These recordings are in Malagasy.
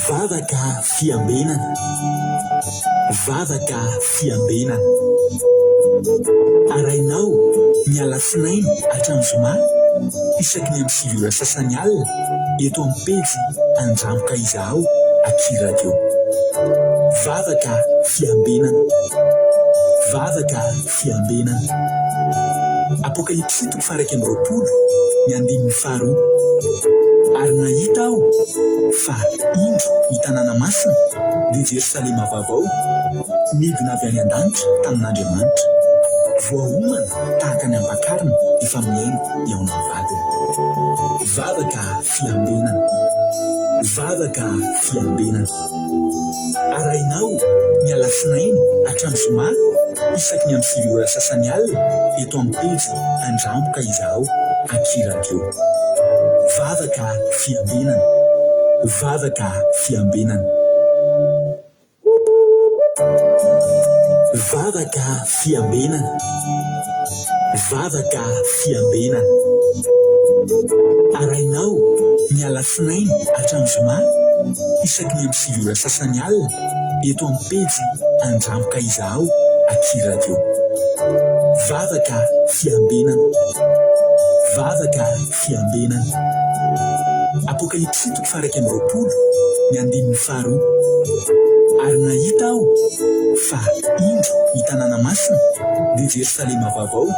Vavaka fiambenana. Vavaka fiambenana. Arahinao ny alatsinainy hatramin'ny zoma isaky ny amin'ny 9 ora sasany alina eto amin'ny pejy Andramoka Izahao aty Radio. Vavaka fiambenana. Vavaka fiambenana. Apokalypsy toko faha-21, ny andininy faharoa. Ary nahita aho fa, indro, ny tanàna masina, dia Jerosalema vaovao, nidina avy any an-danitra tamin'Andriamanitra, voaomana tahaka ny ampakarina efa mihaino hihaona amin'ny vadiny. Vavaka fiambenana. Vavaka fiambenana. Arahinao ny alatsinainy hatramin'ny zoma isaky ny amin'ny 9 ora sasany alina eto amin'ny pejy Andramboka Izahao aty Radio. Vavaka fiambenana. Vavaka fiambenana. Vavaka fiambenana. Vavaka fiambenana. Arahinao ny alatsinainy hatramin'ny zoma isaky ny amin'ny 9 ora sasany alina eto amin'ny pejy Andramoka Izahao aty Radio. Vavaka fiambenana. Vavaka fiambenana. Apokalypsy toko faha-21, ny andininy faharoa. Ary nahita aho fa, indro, ny tanàna masina, dia Jerosalema vaovao,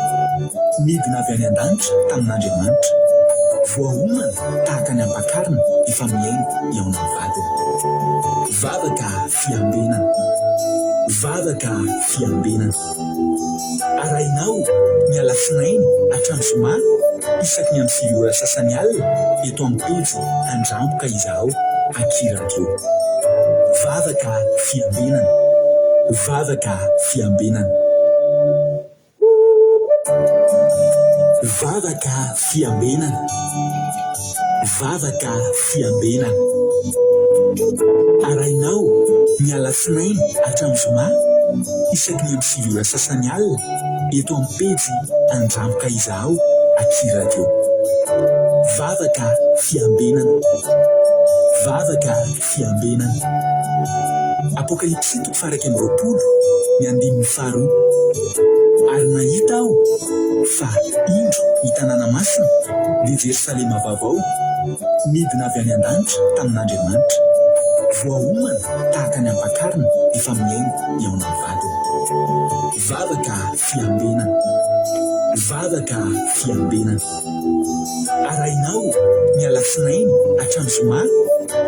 nidina avy any an-danitra tamin'Andriamanitra, voaomana tahaka ny ampakarina efa mihaino hihaona amin'ny vadiny. Vavaka fiambenana. Vavaka fiambenana. Arahinao ny alatsinainy hatramin'ny zoma isaky ny amin'ny 9 ora sasany alina eto amin'ny pejy Andramboka Izahao aty Radio. Vavaka fiambenana. Vavaka fiambenana. Vavaka fiambenana. Vavaka fiambenana. Arahinao ny alatsinainy hatramin'ny zoma isaky ny amin'ny 9 ora sasany alina eto amin'ny pejy Andramboka Izahao aty Radio. Vavaka fiambenana. Vavaka fiambenana. Apokalypsy toko faha-21, ny andininy faharoa. Ary nahita aho fa, indro, ny tanàna masina, dia Jerosalema vaovao, nidina avy any an-danitra tamin'Andriamanitra, voaomana tahaka ny ampakarina efa mihaino hihaona amin'ny vadiny. Vavaka fiambenana. Vavaka fiambenana. Arahinao ny alatsinainy hatramin'ny zoma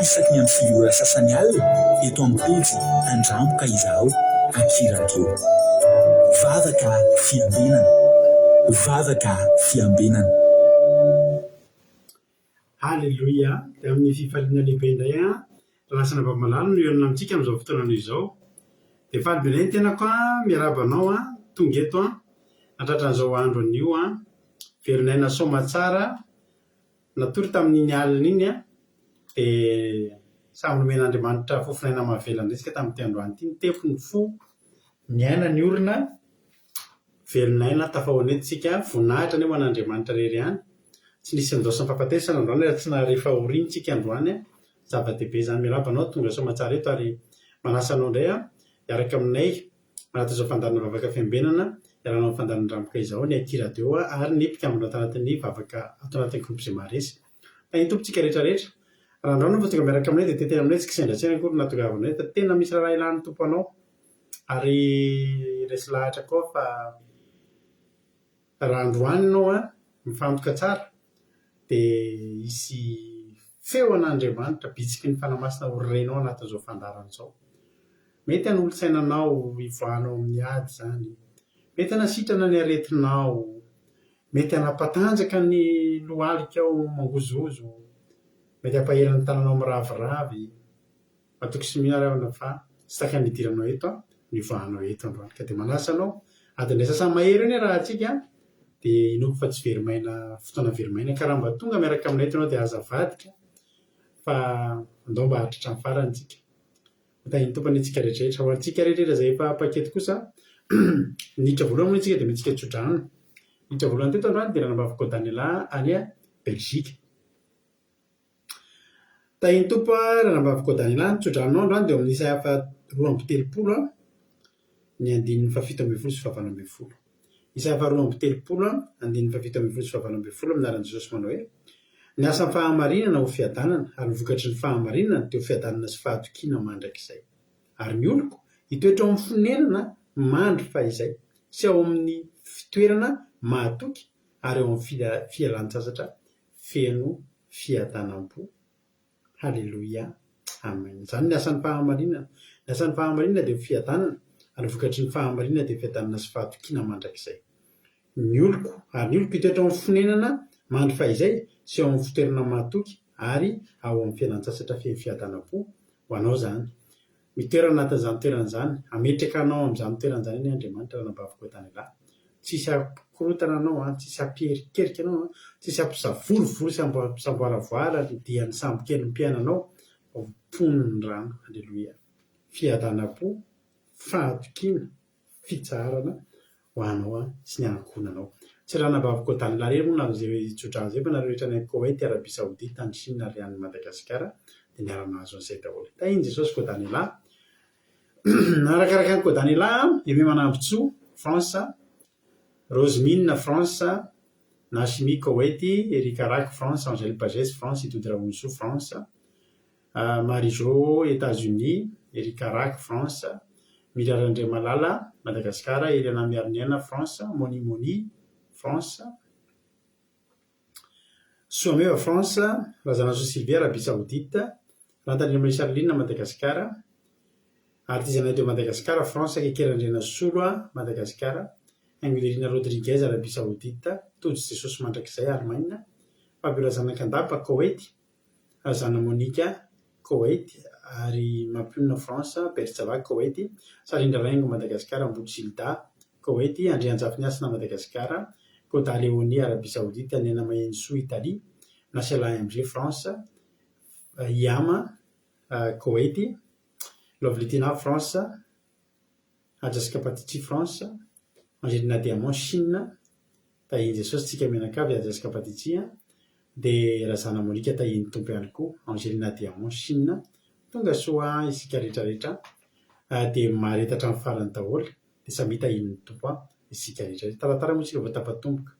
isaky ny amin'ny 9 ora sasany alina eto amin'ny pejy Andramboka Izahao aty Radio. Vavaka fiambenana. Vavaka fiambenana. Haleloia! Dia amin'ny fifaliana lehibe indray an, Ranasana Bamalala no hihaonana amintsika amin'izao fotoana izao. Dia faly be indray ny tenako an, miarahaba anao an, tonga eto an, nahatratra an'izao andro anio an, velon'aina soamatsara, natory tamin'iny alina iny an, dia samy nomen'Andriamanitra fofon'aina mahavela indray isika tamin'ity androany ity, nitefy ny fo, niaina ny orona, Velon'aina tafahoana eto isika, voninahitra anie ho an'Andriamanitra irery ihany. Tsy nisy nindaosin'ny fahafatesana androany ary tsy nahare fahoriana isika androany. Zava-dehibe izany. Miarahaba anao tonga soamatsara eto ary manasa anao indray aho hiaraka aminay manatona izao fandaharana vavaka fiambenana iarahana amin'ny fandaharana Ramboka izao, ny Aty Radio ary ny mpikambana ato anatin'ny vavaka ato anatin'ny groupe izay maharesy. Tahin'ny Tompo tsika rehetra rehetra. Raha androany moa vao tonga miaraka aminay dia tetehina aminay tsy kisendrasendra akory no nahatongavanay fa tena misy raharaha ilan'ny Tompo anao. Ary resy lahatra koa fa raha androany ianao an, mifantoka tsara dia hisy feo an'Andriamanitra bitsiky ny Fanahy Masina ho renao anatin'izao fandaharana izao. Mety hanolo-tsaina anao hivoahanao amin'ny ady izany, mety hanasitrana ny aretinao, mety hanapatanjaka ny lohalikao mangozohozo, mety hampahery ny tananao miraviravy. Matoky sy mino ary aho fa tsy takany ny hidiranao eto an, ny hivoahanao eto androany. Ka dia manasa anao, adiny iray sasany mahery eo anie raha antsika an, dia inoako fa tsy very maina, fotoana very maina. Ka raha mba tonga miaraka aminay eto ianao dia aza avadika fa andao mba hahatratra ny farany tsika. Ho tahin'ny Tompo anie tsika rehetrarehetra. Ho antsika rehetrarehetra izay efa mpankety kosa, niditra voalohany moa isika dia mihetsika tso-drano. Niditra voalohany teto androany dia ranabavy Kodanela any Belgique. Tahin'ny Tompo a, Ranabavy Kodanila, ny tsodranonao androany dia ao amin'ny Isaia faha 32 ny andininy faha 17 sy faha 18. Isaia faha 32 andininy faha 17 sy faha 18 amin'ny anaran'i Jesosy manao hoe, Ny asan'ny fahamarinana ho fiadanana, ary ny vokatry ny fahamarinana dia ho fiadanana sy fahatokiana mandrakizay. Ary ny oloko hitoetra ao amin'ny fonenana mandry fahizay, sy ao amin'ny fitoerana mahatoky ary ao amin'ny fialan-tsasatra feno fiadanam-po. Haleloia. Amen. Izany ny asan'ny fahamarinana. Ny asan'ny fahamarinana dia ho fiadanana, ary ny vokatry ny fahamarinana dia fiadanana sy fahatokiana mandrakizay. Ny oloko, ary ny oloko hitoetra ao amin'ny fonenana mandry fahizay sy ao amin'ny fitoerana mahatoky ary ao amin'ny fialan-tsasatra feno fiadanam-po. Ho anao izany. Mitoera anatin'izany toerana izany. Hametraka anao amin'izany toerana izany anie Andriamanitra ranabaviko Daniela. Tsisy hampikorontana anao an, tsisy hampierikerika anao an, tsisy hampisavorovoro sy hampisamboaravoara ny dian'ny sambokelim-piainanao fa ho tony ny rano. Aleloia. Fiadanam-po, fahatokiana, fitsaharana ho anao sy ny ankohonanao. Tsy ranabaviko Daniela irery moa nahazo izay tsodrano izay fa nareo rehetra any Koweït, Arabie Saoudite, any Chine ary any Madagasikara dia niara-nahazo an'izay daholo. Tahin'i Jesosy koa Daniela. Narakaraka an'i koa Daniela, Aimé Manambotsoa, France, Rosemine, France, Nashimi, Koweït, Eric Arak, France, Angèle Pagès, France, Itody Rahonisoa, France, Marie Jo, Etats-Unis, Eric Arak, France, Mira Randriamalala, Madagasikara, Eliana Miariniaina, France, Moni Moni, France, Soameva, France, Razanasoa Sylvie, Arabie Saoudite, Randaniana Marie Charline, Madagasikara, Artisanat de Madagascar, France, Keke Randrianasolo, Madagasikara, Haingonirina Rodriguez, Arabie Saoudite, Tojo Jesosy Mandrakizay, Allemagne, Fabiola Zanakandapa, Koweït, Razana Monica, Koweït, ary Mampionona, France, Bertsava, Koweït, Sarindra Raingo, Madagasikara, Amboto Gilda, Koweït, Andrianjafiniasina, Madagasikara, Koda Léonie, Arabie Saoudite, Nena Mahenisoa, Italie, Nasiala MG, France, Iama, Koweït, Lovely Tina, France, Haja Scapatici, France, Angelina Diamant, Chine, Tahian'i Jesosy tsika mianakavy Haja Scapatici a! Dia Razana Monica tahian'ny Tompo ihany koa, Angelina Diamant, Chine, Tonga soa isika rehetra rehetra dia mahareta hatramin'ny farany daholo dia samia tahian'ny Tompo isika rehetra rehetra. Taratara moa isika vao tafatomboka.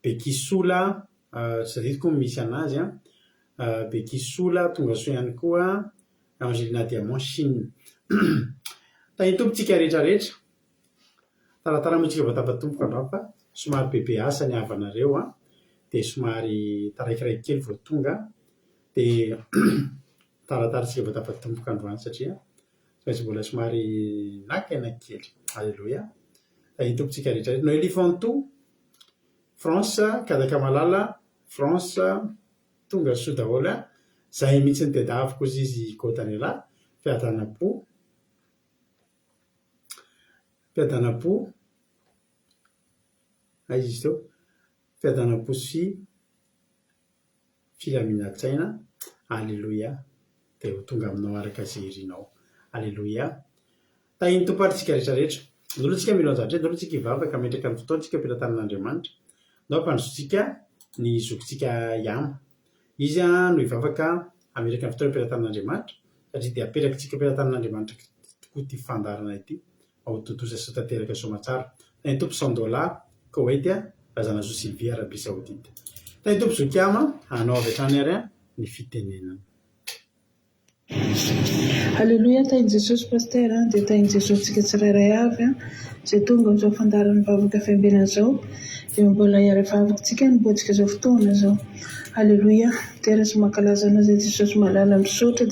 Beky Sola, tsy tadidiko ny misy anazy an! Beky Sola, tonga soa ihany koa, Angelina Diamant, Chine. Tahian'ny Tompo tsika rehetra rehetra. Taratara moa tsika vao tafatomboka angamba fa somary bebe asa ny havanareo an, dia somary taraikiraiky kely vao tonga dia taratara tsika vao tafatomboka androany satria tsy maintsy mbola somary naka aina kely. Aleloia. Tahin'ny Tompo tsika rehetra rehetra. Noelie Fantou, France, Kadakamalala, France, tonga soa daholo an. Zay mihitsy no tadiaviko hozy izy Kotanela, fiadanam-po. Fiadanam-po, aiza izy teo? Fiadanam-po sy filaminan-tsaina, Aleloia, dia ho tonga aminao araka izay irinao. Aleloia. Tahin'ny Tompo ary tsika rehetra rehetra. Ndao aloha tsika mino an'izany ndao aloha tsika hivavaka hametraka ny fotoantsika eo am-pelatanan'Andriamanitra. Ndao hampandrosoantsika ny zokintsika Yama. Izy no hivavaka hametraka ny fotoana eo am-pelatanan'Andriamanitra, satria dia apetrakintsika eo am-pelatanan'Andriamanitra tokoa ity fandaharana ity mba ho tontosa sy ho tanteraka soamatsara. Tahin'ny Tompo Sandola, Koweït, Razanasoa Sylvie, Arabie Saoudite. Tahin'ny Tompo Zokiama, anao avy hatrany ary ny fitenenana. Aleloia tahin'i Jesosy Pasteur a, dia tahin'i Jesosy tsika tsirairay avy a, izay tonga amin'izao fandaharan'ny vavaka fiambenana izao, dia mbola hiara-hivavaka tsika hanombohantsika izao fotoana izao. Aleloia, midera sy mankalaza Anao izay Jesosy malala, misaotra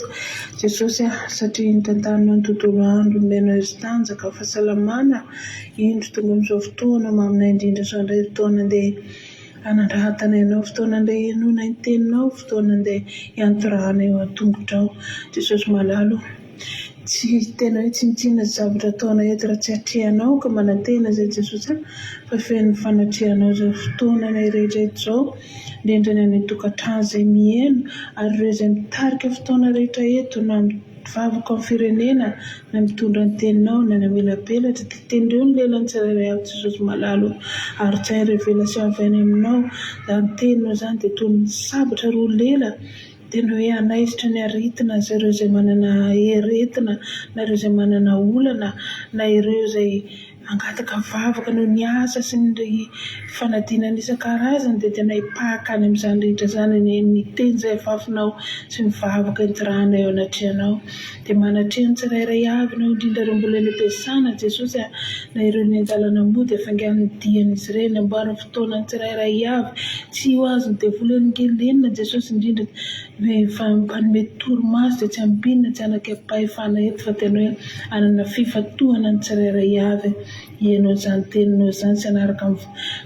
Jesosy a, satria nitantananao ny tontolo andro, nomenao hery sy tanjaka, fahasalamana, indro tonga amin'izao fotoana maminay indrindra izao indray fotoana andeha Hanandratana Ianao, fotoana andeha hihenoana ny Teninao, fotoana andeha hiantorahana eo an-tongotrao. Jesosy malala o, tsy tena hoe tsinontsinona ny zavatra ataonay eto raha tsy atrehanao ka manantena izay Jesosy a, fa feno ny fanatrehanao izao fotoananay rehetra eto izao, indrindra ny any an-tokantrano izay miheno ary ireo izay mitarika fotoana rehetra eto na Mivavaka amin'ny firenena na mitondra ny teninao na ny hamelabelatra dia tendreo ny lelan'ny tsirairay avy Jesosy malala o! Ary tsy hay revelation avy any aminao izany teninao izany dia toy ny sabatra roa lela. Tena hoe hanaisotra ny aretina izay ireo izay manana aretina na ireo izay manana olana na ireo izay Hangataka vavaka noho ny asa sy ny fanadinana isan-karazany dia tena hipaka any amin'izany rehetra izany anie ny teny izay afafinao sy ny vavaka itirahanay eo anatrehanao. Dia manatreha ny tsirairay avy ianao indrindra ireo mbola any am-piasana Jesosy a, na ireo ny an-dalana mody hafaingano ny dian'izy ireny, amboary ny fotoanan'ny tsirairay avy, tsy ho azon'ny devoly helingelenina Jesosy indrindra rehefa mpanome torimaso dia tsy ambinina tsy hanakam-pahefana eto fa tena hoe hanana fifantohana ny tsirairay avy hihaino an'izany teninao izany sy hanaraka ny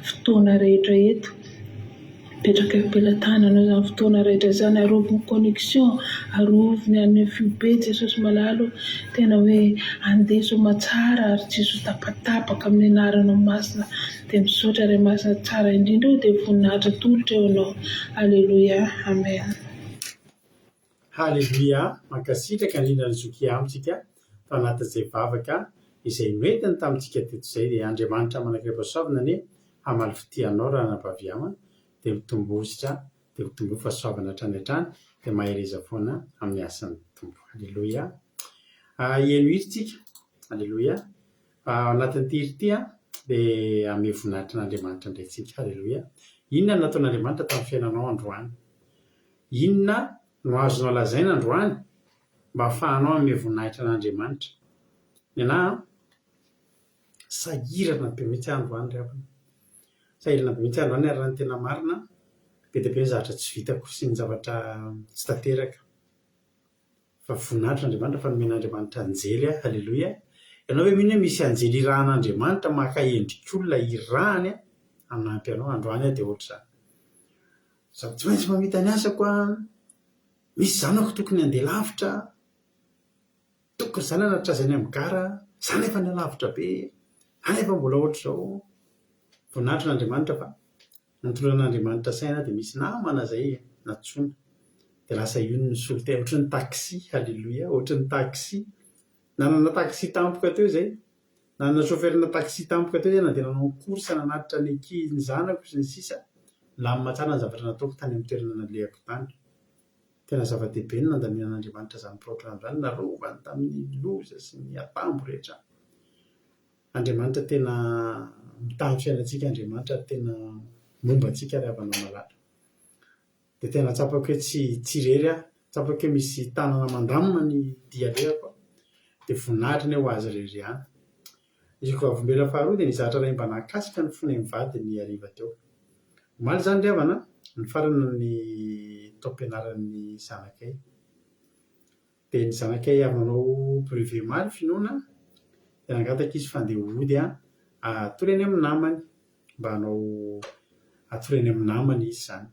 fotoana rehetra eto. Mipetraka eo am-pelatananao izany fotoana rehetra izany, arovy ny connexion, arovy ny any FUB Jesosy malala o, tena hoe andeha soamatsara ary tsisy ho tapatapaka amin'ny anaranao masina, dia misaotra Ray masina tsara indrindra o, dia voninahitra atolotra eo anao, Aleloia, Amen. Haleloia! Mankasitraka indrindra an'i Zoky amintsika tao anatin'izay vavaka izay noentiny tamintsika teto izay. Dia Andriamanitra manankiray-pahasoavana anie hamaly fitia anao ranabavy Ama, dia mitombositra dia mitomboa fahasoavana hatrany hatrany, dia mahereza foana amin'ny asan'ny Tompo. Haleloia! Heno hira tsika. Haleloia! Ao anatin'ity hira ity dia hamehy voninahitra an'Andriamanitra indray tsika. Haleloia! Inona no nataon'Andriamanitra tamin'ny fiainanao androany? Inona no azonao lazaina androany mba hahafahanao hanome voninahitra an'Andriamanitra? Ny anà an, sahirana be mihitsy aho androany ry havana. Sahirana be mihitsy aho androany ary raha ny tena marina, be dia be ny zavatra tsy vitako sy ny zavatra tsy tanteraka. Fa voninahitra Andriamanitra fa nomen'Andriamanitra anjely aho. Aleloia. Ianao ve mino hoe misy anjely irahan'Andriamanitra maka endrik'olona irahany hanampy anao? Androany aho dia ohatr'izany. Za tsy maintsy mamita ny asako an, misy zanako tokony handeha lavitra, tokony za nanatitra azy any amin'ny gara, za nefa any alavitra be, za nefa mbola ohatr'izao. Voninahitra an'Andriamanitra fa nitondran'Andriamanitra saina dia misy namana zay nantsoina dia lasa io no nisolo tena, ohatran'ny taxi, aleloia, ohatran'ny taxi. Nanana taxi tampoka teo izay. Nanana chauffeur-na taxi tampoka teo zay nandeha nanao course nanatitra ny ankizy ny zanako sy ny sisa Nilamina tsara ny zavatra nataoko tany amin'ny toerana nalehako tany. Tena zava-dehibe ny nandaminan'Andriamanitra izany programme izany, narovany tamin'ny loza sy ny atambo rehetra. Andriamanitra tena mitahy ny fiainantsika Andriamanitra ary tena momba antsika ry havana malala. Dia tena tsapako hoe tsy tsy irery aho, tsapako hoe misy tanana mandamina ny dia alehako dia voninahitra anie ho azy irery ihany. Ny vavolombelona faharoa dia ny zatra iray mba nahakasika ny fonay mivady ny hariva teo. Omaly izany ry havana, nifarana ny taom-pianaran'ny zanakay. Dia ny zanakay avy nanao brevet omaly finoana dia nangataka izy fa andeha hody hatory any amin'ny namany. Mba hanao hatory any amin'ny namany izy izany.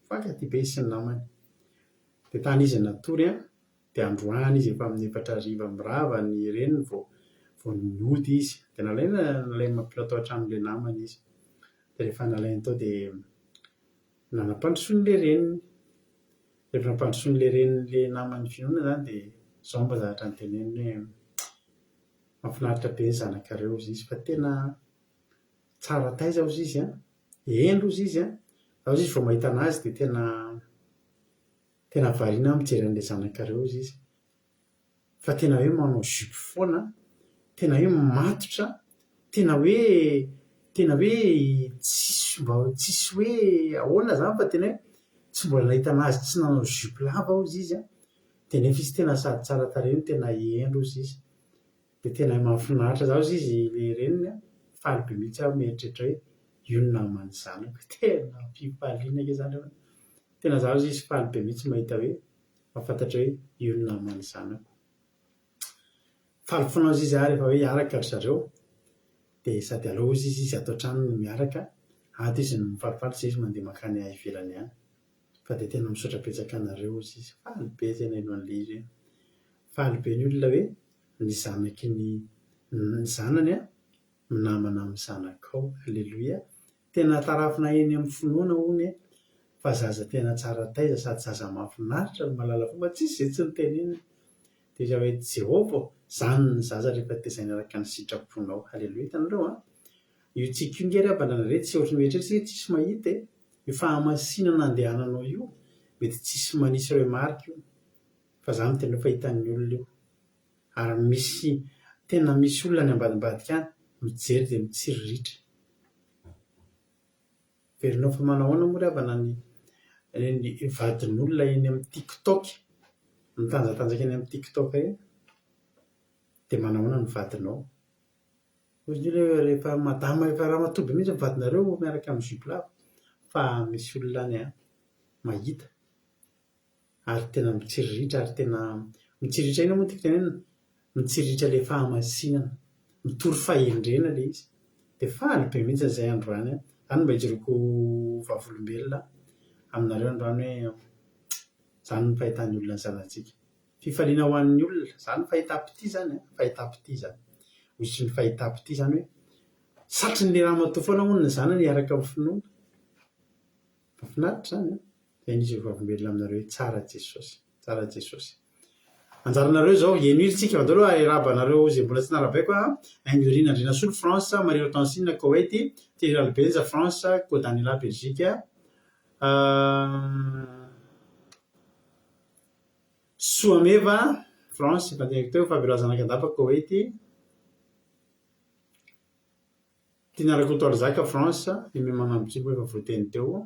Mifankatia be izy sy ny namany. Dia tany izy natory an, dia androany izy efa amin'ny efatra hariva mirava ny reniny vao vao nody izy. Dia nalaina nalain'i Mampila tao an-tranon'ilay namany izy. Dia rehefa nalainy tao dia nanam-pandrosoan'ilay reniny. Rehefa nampandrosoan'ilay renin'ilay namany finoana izany dia izao mba zavatra noteneniny hoe, mahafinaritra be ny zanakareo hozy izy fa tena tsara taiza hozy izy an, hendry hozy izy an, za hozy izy vao mahita an'azy dia tena tena variana aho mijery an'ilay zanakareo hozy izy. Fa tena hoe manao jupe foana, tena hoe matotra, tena hoe tena hoe tsisy mba tsisy hoe ahoana izany fa tena hoe tsy mbola nahita an'azy tsy nanao jupe lava hozy izy an, dia nefa izy tena sady tsara tarehy no tena hendry hozy izy. Dia tena mahafinaritra za hozy izy ilay reniny an, faly be mihitsy aho mieritreritra hoe io no naman'ny zanako, tena fifaliana ange izany ry havana. Tena za hozy izy faly be mihitsy mahita hoe mahafantatra hoe io no naman'ny zanako. Faly foana hozy izy rehefa hoe hiaraka ry zareo, dia sady aleo hozy izy izy ato an-trano no miaraka, ato izy no mifalifaly izay izy mandeha mankany ivelany any. Fa dia tena misaotra betsaka anareo hozy izy. Faly be izay naheno an'ilay izy hoe faly be ny olona hoe ny zanaky ny ny zanany an, minamana amin'ny zanakao. Aleloia. Tena tarafina eny amin'ny finoana hono e, fa zaza tena tsara taiza sady zaza mahafinaritra no mahalala fomba, tsisy izay tsy noteneniny. Dia izy hoe, Jehovah ô, zany ny zaza rehefa tezaina araka ny sitraponao. Aleloia. Hitanareo an? Io tsiky io nge ry havana re tsy ohatry ny mieritreritra isika tsisy mahita e. Io fahamasinana andehananao io. Mety tsisy manisy remarque io fa za miteny hoe fa hitan'ny olona io. Ary misy tena misy olona any ambadimbadika any mijery dia mitsiriritra. Heverinao fa manahoana moa ry havana ny ny vadin'olona eny amin'ny tiktok, mitanjatanjaka eny amin'ny tiktok eny? Dia manahoana ny vadinao? Hoy izy hoe rehefa madama efa ramatoa be mihitsy ny vadinareo miaraka amin'ny jupe lava fa misy olona any an, mahita ary tena mitsiriritra ary tena mitsiriritra inona moa no tiako tenenina? Mitsiriritra ilay fahamasinana, mitory fahendrena ilay izy. Dia faly be mihitsy izahay androany an, izany no mba ijoroako vavolombelona aminareo androany hoe izany no fahitan'ny olona ny zanatsika. Fifaliana ho an'ny olona, izany fahitam-pitia izany an, fahitam-pitia izany. Misy ny fahitam-pitia izany hoe satrin'ilay ramatoa foana hono ny zanany hiaraka amin'ny finoana. Mahafinaritra izany an! Dia izy ho vavolombelona aminareo hoe tsara Jesosy, tsara Jesosy. Anjaranareo izao, henoy ry tsika, andao aloha hiarahaba anareo izay mbola tsy narahabaiko an, Haingo Andrianasolo, France, Marie Hortensine, Koweït, Thierry Ralibenja, France, Kodanila, Belgique, Soameva, France, efa teneniko teo, Fabiola Zanakandapa, Koweït, Tiana Rakotoarizaka, France, Aimé Manambotsy moa efa voateny teo,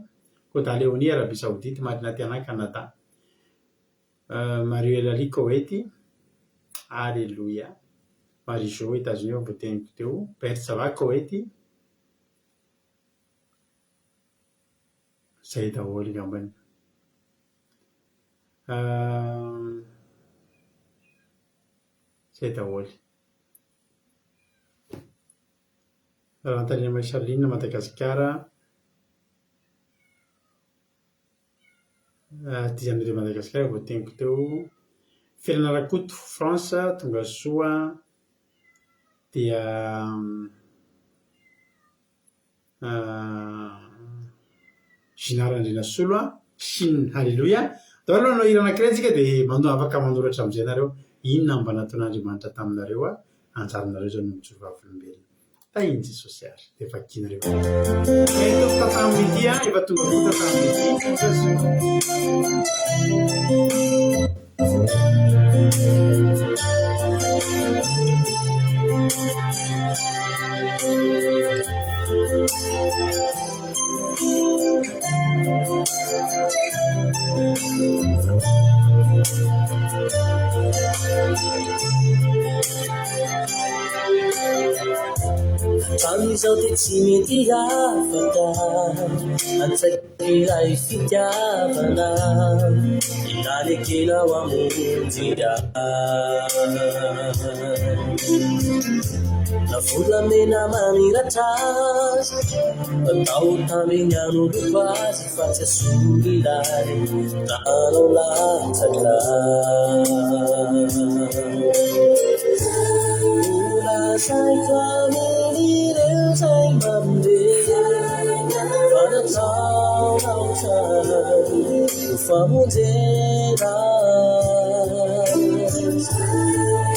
Koda Léonie, Arabie Saoudite, Marina Tiana, Canada, Mario Elali, Koweït, Alléluia, Marie Jo, États-Unis efa voateniko teo, Bert Sava, Koweït, Zay daholo angambany. Zay daholo. Rantanina Marie-Charline, Madagasikara. Diane de Madagascar voateniko teo. Felana Rakoto, France, tonga soa. Dia Ginard Andrianasolo a, Chine, Alléluia. Andao aloha hanao hira anankiray tsika dia mano- afaka manoratra amin'izay nareo. Inona no mba nataon'Andriamanitra taminareo a? Anjaranareo izao no mijoro vavolombelona. Tahin'i Jesosy ary. Dia vakinareo. Eto tata amin'ity a, efa tonga koa tata amin'ity. Tamin'izao dia tsy mety afaka an-tsaiko. Ilay fitiavana nanekenao hamonjy ahy. Na volamena mamiratra aza atao tambiny hanoloko azy fa tsy asolo ilay ranao latsaka. Holazaiko amin'ireo izay mandre. Fa nataonao tsara ho famonjena ahy.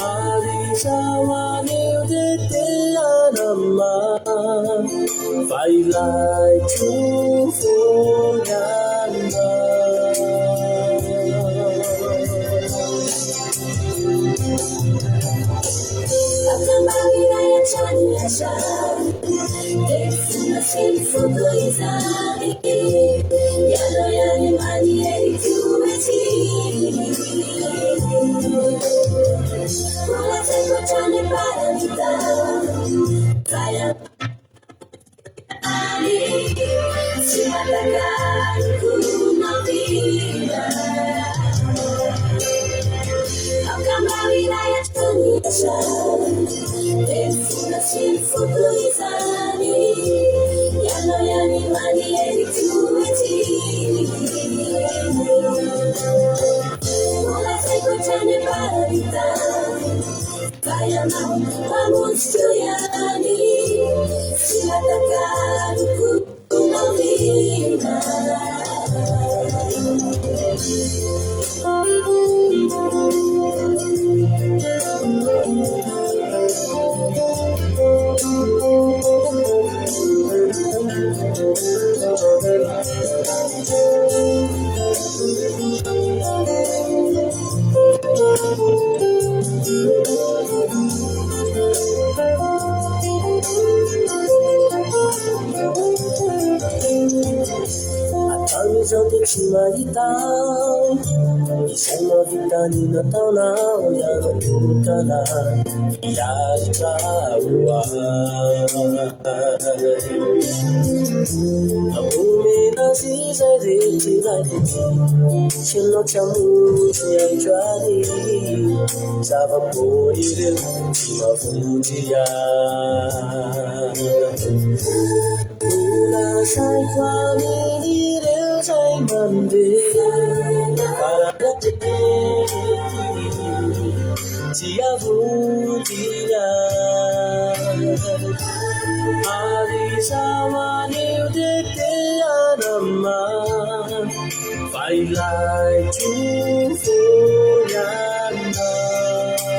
Ary izaho anio dia te hanamafy fa ilaiko foana ianao. Hatramin'izao dia tsy mahita izay mahavita ny nataonao ianao tokana hiaritra ho ahy. Omena azy izay rehetra ilaiko Tsy ianao tsy hamonjy ny aiko any Zava-poana ireo tsy mahavonjy ahy Holazaiko amin'ireo izay mandeha Fa raha Tsy hahavonjy ahy Ary izaho anio dia te hanamafy Fa ilaiko foana ianao.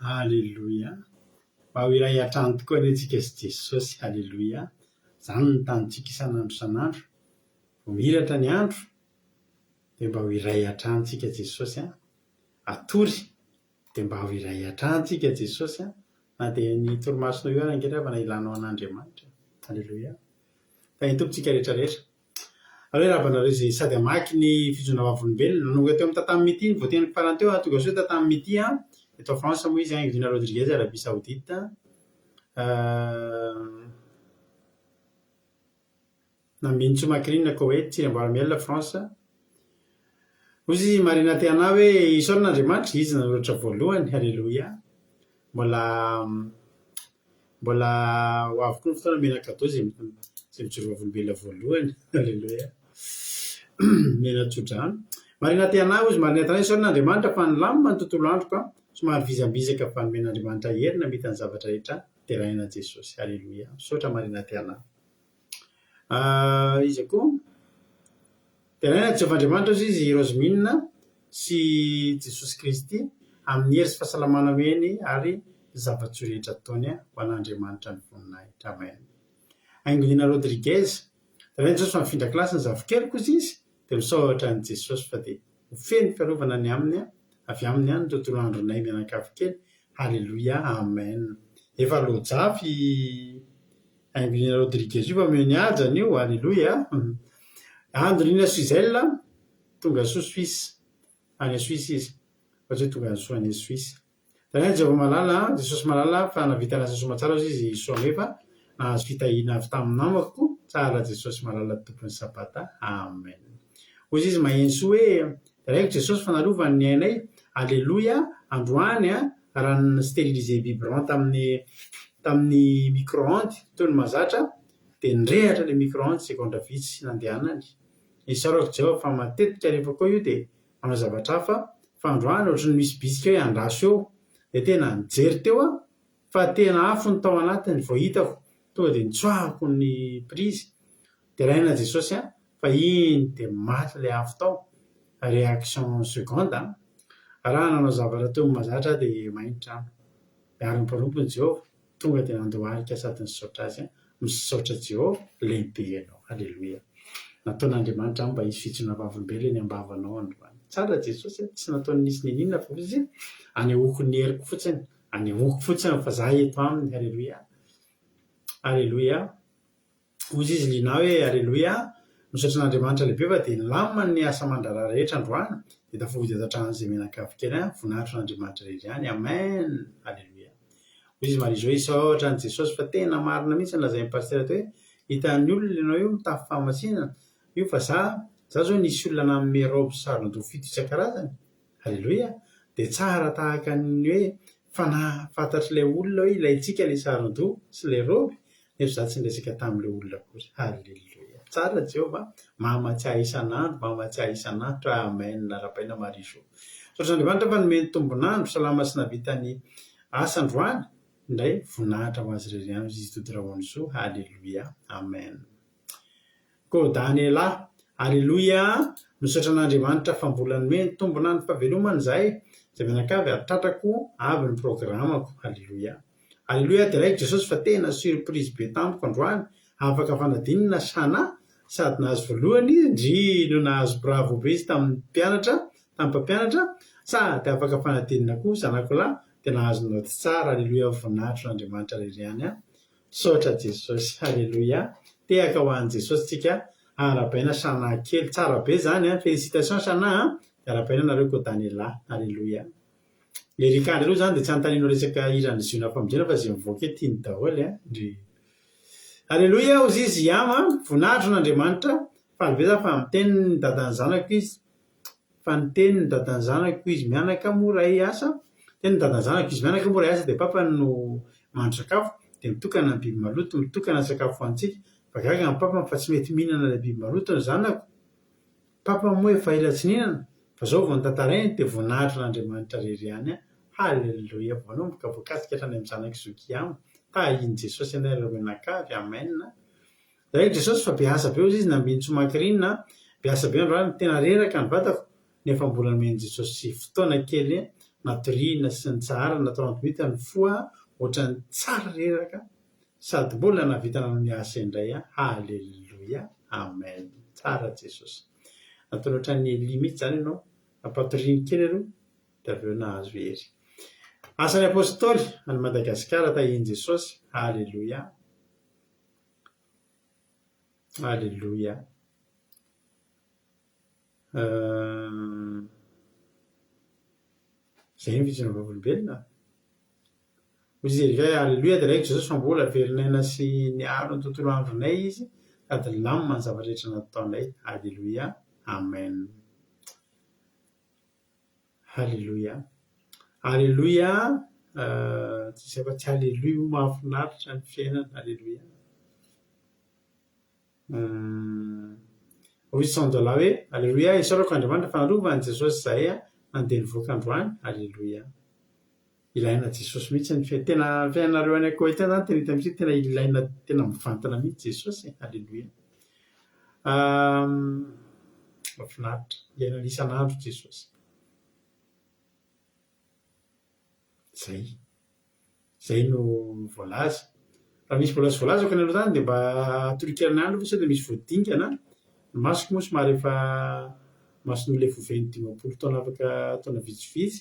Aleloia. Mba ho iray hatrany tokoa anie tsika sy Jesosy. Aleloia. Izany no tanjontsika isan'andro isan'andro. Vao mihiratra ny andro dia mba ho iray hatrany tsika Jesosy a. Atory dia mba ho iray hatrany tsika Jesosy a. Na dia ny torimasonao io ary ange ry havana ilanao an'Andriamanitra. Aleloia. Tahin'ny Tompo tsika rehetra rehetra. Aleo hiarahaba anareo izay sady hamaky ny fijoroana vavolombelona. Nanomboka teo amin'ny Tatami Miti ny voateniko farany teo, tonga soa Tatami Miti an, eto France moa izy an, Edwina Rodriguez Arabie Saoudite. Nambinintsoa Macrine Koweït, Tsiry Amboaramiel France. Hoy izy Marina te hanahy hoe isaorana Andriamanitra, izy nanoratra voalohany, Alléluia. Mbola Mbola ho avy koa ny fotoana omena cadeau izay izay mijoro vavolombelona voalohany. Alléluia. Omena tsodrano. Marina te hanahy hozy Marina te hanahy isaorana Andriamanitra fa nilamina ny tontolo androko an. Somary vizambizaka fa nomen'Andriamanitra hery namita ny zavatra rehetra deraina Jesosy. Alléluia. Misaotra Marina te hanahy. Iza koa? Deraina Jehovah Andriamanitra hozy izy i Rosemine sy Jesosy Kristy amin'ny hery sy fahasalamana omeny ary ny zava-tsoa rehetra ataony ho an'Andriamanitra ny voninahitra. Amen. Haingonina Rodriguez, Deraina Jesosy fa mifindra kilasy ny zafikeliko hozy izy dia misaotra an'i Jesosy fa dia ho feno fiarovana ny aminy avy aminy ny tontolo andronay mianakavy kely. Haleloia. Amen. Efa lojafy i Haingonina Rodriguez io fa omeo ny hajany io. Aleloia. Andolina Suzel, tonga soa Suisse. Any Suisse izy. Fa tsy hoe tonga soa any Suisse. Daniel Jehovah malala an, Jesosy malala fa nahavita ny asa soa aman-tsara hozy izy Soamefa, nahazo fitahiana avy tamin'ny namako. Tsara Jesosy malala Tompon'ny Sabata. Amen. Hoy izy maheno soa hoe, Deraiko Jesosy fa narovany ny ainay. Aleloia. Androany a, raha ni-steriliser biberon tamin'ny tamin'ny micro-ondes toy ny mahazatra dia nirehatra ilay micro-ondes segondra vitsy nandehanany. Isaorako Jehovah fa matetika rehefa koa io dia manao zavatra hafa fa androany ohatran'ny misy bitsika hoe andraso eo dia tena nijery teo aho fa tena afo ny tao anatiny vao hitako tonga dia nitsoahako ny prise deraina Jesosy an fa iny dia maty ilay afo tao réaction seconde an raha nanao zavatra toy ny mahazatra aho dia may ny trano miaro ny mpanompony Jehovah tonga dia nandohalika sady nisaotra azy an misaotra Jehovah lehibe ianao aleloia nataon'Andriamanitra aho mba hisy fijoroana vavolombelona eny am-bavanao androany tsara Jesosy an tsy nataony nisy niniana fa izy anehoako ny heriko fotsiny Anehoako fotsiny fa za eto aminy, Aleloia, Aleloia. Hoy izy Lina hoe, Aleloia, misaotra an'Andriamanitra lehibe fa dia nilamina ny asa aman-draharaha rehetra androany, dia tafody eto an-tranon'izay mianakavy kely an, voninahitro an'Andriamanitra irery ihany, Amen, Aleloia. Hoy izy Marie Jo, hisaotra an'i Jesosy fa tena marina mihitsy ny lazain'i Pasitera teo hoe, hitan'ny olona ianao io mitafy fahamasinana io fa za, za zao nisy olona nanome raoby sy saron-doha fito isan-karazany, Aleloia! Dia tsara tahaka ny hoe fanahy fantatr'ilay olona hoe ilaintsika ilay saron-doha sy ilay raoby, nefa izaho tsy niresaka tamin'ilay olona akory. Aleloia! Tsara Jehovah a! Mahatsiahy isan'andro, mahatsiahy isan'andro. Amen! Arahabaina Marie Jo. Misaotra an'Andriamanitra fa nomeny tombon'andro, salama sy nahavita ny asa androany indray, voninahitra ho Azy irery ihany, hoy izy Tody Rahonosoa. Aleloia! Amen! Kodanela, Aleloia, misaotra an'Andriamanitra fa mbola nomeny tombona ny fahavelomana izahay izay mianakavy ary tratrako avy ny programako, Aleloia. Aleloia deraiko Jesosy fa tena surprise be tamiko androany, afaka fanadinana Shana sady nahazo voalohany izy, ndrii no nahazo bravo be izy tamin'ny mpianatra, tamin'ny mpampianatra, sady afaka fanadinana koa zanako lahy dia nahazo naoty tsara, Aleloia voninahitro an'Andriamanitra irery ihany an. Misaotra Jesosy. Haleloia. Tehaka ho an'i Jesosy tsika. Arahabaina Shana kely. Tsara be zany an. Félicitations Shana an. Dia arahabaina nareo koa Daniela. Haleloia. Erika ndray aloha zany dia tsy anontanianao resaka hiran'i Ziona Famonjena fa izay mivoaka eo tiany daholo an. Ndry. Haleloia hozy izy Yama. Voninahitro an'Andriamanitra. Faly be za fa miteny ny dadan'ny zanako izy. Fa niteny ny dadan'ny zanako izy mianaka moa ray asa, niteny ny dadan'ny zanako izy mianaka moa ray asa dia papany no mahandro sakafo dia mitokana ny biby maloto, mitokana ny sakafo hohanintsika, fa gaga ny papany fa tsy mety mihinana ilay biby maloto ny zanako, papany moa efa ela tsy nihinana fa zao vao notantarainy dia voninahitry an'Andriamanitra irery ihany an, haleloia, voanomboka voakasika hatrany amin'ny zanak'i zoky ihany, tahin'i Jesosy ianareo mianakavy, amen. Zay Jesosy fa be asa be ozy izy nambin'ny tsomakirinina a, be asa be androany, tena reraka ny vatako nefa mbola nomen'i Jesosy fotoana kely natoriana sy nitsaharana trente minutes nifoha ohatran'ny tsary reraka sady mbola nahavita nanao ny asa indray aho, haleloia, amen, tsara Jesosy. Nataony ohatran'ny Elia mihitsy izany ianao, nampatoriany kely aloha dia avy eo nahazo hery. Asan'ny Apostoly any Madagasikara tahian'i Jesosy, haleloia. Aleloia. Izay ny fijoroana vavolombelona. Hoy izy Erika hoe Aleloia dia raiko Jesosy fa mbola velon'aina sy niaro ny tontolo andronay Izy sady nilamina ny zava-drehetra nataonay. Aleloia. Amen. Haleloia. Aleloia tsisy afa-tsy aleloia moa mahafinaritra ny fiainana, aleloia. Hoy Sandola hoe, aleloia, isaorako Andriamanitra fa narovany Jesosy izahay nandeha nivoaka androany, aleloia. Ilaina Jesosy mihitsy ny fiainana, tena fiainanareo any Koety any zany tena hita mihitsy hoe tena ilaina tena mivantana mihitsy Jesosy e, aleloia. Mahafinaritra, iainana isan'andro Jesosy. Zay. Zay no voalaza. Raha misy mbola tsy voalazako any aloha tany dia mba atoloky ihany aloha sao dia misy voadingana. Ny masoko moa somary efa mason'olona efa ho feno 50 taona afaka taona vitsivitsy.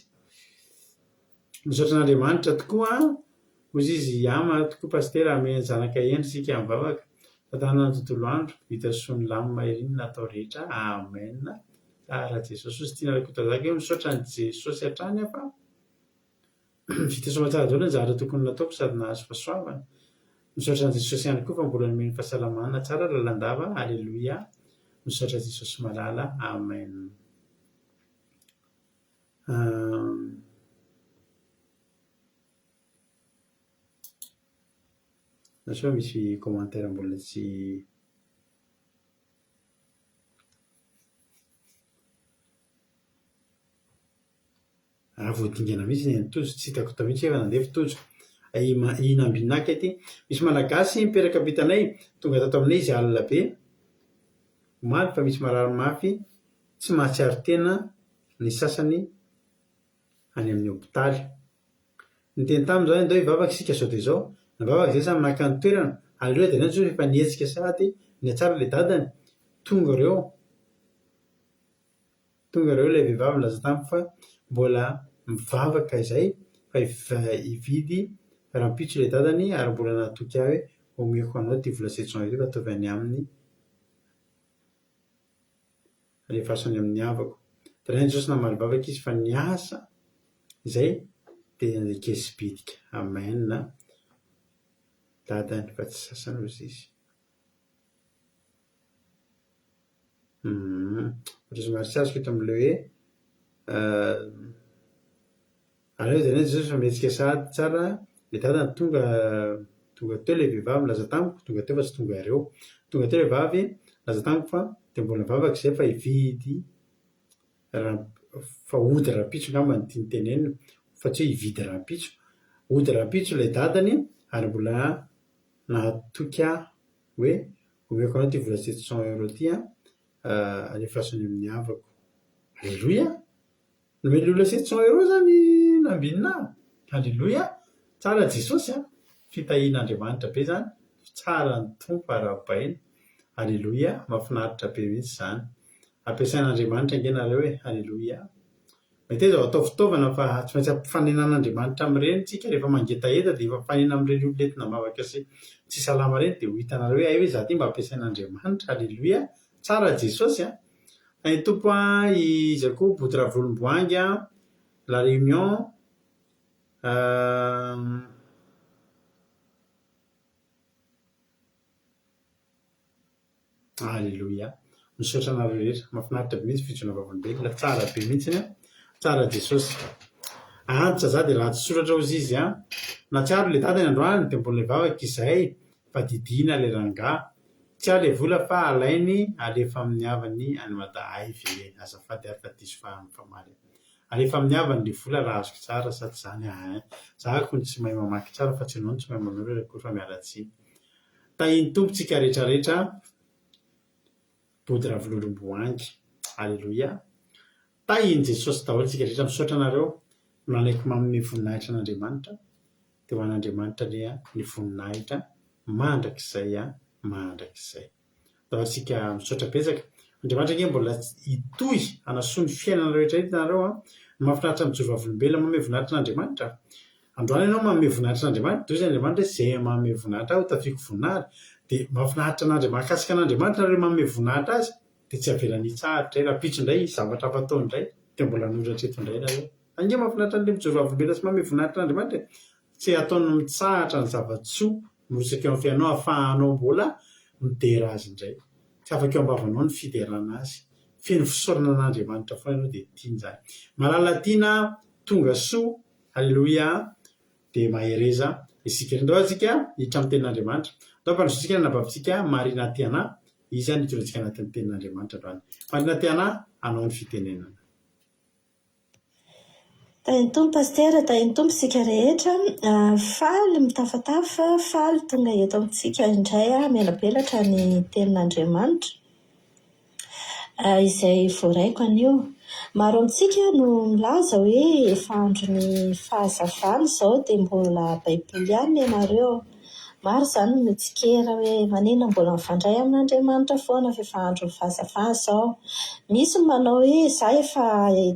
Misaotra an'Andriamanitra tokoa an! Hoy izy Yama tokoa Pasitera hameno zanaka hendry isika mivavaka. Tantanana ny tontolo andro, vita soa nilamina ery ny natao rehetra. Amen. Tsara Jesosy. Hoy Tiana Rakotazaka hoe misaotra an'i Jesosy hatrany aho fa vita soamantsara daholo ny zavatra tokony nataoko sady nahazo fahasoavana. Misaotra an'i Jesosy ihany koa fa mbola nomeny fahasalamana tsara lalandava. Aleloia. Misaotra Jesosy malala. Amen. Sao misy commentaire mbola tsy. Raha vao dingana mihitsy ny an'i Tojo, tsy hitako tao mihitsy hoe efa nandefa i Tojo. I Nambinaka ity. Misy Malagasy mipetraka ampitanay, tonga tato aminay izy alina be omaly fa misy marary mafy tsy mahatsiaro tena ny sasany any amin'ny hopitaly. Niteny taminy izaho hoe ndao hivavaka isika izao dia izao. Nivavaka izahay samy naka ny toerana. Aleo dia niantso izy fa efa nihetsika sahady nihatsara ilay dadany. Tonga ireo. Tonga ireo ilay vehivavy nilaza tamiko fa mbola mivavaka izay fa hividy rahampitso ilay dadany ary mbola natoky ahy hoe omeko anao ity vola 700 ity fa ataovy any aminy alefaso any amin'ny havako. Dia Jesosy namaly vavaka izy fa niasa izay dia nandeha sy bitika. Amen. Dadany fa tsy sasany hozy izy. Ohatra somary tsy azoko eto amin'ilay hoe aleo dia anie Jesosy fa mihetsika sahady tsara ilay dadany tonga tonga teo ilay vehivavy nilaza tamiko, tonga teo fa tsy tonga ireo. Tonga teo ilay vehivavy nilaza tamiko fa dia mbola nivavaka izay fa hividy raha fa hody rahampitso angamba no tiany tenenina fa tsy hoe hividy rahampitso. Hody rahampitso ilay dadany ary mbola nahatoky ahy hoe omeko anao ity vola 700 euros ity an, alefaso any amin'ny havako. Aleloia! Nomen'ny olona 700 euros zany nambinina ahy. Aleloia! Tsara Jesosy an! Fitahian'Andriamanitra be zany, tsara ny Tompo arahabaina. Aleloia! Mahafinaritra be mihitsy izany. Ampiasain'Andriamanitra ange nareo e! Aleloia! Meteza ho atao fitaovana fa tsy maintsy ampifanenan'Andriamanitra amin'ireny tsika rehefa mangetaheta dia efa mifanena amin'ireny olona entina am-bavaka sy tsy salama ireny dia ho hitanareo hoe hay ve izaho ity mba ampiasain'Andriamanitra. Aleloia! Tsara Jesosy a! Ny Tompo a! Iza koa Bodo Ravolomboahangy a! La Réunion Aleloia. Misaotra anareo rehetra. Mahafinaritra be mihitsy fijoroana vavolombelona. Tsara be mihitsy an. Tsara Jesosy. Antitra za dia ratsy soratra hozy izy an. Nahatsiaro ilay dadany androany dia mbola hivavaka izahay fa didiana ilay rangahy. Tsy ahy ilay vola fa alainy alefa amin'ny havany any Mada. Hay ve. Azafady ary fa diso famaly aho. Alefa amin'ny havany ilay vola raha azoko tsara sa tsy izany aa. Za kony tsy mahay mamaky tsara fa tsy ianao no tsy mahay manoratra akory fa miala tsiny. Tahin'ny Tompo tsika rehetra rehetra Body Ravololomboahangy Aleloia Tahin'i Jesosy daholo tsika rehetra Misaotra anareo manaiky manome voninahitra an'Andriamanitra dia ho an'Andriamanitra anie ny voninahitra mandrakizay mandrakizay. Ndao isika misaotra betsaka. Andriamanitra ange mbola hitohy hanasoa ny fiainanareo rehetra rehetra nareo an. Ny mahafinaritra mijoro vavolombelona manome voninahitra an'Andriamanitra. Androany ianao manome voninahitra an'Andriamanitra, dia hoy Andriamanitra hoe izay manome voninahitra ahy ho tafiako voninahitra. Dia mahafinaritra an'Andriamanitra, mahakasika an'Andriamanitra nareo manome voninahitra azy, dia tsy avelany hitsahatra indray. Rahampitso indray hisy zavatra hafa ataony indray, dia mbola hanoratra eto indray nareo. Ange mahafinaritra an'ilay mijoro vavolombelona sy manome voninahitra an'Andriamanitra e. Tsy ataony mitsahatra ny zava-tsoa mirotsaka eo amin'ny fiainanao ahafahanao mbola midera Azy indray. Tsy afaka eo am-bavanao ny fiderana Azy. Feno fisaorana an'Andriamanitra foana ianao dia tiany izany. Malalatiana tonga soa, Aleloia, dia mahereza isika. Ndao isika hiditra amin'ny tenin'Andriamanitra. Ndao ampandrosoantsika ny anabavintsika Marina Tiana, izy no hitondra antsika anatin'ny tenin'Andriamanitra androany. Marina Tiana, anao ny fitenenana. Tahin'ny Tompo Pasitera, tahin'ny Tompo isika rehetra. Faly mitafatafa, faly tonga eto amintsika indray aho hamelabelatra ny tenin'Andriamanitra izay voaraiko anio. Maro amintsika no milaza hoe efa andron'ny fahazavana izao dia mbola baiboly ihany ny anareo. Maro izany no mitsikera hoe maninona mbola mifandray amin'Andriamanitra foana fa efa andron'ny fahazavana izao. Misy ny manao hoe izaho efa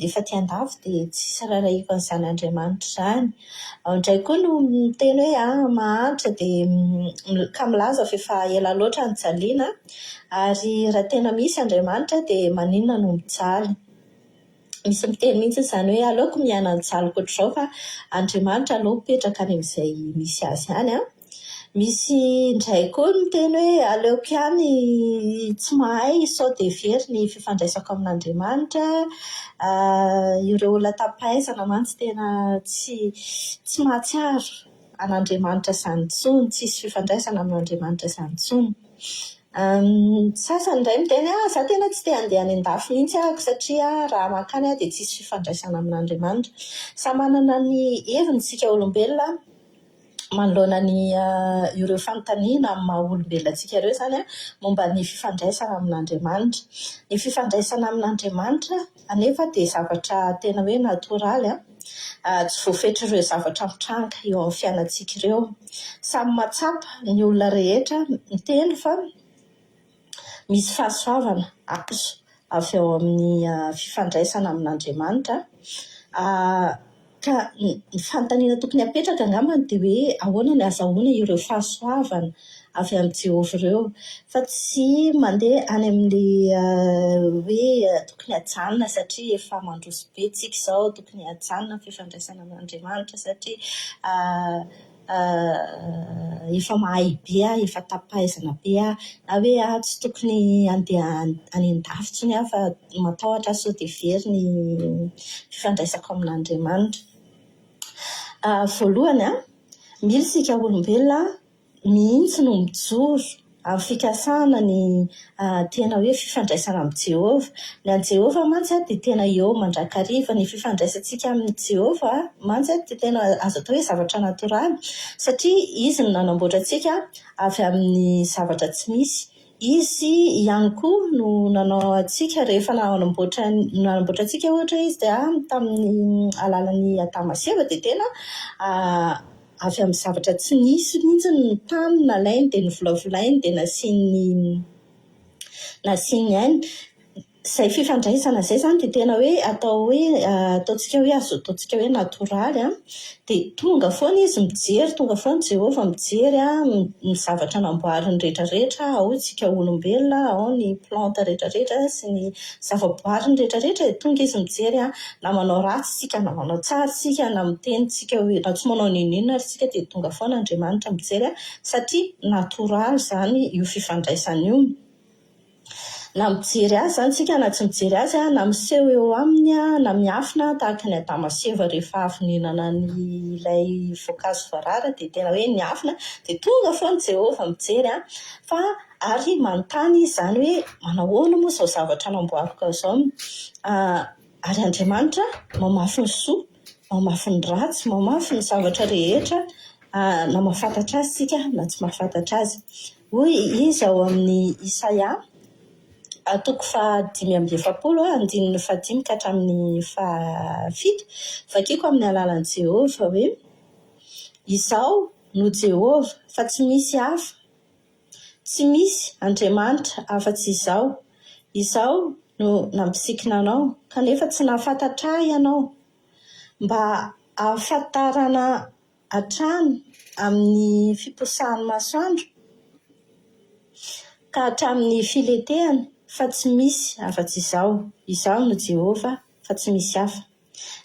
efa aty andafy dia tsisy raharahiako an'izany Andriamanitra izany. Ao indray koa no miteny hoe ah mahantra dia ka milaza fa efa ela loatra nijaliana ary raha tena misy Andriamanitra dia maninona no mijaly. Misy miteny mihitsy izany hoe aleoko miaina ny jaliko ohatr'izao fa Andriamanitra aleo mipetraka any amin'izay misy azy any an. Misy indray koa miteny hoe aleoko ihany tsy mahay sao dia very ny fifandraisako amin'Andriamanitra. Ireo olona tam-pahaizana mantsy tena tsy tsy mahatsiaro an'Andriamanitra izany intsony, tsisy fifandraisana amin'Andriamanitra izany intsony. Ny sasany indray miteny hoe ah, izaho tena tsy te handeha any an-dafy mihitsy ahako satria raha mankany aho dia tsisy fifandraisana amin'Andriamanitra. Samy manana ny heviny isika olombelona manoloana ny ireo fanontaniana amin'ny maha olombelona antsika ireo izany momba ny fifandraisana amin'Andriamanitra. Ny fifandraisana amin'Andriamanitra anefa dia zavatra tena hoe natoraly an, tsy voafetr'ireo zavatra mitranga eo amin'ny fiainantsika ireo. Samy mahatsapa ny olona rehetra miteny fa misy fahasoavana azo avy ao amin'ny fifandraisana amin'Andriamanitra. Ka ny fanontaniana tokony hapetraka angambany dia hoe ahoana ny ahazahoana ireo fahasoavana avy amin'i Jehovah ireo, fa tsy mandeha any amin'ilay hoe tokony hajanona satria efa mandroso be tsika izao, tokony hajanona ny fifandraisana amin'Andriamanitra satria efa mahay be aho, efa tam-pahaizana be aho, na hoe aho tsy tokony handeha any an-dafy intsony aho fa matahotra aho sao dia very ny fifandraisako amin'Andriamanitra. Voalohany, mila isika olombelona mihitsy no mijoro amin'ny fikasana ny tena hoe fifandraisana amin'i Jehovah. Ny an'i Jehovah mantsy dia tena eo mandrakariva. Ny fifandraisantsika amin'i Jehovah mantsy dia tena azo atao hoe zavatra natoraly satria izy no nanamboatra antsika avy amin'ny zavatra tsy misy. Izy ihany koa no nanao antsika rehefa nanamboatra nanamboatra antsika ohatra izy dia tamin'ny alalan'i Adama sy Eva dia tena avy amin'ny zavatra tsy nisy mihitsy ny tany nalainy dia novolavolainy dia nasiany nasiany aina. Izay fifandraisana izay izany dia tena hoe atao hoe ataontsika hoe azo ataontsika hoe natoraly an, dia tonga foana izy mijery, tonga foana Jehovah mijery ny zavatra namboariny rehetra rehetra, ao isika olombelona, ao ny plante rehetra rehetra sy ny zavaboariny rehetra rehetra dia tonga izy mijery an, na manao ratsy isika na manao tsara isika na miteny isika hoe na tsy manao n'inon'inona ary isika dia tonga foana Andriamanitra mijery an, satria natoraly izany io fifandraisana io. Na mijery azy izany isika na tsy mijery azy, na miseho eo aminy na miafina tahaka an'i Adama sy Eva rehefa avy nihinana an'ilay voankazo voarara dia tena hoe niafina dia tonga foana Jehovah mijery fa ary manontany izy izany hoe manahoana moa izao zavatra namboariko izao? Ary Andriamanitra mamafy ny soa, mamafy ny ratsy, mamafy ny zavatra rehetra na mahafantatra azy isika na tsy mahafantatra azy. Hoy izy ao amin'ny Isaia, toko faha-45, andininy fahadimy ka hatramin'ny fahafito, Vakiko amin'ny alalan'i Jehovah hoe, Izaho no Jehovah, fa tsy misy hafa, tsy misy Andriamanitra afa-tsy Izaho. Izaho no nampisikina anao, kanefa tsy nahafantatra Ahy ianao, mba hahafantarana hatrany amin'ny fiposahan'ny masoandro ka hatramin'ny filentehany, fa tsy misy afa-tsy Izaho. Izaho no Jehovah, fa tsy misy hafa.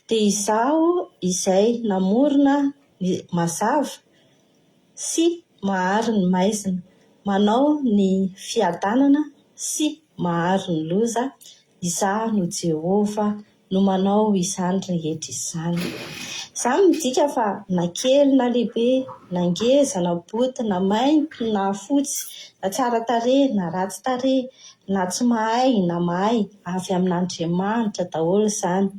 Dia Izaho izay namorona ny mazava sy mahary ny maizina, manao ny fiadanana sy mahary ny loza, Izaho no Jehovah no manao izany rehetra izany. Izany midika fa na kely na lehibe, na ngeza na bota, na mainty na fotsy, na tsara tarehy na ratsy tarehy, na tsy mahay na mahay, avy amin'Andriamanitra daholo izany.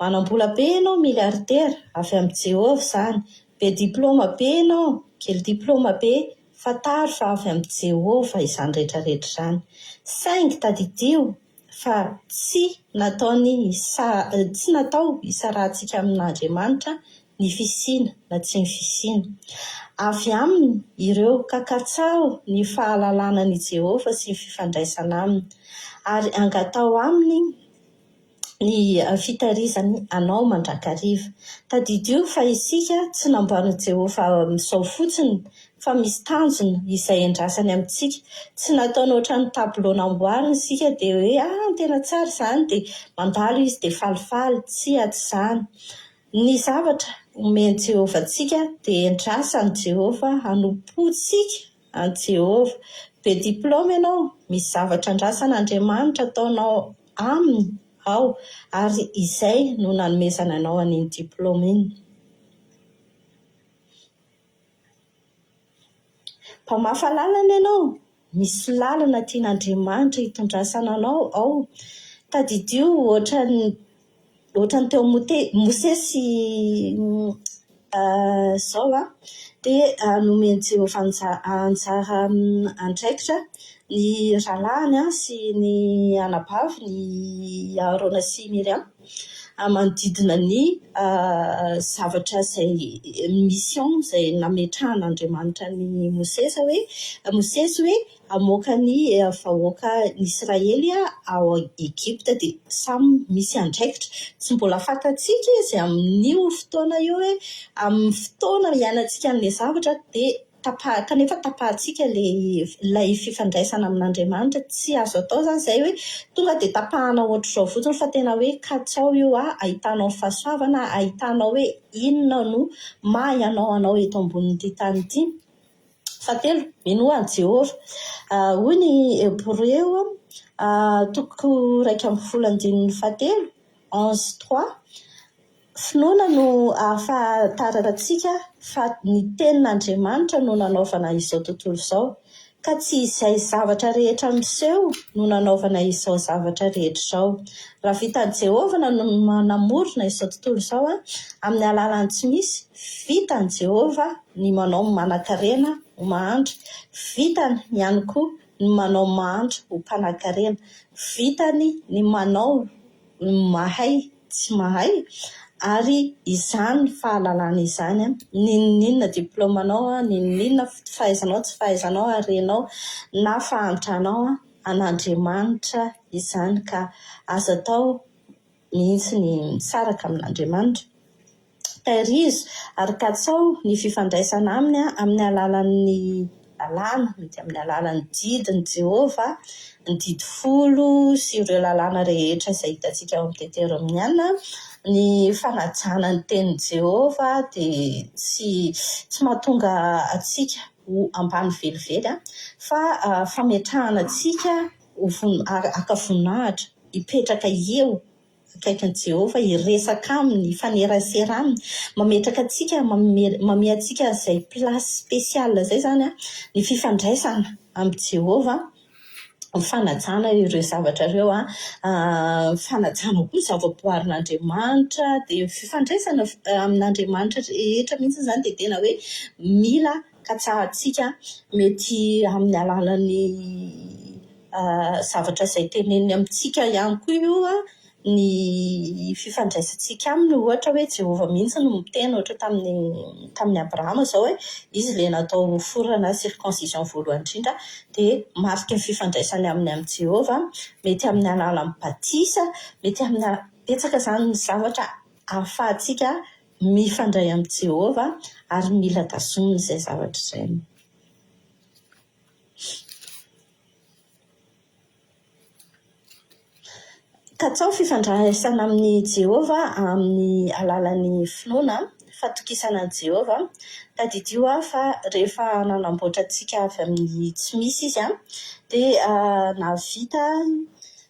Manam-bola be ianao, miliaridera, avy amin'i Jehovah izany. Be diplaoma be ianao, kely diplaoma be, fantaro fa avy amin'i Jehovah izany rehetra rehetra izany. Saingy tadidio fa tsy nataony tsy natao hisarahantsika amin'Andriamanitra ny fisiana na tsy ny fisiana. Avy aminy ireo ka katsaho ny fahalalana an'i Jehovah sy ny fifandraisana aminy, ary angataho aminy ny fitahirizany anao mandrakariva. Tadidio fa isika tsy namboarin'i Jehovah amin'izao fotsiny fa misy tanjona izay andrasany amintsika. Tsy nataony ohatran'ny tableau namboariny isika dia hoe ah tena tsara izany dia mandalo izy dia falifaly. Tsia, tsy izany. Ny zavatra. omen'i Jehovah antsika dia endrasan'i Jehovah hanompoantsika an'i Jehovah. Be diplaoma ianao, misy zavatra andrasan'Andriamanitra ataonao aminy ao ary izay no nanomezana anao an'iny diplaoma iny. Mpamafa lalana ianao, misy lalana tian'Andriamanitra hitondrasana anao ao. Tadidio ohatran'ny ohatran'ny teo Mosesy izao an, dia nomen'i Jehovah anjara andraikitra ny rahalahiny sy ny anabaviny i Arona sy i Miriama. Manodidina ny zavatra izay mission izay nametrahan'Andriamanitra an'i Mosesy hoe, Mosesy hoe hamoaka ny vahoaka Israely ao Egypta dia samy misy andraikitra. Tsy mbola fantatsika izy amin'io fotoana io hoe amin'ny fotoana iainantsika an'ilay zavatra dia Tapaha, kanefa tapahantsika ilay ilay fifandraisana amin'Andriamanitra, tsy azo atao izany izay hoe tonga dia tapahana ohatr'izao fotsiny fa tena hoe katsaho io ahitanao ny fahasoavana, ahitanao hoe inona no maha ianao anao eto ambonin'ity tany ity. Fahatelo, minoa an'i Jehovah. Hoy ny Hebreo toko 11 andininy fahatelo, 11 trois, Finoana no ahafantarantsika fa ny Tenin'Andriamanitra no nanaovana izao tontolo izao, ka tsy izay zavatra rehetra miseho no nanaovana izao zavatra rehetra izao. Raha vitan'i Jehovah ny namorona izao tontolo izao amin'ny alalan'ny tsy misy, vitan'i Jehovah ny manao ny manankarena ho mahantra, vitany ihany koa ny manao ny mahantra ho mpanankarena, vitany ny manao ny mahay tsy mahay ary izany fahalalana izany n'inon'inona diplaomanao n'inon'inona fahaizanao tsy fahaizanao harenao na fahantranao an'Andriamanitra izany ka aza atao mihitsy ny misaraka amin'Andriamanitra. Tairizo ary katsaho ny fifandraisana aminy amin'ny alalan'ny lalàna, mety amin'ny alalan'ny didin'i Jehovah, ny didy folo sy ireo lalàna rehetra izay hitantsika ao amin'ny Deteronomiana. Ny fanajana ny tenin'i Jehovah dia tsy tsy mahatonga antsika ho ambany velively fa fametrahana antsika ho haka voninahitra, hipetraka eo akaikin'i Jehovah, hiresaka aminy, hifanerasera aminy, mametraka antsika, manome antsika an'izay place spéciale izay izany ny fifandraisana amin'i Jehovah, ny fanajana ireo zavatra ireo, ny fanajana koa ny zavaboarin'Andriamanitra, dia ny fifandraisana amin'Andriamanitra rehetra mihitsy izany dia tena hoe mila katsahantsika, mety amin'ny alalan'ny zavatra izay teneniny amintsika ihany koa io ny fifandraisantsika aminy, ohatra hoe Jehovah mihitsy no miteny ohatra tamin'ny tamin'i Abrahama izao hoe izy ilay natao ho forana circoncision voalohany indrindra dia mariky ny fifandraisany aminy amin'i Jehovah, mety amin'ny alalan'ny batisa, mety amin'ny betsaka izany ny zavatra ahafahantsika mifandray amin'i Jehovah ary mila tazomina izay zavatra izay. Katsaho fifandraisana amin'i Jehovah amin'ny alalan'ny finoana, fatokisana an'i Jehovah. Tadidio fa rehefa nanamboatra antsika avy amin'ny tsy misy izy, dia nahavita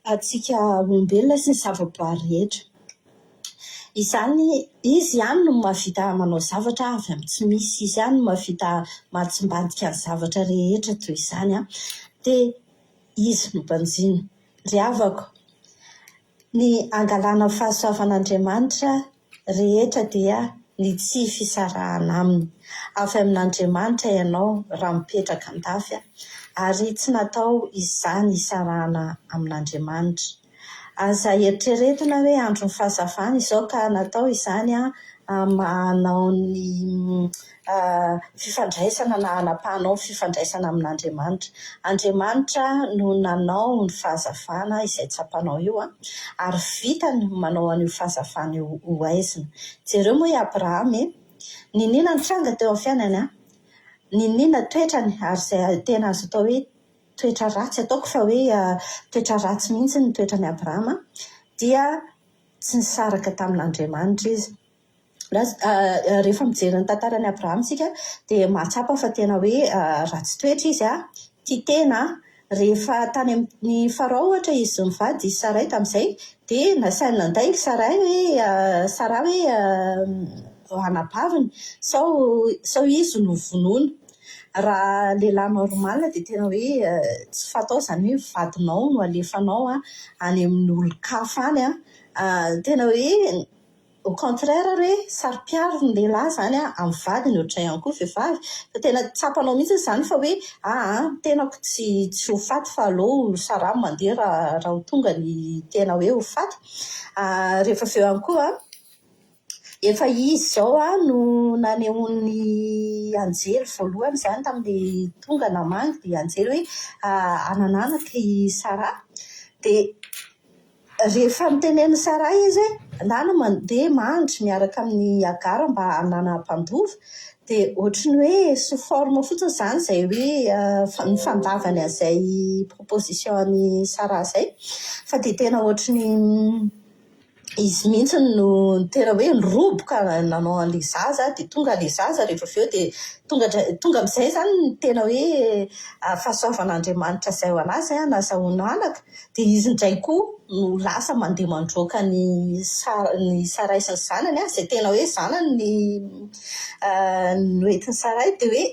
antsika olombelona sy ny zavaboary rehetra. Izany, izy ihany no mahavita manao zavatra avy amin'ny tsy misy, izy ihany no mahavita mahatsimbadika ny zavatra rehetra toy izany. Dia izy no banjino. Ry havako, ny hangalana ny fahasoavan'Andriamanitra rehetra dia ny tsy fisarahana aminy. Avy amin'Andriamanitra ianao raha mipetraka an-dafy, ary tsy natao izany hisarahana amin'Andriamanitra. Aza eritreretina hoe andron'ny fahazavana izao ka natao izany hanao ny fifandraisana na hanapahanao ny fifandraisana amin'Andriamanitra. Andriamanitra no nanao ny fahazavana izay tsapanao io ary vitany ny manao an'io fahazavana io ho haizina. Jereo moa i Abrahama e! Niniana nitranga teo amin'ny fiainany, niniana toetrany ary izay tena azo atao hoe toetra ratsy, ataoko fa hoe toetra ratsy mihitsy ny toetran'i Abrahama, dia tsy nisaraka tamin'Andriamanitra izy. Rehefa mijery ny tantaran'i Abrahama isika dia mahatsapa fa tena hoe ratsy toetra izy, tia tena. Rehefa tany amin'i Farao ohatra izy mivady, i Saray tamin'izay, dia nasainy nandainga i Saray hoe Saraha hoe anabaviny sao sao izy no vonoina. Raha lehilahy normal dia tena hoe tsy fatao izany hoe vadinao no alefanao any amin'ny olon-kafa any. Tena hoe Au contraire ary hoe saro-piaro ny lehilahy izany amin'ny vadiny, ohatr'izay ihany koa ny vehivavy, fa tena tsapanao mihitsy izany fa hoe aa ny tenako tsy tsy ho faty fa aleo Sarah mandeha raha raha ho tonga ny tena hoe ho faty. Rehefa avy eo ihany koa an, efa izy izao no nanehoan'ny anjely voalohany izany tamin'ilay tonga namangy dia anjely hoe hanan'anaka i Sarah. Dia Rehefa notenenin'i Saraha izy hoe, Ndana mandeha mandry miaraka amin'i Hagara mba hanana mpandova, dia ohatry ny hoe sous forme fotsiny izany izay hoe ny fandavany an'izay proposition an'i Saraha izay, fa dia tena ohatry ny izy mihitsy no tena hoe niroboka nanao an'ilay zaza, dia tonga ilay zaza rehefa avy eo dia tonga indray, tonga amin'izay izany ny tena hoe fahasoavan'Andriamanitra izay ho an'azy nahazahoana anaka. Dia izy indray koa no lasa mandeha mandroaka an'i ny Saray sy ny zanany, izay tena hoe zanany ny noentin'i Saray, dia hoe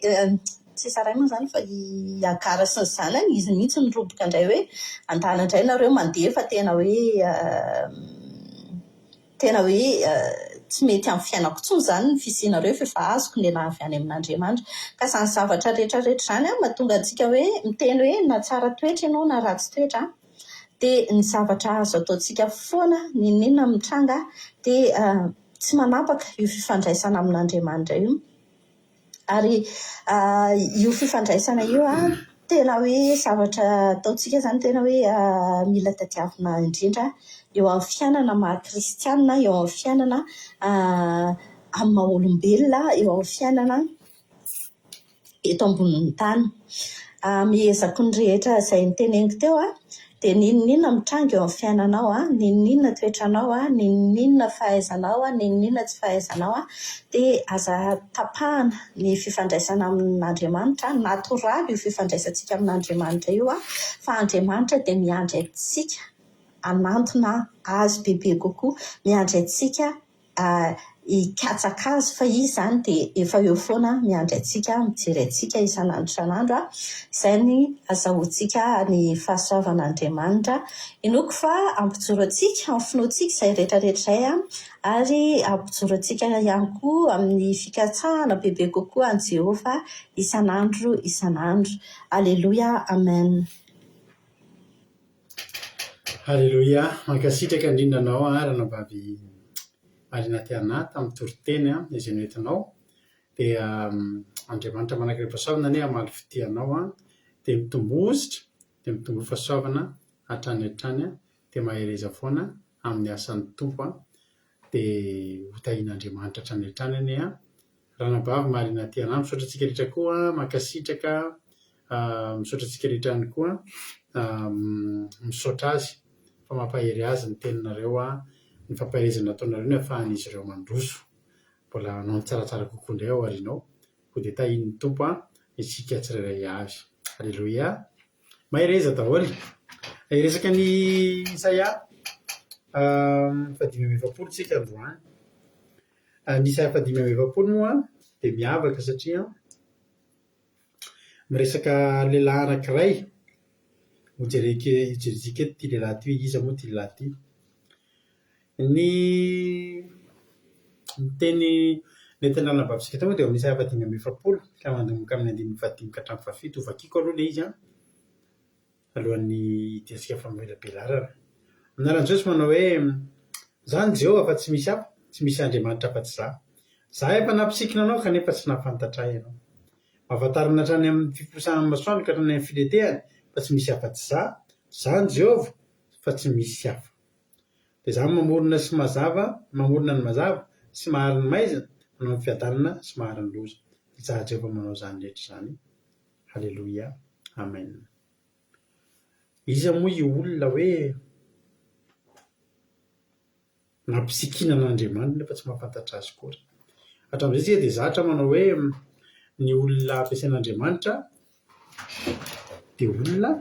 tsy Saray moa izany fa i Hagara sy ny zanany, izy mihitsy no niroboka indray hoe andana indray nareo mandeha fa tena hoe Tena hoe tsy mety amin'ny fiainako intsony izany ny fisianareo fa efa azoko ny elah avy any amin'Andriamanitra. Ka izany zavatra rehetra rehetra izany mahatonga antsika hoe miteny hoe na tsara toetra ianao na ratsy toetra dia ny zavatra azo ataontsika foana n'inon'inona mitranga dia tsy manapaka io fifandraisana amin'Andriamanitra io. Ary io fifandraisana io tena hoe zavatra ataontsika izany tena hoe mila tadiavina indrindra eo amin'ny fiainana maha kristiana, eo amin'ny fiainana amin'ny maha olombelona, eo amin'ny fiainana eto ambonin'ny tany. Miezaka ny rehetra izay noteneniko teo dia n'inon'inona mitranga eo amin'ny fiainanao, n'inon'inona toetranao, n'inon'inona fahaizanao, n'inon'inona tsy fahaizanao, dia aza tapahana ny fifandraisana amin'Andriamanitra. Natoraly io fifandraisantsika amin'Andriamanitra io, fa Andriamanitra dia miandry antsika hanantona Azy bebe kokoa, miandry antsika hikatsaka azy fa izy izany dia efa eo foana miandry antsika, mijery antsika isan'andro isan'andro. Izay ny azahoantsika ny fahasoavan'Andriamanitra. Inoako fa hampijoro antsika amin'ny finoantsika izay rehetra rehetra izay ary hampijoro antsika ihany koa amin'ny fikatsahana bebe kokoa an'i Jehovah isan'andro isan'andro. Aleloia. Amen. Aleloia! Mankasitraka indrindra anao ranabavy Marina Tiana tamin'ny toriteny izay noentinao. Dia Andriamanitra manankarem-pahasoavana anie hamaly fitia anao dia mitomboa hosotra, dia mitomboa fahasoavana hatrany hatrany dia mahereza foana amin'ny asan'ny Tompo dia ho tahian'Andriamanitra hatrany hatrany anie. Ranabavy Marina Tiana, misaotra antsika rehetra koa, mankasitraka, misaotra antsika rehetra ihany koa, misaotra azy fa mampahery azy ny teninareo, ny fampaherezana nataonareo ny ahafahan'izy ireo mandroso. Mbola hanao ny tsaratsara kokoa indray ao aoriana ao. Koa dia tahian'ny Tompo isika tsirairay avy. Aleloia. Mahereza daholo. Hiresaka ny Isaia fahadimy amby efapolo isika androany. Ny Isaia fahadimy amby efapolo moa dia miavaka satria miresaka lehilahy anankiray. Hojereko hojerentsika eto ity lehilahy ity hoe iza moa ity lehilahy ity. Ny ny teny nentin'ny ranabavitsika teo moa dia ao amin'ny Isaia fahadimy amby efapolo ka manomboka amin'ny andininy fahadimy ka hatramin'ny fahafito. Hovakiko aloha ilay izy an. alohan'ny hidirantsika famelabelarana. Amin'ny anaran'i Jesosy manao hoe, Izaho no Jehovah fa tsy misy hafa, tsy misy Andriamanitra afa-tsy Izaho. Izaho efa nampisikina anao kanefa tsy nahafantatra Ahy ianao. Mahafantarina hatrany amin'ny fiposahan'ny masoandro ka hatrany amin'ny filetehany fa tsy misy afa-tsy Izaho. Izaho no Jehovah fa tsy misy hafa. Dia Izaho mamorona sy mazava, mamorona ny mazava sy mahary ny maizina, manao ny fiadanana sy mahary ny loza. Izaho Jehovah manao izany rehetra izany. Haleloia. Amen. Iza moa io olona hoe nampisikinana an'Andriamanitra nefa tsy mahafantatra azy akory? Hatramin'izay isika dia zatra manao hoe ny olona ampiasain'Andriamanitra dia olona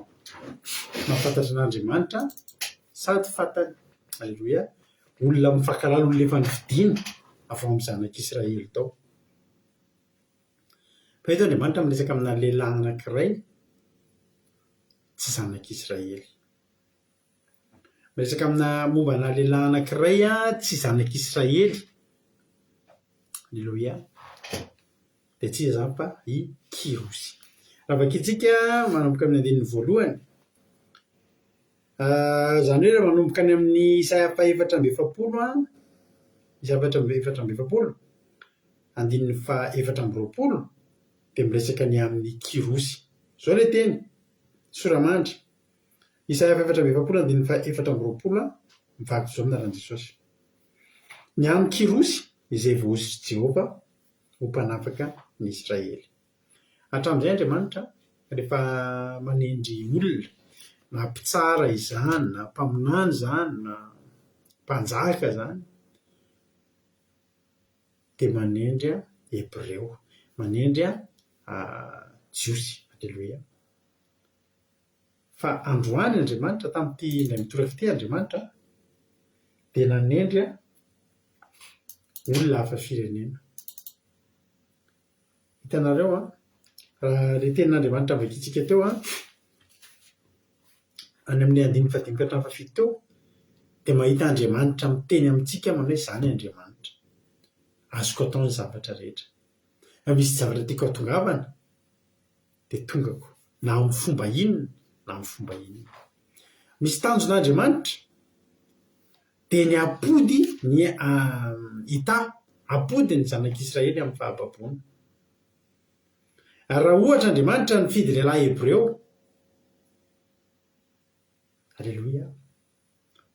mahafantatra an'Andriamanitra sady fantany. Aleloia. Olona mifankahalala, olona efa nofidina avy ao amin'ny zanak'Israely tao. Fa eto Andriamanitra miresaka amina lehilahy anankiray tsy zanak'Israely. Miresaka amina momba ana lehilahy anankiray tsy zanak'Israely. Aleloia. Dia tsy iza izany fa i Kyrosy. Raha vakintsika manomboka amin'ny andininy voalohany, izany hoe raha manomboka any amin'ny Isaia fahefatra amby efapolo, Isaia 44, andininy faha-24 dia miresaka ny amin'i Kyrosy. Izao ilay teny, sora-mandry, Isaia faha-44 andininy faha-24, mivaky izao amin'ny anaran'i Jesosy. Ny amin'i Kyrosy izay voahosotr'i Jehovah ho mpanapaka ny Israely. Hatramin'izay Andriamanitra rehefa manendry olona, na mpitsara izany, na mpaminany izany, na mpanjaka izany, dia manendry Hebreo, manendry Jiosy. Aleloia. Fa androany Andriamanitra, tamin'ity indray mitoraka ity Andriamanitra dia nanendry olona hafa firenena. Hitanareo an, raha ilay tenin'Andriamanitra novakintsika teo an, any amin'ny andininy fahadimy ka hatramin'ny fahafito teo, dia mahita Andriamanitra miteny amintsika manao hoe izaho ny Andriamanitra. Azoko atao ny zavatra rehetra. Raha misy zavatra tiako hahatongavana dia tongako, na amin'ny fomba inona na amin'ny fomba inona. Misy tanjon'Andriamanitra dia ny hampody ny hitahy, hampody ny zanak'Israely amin'ny fahababoana. Ary raha ohatra Andriamanitra nifidy lehilahy hebreo, Aleloia,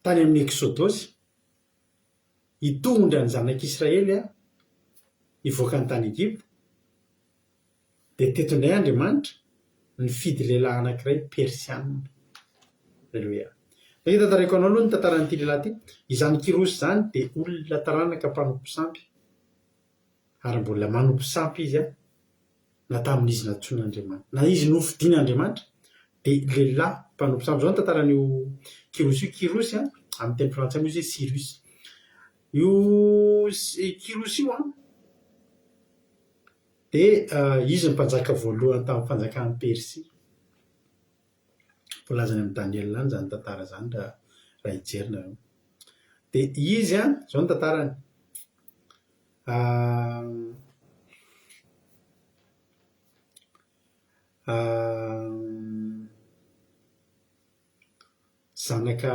tany amin'ny Eksodosy, hitondra ny zanak'Israely hivoaka ny tany Egypta, dia teto indray Andriamanitra nifidy lehilahy anankiray Persiana. Aleloia. Dia tantaraiko anao aloha ny tantaran'ity lehilahy ity. Izany Kyrosy izany dia olona taranaka mpanompo sampy. Ary mbola manompo sampy izy na tamin'izy nantsoin'Andriamanitra. Na izy nofidin'Andriamanitra dia lehilahy mpanompo sampy. Izao ny tantaran'io Kyrosy io. Kyrosy amin'ny teny frantsay moa izy hoe Cyrus. Io Kyrosy io an, dia izy no mpanjaka voalohany tamin'ny fanjakan'i Persia. Voalaza any amin'i Daniela any izany tantara izany raha raha hijery nareo. Dia izy an, izao ny tantarany. Zanaka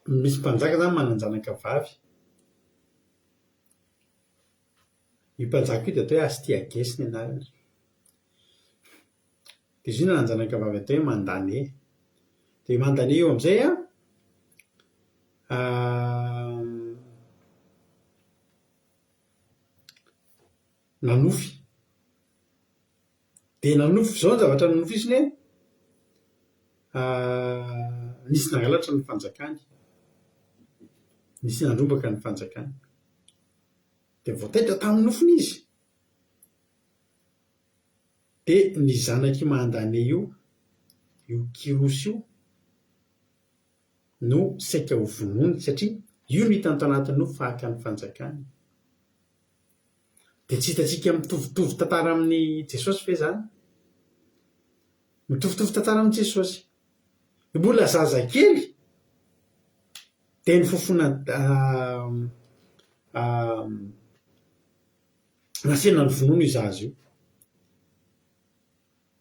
misy mpanjaka izany manan-janaka vavy. Io mpanjaka io dia atao hoe Astiages ny anarany. Dia izy io nanan-janaka vavy atao hoe Mandane. Dia io Mandane io amin'izay an, nanofy. Dia nanofy, izao ny zavatra nonofisiny hoe, nisy nangalatra ny fanjakany, nisy nandrombaka ny fanjakany. Dia vao taitra tamin'ny nofiny izy, dia ny zanak'i Mandane io, io Kyrosy io, no saika ho vonoiny, satria io no hitany tao anatin'ny nofy fa haka ny fanjakany. Dia tsy hitantsika mitovitovy tantara amin'i Jesosy ve izany? Mitovitovy tantara amin'i Jesosy. Mbola zazakely dia nifofona nasiana ny vonono io zaza io.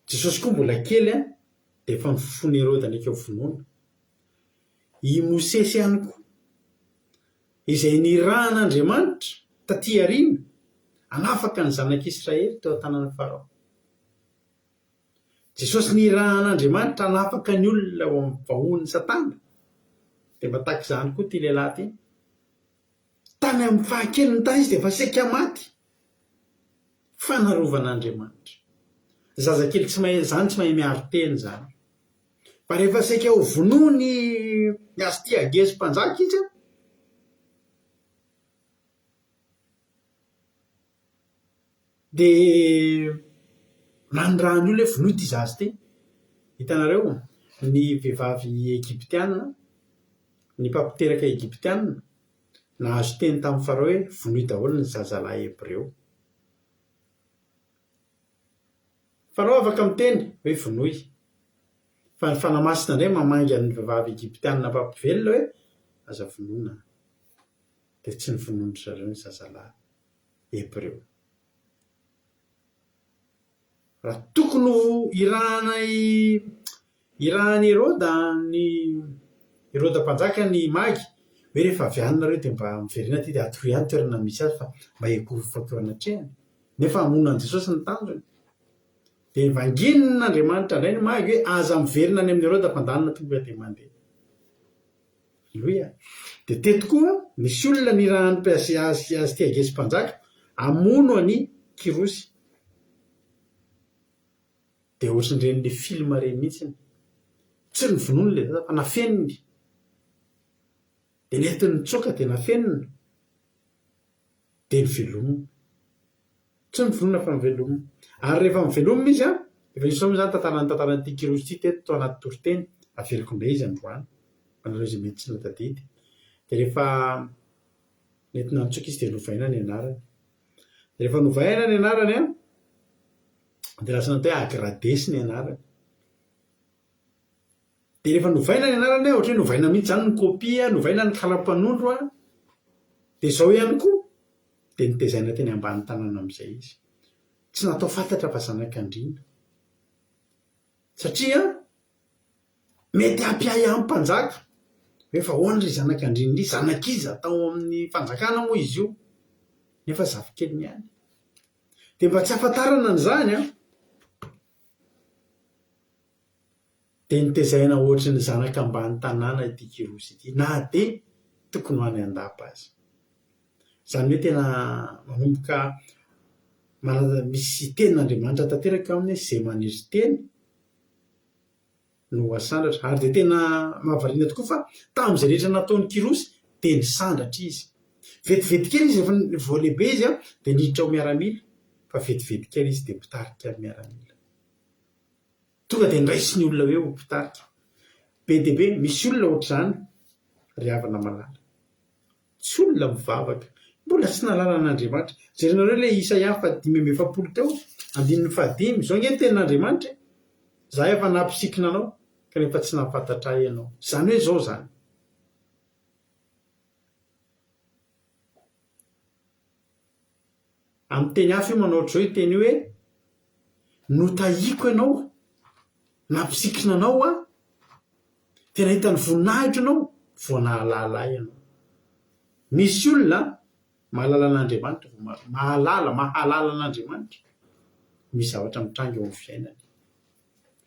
Jesosy koa mbola kely dia efa nofofoin'i Heroda naiky ho vonoina. I Mosesy ihany koa izay nirahan'Andriamanitra taty aoriana hanafaka ny zanak'Israely teo an-tanan'i Farao. Jesosy nirahan'Andriamanitra hanafaka ny olona ao amin'ny vahohon'i Satana, dia mba tahaka izany koa ity lehilahy ity. Tany amin'ny fahakeliny tany izy dia efa saika maty. Fanarovan'Andriamanitra. Zazakely tsy mahay, izany tsy mahay miaro tena izany. Fa rehefa saika ho vonoiny i Astiagesy mpanjaka izy an, dia nanirahany olona hoe vonoy ity zaza ity. Hitanareo, ny vehivavy egyptiana, ny mpampiteraka egyptiana, nahazo teny tamin'i Farao hoe vonoy daholo ny zazalahy hebreo. Farao afaka miteny hoe vonoy. Fa ny Fanahy Masina indray mamangy an'ny vehivavy egyptiana mpampivelona hoe aza vonoina. Dia tsy novonoin-dry zareo ny zazalahy hebreo. Raha tokony ho irahana i irahan'i Heroda ny Heroda mpanjaka ny magy hoe rehefa avy any nareo dia mba miverena aty dia atoroy ahy ny toerana misy azy fa mba hiankohofako eo anatrehany. Nefa hamono an'i Jesosy ny tanjony. Dia vanginin'Andriamanitra indray ny magy hoe aza miverina any amin'i Heroda fa andanina tonga dia mandeha. Aleloia. Dia teto koa nisy olona nirahan'i Astiagesy mpanjaka hamono an'i Kyrosy. Dia ohatran'ireny le film ireny mihitsy. Tsy novonoiny ilay zaza fa nafeniny. Dia nentiny nitsoaka dia nafenina. Dia novelomina. Tsy novonoina fa novelomina. Ary rehefa novelomina izy an, efa nisy moa izany tantara ny tantaran'ity Kyrosy ity teto tao anaty toriteny, averiko indray izy androany, ho anareo izay mety tsy nahatadidy. Dia rehefa nentina nitsoaka izy dia novaina ny anarany. Dia rehefa novaina ny anarany an, dia lasa natao hoe Agradesy ny anarany. Dia rehefa novaina ny anarany an, ohatra hoe novaina mihitsy izany ny kopia, novaina ny kara-panondro an, dia izao ihany koa, dia notezaina teny ambany tanàna amin'izay izy. Tsy natao fantatra fa zanak'andriana. Satria mety hampiahiahy mpanjaka hoe fa ahoana ry zanak'andriana ry, zanak'iza tao amin'ny fanjakana moa izy io, nefa zafikeliny ihany. Dia mba tsy hahafantarana an'izany an, Dia notezaina ohatry ny zanaka ambany tanàna ity Kyrosy ity na dia tokony ho any an-dapa aza. Izany hoe tena manomboka manana misy tenin'Andriamanitra tanteraka eo aminy hoe izay maniry tena no asandratra. Ary dia tena mahavariana tokoa fa tamin'izay rehetra nataon'i Kyrosy dia nisandratra izy. Vetivety kely izy rehefa vao lehibe izy dia niditra ho miaramila fa vetivety kely izy dia mpitarika ny miaramila. Tonga dia niraisin'ny olona hoe ho mpitarika. Be dia be, misy olona ohatr'izany ry havana malala. Tsy olona mivavaka, mbola tsy nahalala an'Andriamanitra. Jerenareo ilay Isaia faha 45 teo, andininy fahadimy, izao ange ny tenin'Andriamanitra e! Izaho efa nampisikina anao, kanefa tsy nahafantatra ahy ianao. Izany hoe izao izany. Amin'ny teny hafa io manao ohatr'izao io teny io hoe, Notahiako ianao, nampisikina anao aho, dia nahita ny voninahitro ianao, vao nahalala ahy ianao. Misy olona mahalala an'Andriamanitra, mahalala, mahalala an'Andriamanitra, misy zavatra mitranga eo amin'ny fiainany,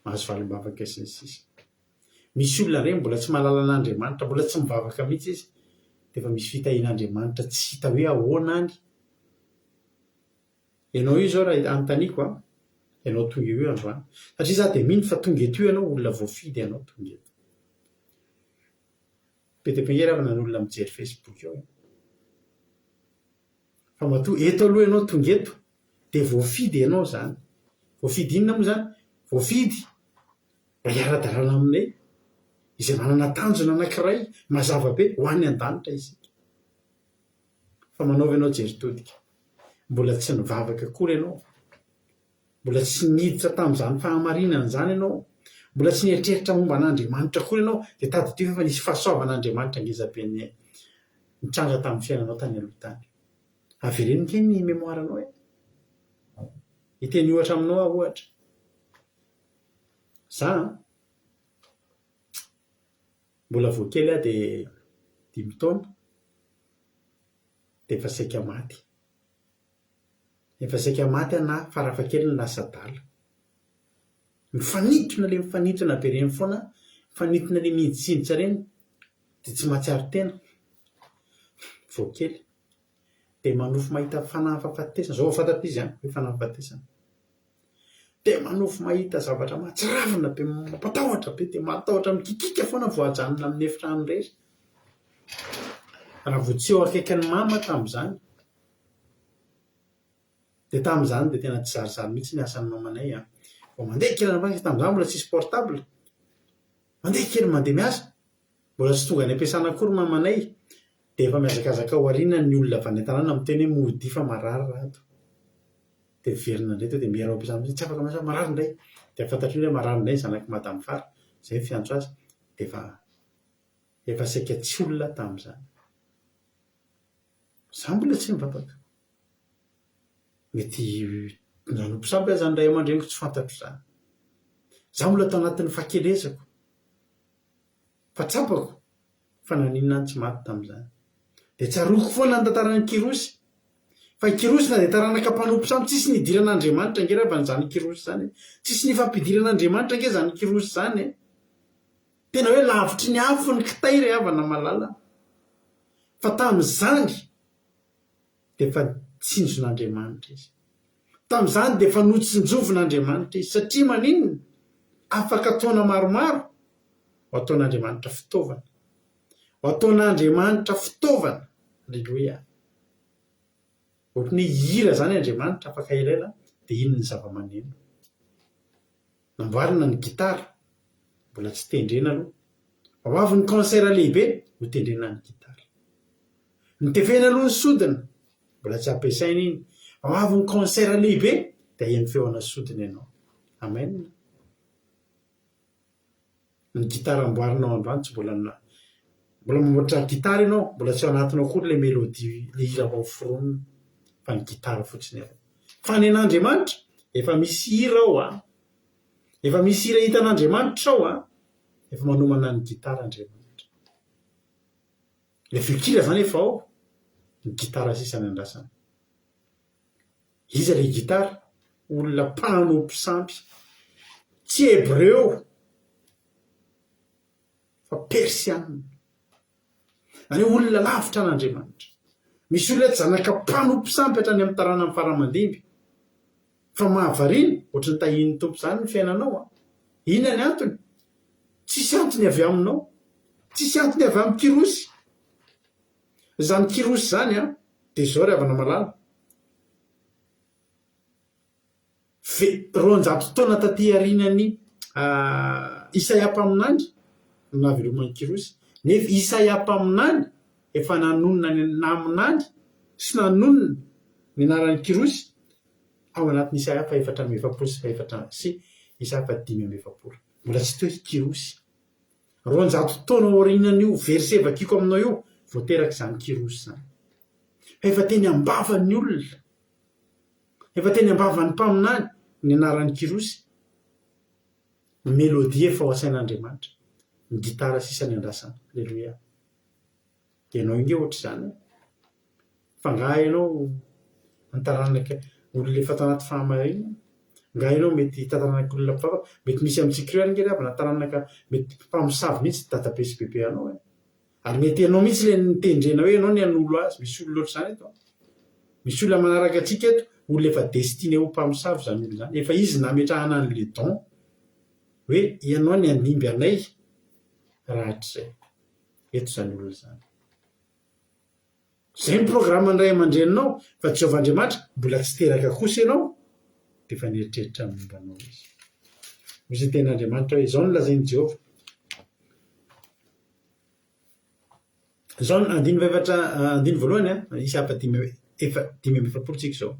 mahazo valim-bavaka sy ny sisa. Misy olona indray mbola tsy mahalala an'Andriamanitra, mbola tsy mivavaka mihitsy izy, dia efa misy fitahian'Andriamanitra tsy hita hoe ahoana any. Ianao io izao raha anontaniako an, ianao tonga eo io androany, satria izaho dia mino fa tonga eto io ianao, olona voafidy ianao tonga eto. Be dia be ange ravana ny olona mijery Facebook eo e. Fa matoa eto aloha ianao tonga eto, dia voafidy ianao izany. Voafidy inona moa izany? Voafidy mba hiara-dalana aminay, izay manana tanjona anankiray mazava be ho any an-danitra isika. Fa manaova ianao jery todika. Mbola tsy nivavaka akory ianao. Mbola tsy niditra tamin'izany fahamarinana izany ianao. Mbola tsy nieritreritra momba an'Andriamanitra akory ianao. Dia tadidio fa efa nisy fahasoavan'Andriamanitra ngezabe nitranga tamin'ny fiainanao tany aloha tany. Avereno kely ny mémoire-nao e. Hiteny ohatra aminao aho ohatra. Za an, mbola vao kely aho dia dimy taona dia efa saika maty. Efa saika maty aho na farafahakeliny lasa adala. Mifanintona ilay mifanintona be ireny foana, mifanintona ilay mihintsintsy ireny dia tsy mahatsiaro tena vao kely. Dia manofy mahita fanahy fahafatesana, izao vao fantatro izy an, hoe fanahy fahafatesana. Dia manofy mahita zavatra mahatsiravina be, mampatahotra be, dia matahotra mikikika foana vao ajanona amin'ny efitrano irery. Raha vao tsy eo akaikin'i mama tamin'izany, dia tamin'izany dia tena tsy zarizary mihitsy ny asan'ny mamanay an. Vao mandeha kely any am-pasika, tamin'izany mbola tsisy portable. Mandeha kely mandeha miasa, mbola tsy tonga any am-piasana akory mamanay dia efa mihazakazaka ao aoriana ny olona avy any an-tanàna miteny hoe modia fa marary Rado. Dia miverina indray teo dia miera ao am-piasana amin'izay, tsy afaka miasa fa marary indray. Dia fantatry ny olona hoe marary indray ny zanak'i Madame Fara, izay ny fiantso azy, dia efa efa saika tsy olona tamin'izany. Izaho mbola tsy nivavaka. Mety nanompo sampy aza ny ray aman-dreniko tsy fantatro izany. Izaho mbola tao anatin'ny fahakelezako. Fa tsapako fa naninona aho no tsy maty tamin'izany. Dia tsaroako foana ny tantaran'i Kyrosy. Fa i Kyrosy na dia taranaka mpanompo sampy, tsisy nidiran'Andriamanitra ange raha izany Kyrosy izany e. Tsisy nifampidiran'Andriamanitra ange izany Kyrosy izany e. Tena hoe lavitry ny afo ny kitay ry havana malala. Fa tamin'izany dia efa tsinjon'Andriamanitra izy. Tamin'izany dia efa notsinjovin'Andriamanitra izy. Satria maninona? Afaka taona maromaro, ho ataon'Andriamanitra fitaovana. Ho ataon'Andriamanitra fitaovana. Aleloia. Ohatran'ny hoe hihira izany Andriamanitra afaka elaela dia iny ny zava-maneno. Namboarina ny gitara, mbola tsy tendrena aloha. Ho avy ny concert lehibe, ho tendrena ny gitara. Notefena aloha ny sodina, mbola tsy ampiasaina iny. Ho avy ny concert lehibe, dia haheno feona sodina ianao. Amen. Ny gitara amboarinao androany tsy mbola mbola mamboatra gitara ianao, mbola tsy ao anatinao akory ilay mélodie, ilay hira vao foronina, fa ny gitara fotsiny aloha. Fa ny an'Andriamanitra, efa misy hira ao an! Efa misy hira hitan'Andriamanitra ao an! Efa manomana ny gitara Andriamanitra. Ilay feon-kira izany efa ao, ny gitara sisa no andrasana. Iza ilay gitara? Olona mpanompo sampy. Tsy hebreo fa persiana. Izany hoe olona lavitra an'Andriamanitra. Misy olona eto zanaka mpanompo sampy hatrany amin'ny taranany fara aman-dimby. Fa mahavariana, ohatry ny tahian'ny Tompo izany ny fiainanao an! Inona ny antony? Tsisy antony avy aminao. Tsisy antony avy amin'i Kyrosy. Izany Kyrosy izany an, dia izao ry havana malala, ve 200 taona taty aorianan'i Isaia mpaminany no nahaveloman'i Kyrosy, nefa Isaia mpaminany efa nanonona ny naminany sy nanonona ny anaran'i Kyrosy ao anatin'ny Isaia faha-44 sy fahefatra sy Isaia faha-45. Mbola tsy teo i Kyrosy. 200 taona aorianan'io verset vakiko aminao io vao teraka izany Kyrosy izany. Fa efa teny am-bavan'ny olona, efa teny am-bavan'ny mpaminany ny anaran'i Kyrosy. Ny mélodie efa ao an-tsain'Andriamanitra, ny gitara sisa ny andrasana. Aleloia. Ianao ange ohatr'izany e. Fa angaha ianao ny taranaka olona efa tao anaty fahamarinana? Angaha ianao mety taranaka olona mpivavaka? Mety misy amintsika ireo ary ange ry havana taranaka mety mpamosavy mihitsy dadabe sy bebe anao e. Ary mety ianao mihitsy ilay nitendrena hoe ianao ny hanolo azy. Misy olona ohatr'izany eto an. Misy olona manaraka antsika eto, olona efa destiné ho mpamosavy izany olona izany. Efa izy nametrahana an'ilay don hoe ianao ny handimby anay rahatrizay. Eto izany olona izany. Izay ny programan'ny ray aman-dreninao, fa Jehovah Andriamanitra, mbola tsy teraka kosa ianao, dia efa nieritreritra ny momba anao Izy. Hoy ny tenin'Andriamanitra hoe, Izao no lazain'i Jehovah. Izao no andininy fahefatra, andininy voalohany, isa fahadimy efa 45 tsika izao.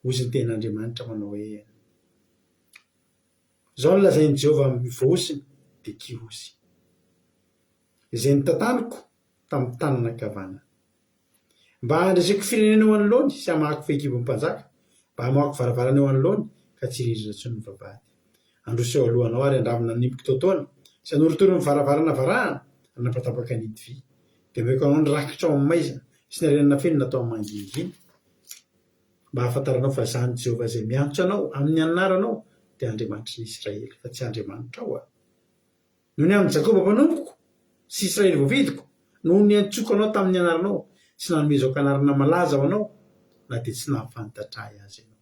Hoy ny tenin'Andriamanitra manao hoe, Izao no lazain'i Jehovah amin'ny voahosony, dia Kyrosy, izay notantaniko tamin'ny tanana ankavanana, mba handreseko firenena eo anoloany sy hamahako fehikibon'ny mpanjaka, mba hamoahako varavarana eo anoloany ka tsy hirindrina intsony ny vavahady. Handroso eo alohanao ary handravona ny kitoatoana sy hanorotoro ny varavarana varahana ary nampatapaka ny hidy vy. Dia omeko anao ny rakitra ao amin'ny maizina sy ny harena nafenina tao amin'ny mangingina, mba hahafantaranao fa Izaho Jehovah izay miantso anao amin'ny anaranao dia Andriamanitry ny Israely, fa tsy andriamanitrao aho. Noho ny amin'i Jakoba mpanompoko sy Israely voafidiko, no niantsoako anao tamin'ny anaranao sy nanomezako anarana malaza ho anao, na dia tsy nahafantatra ahy aza ianao.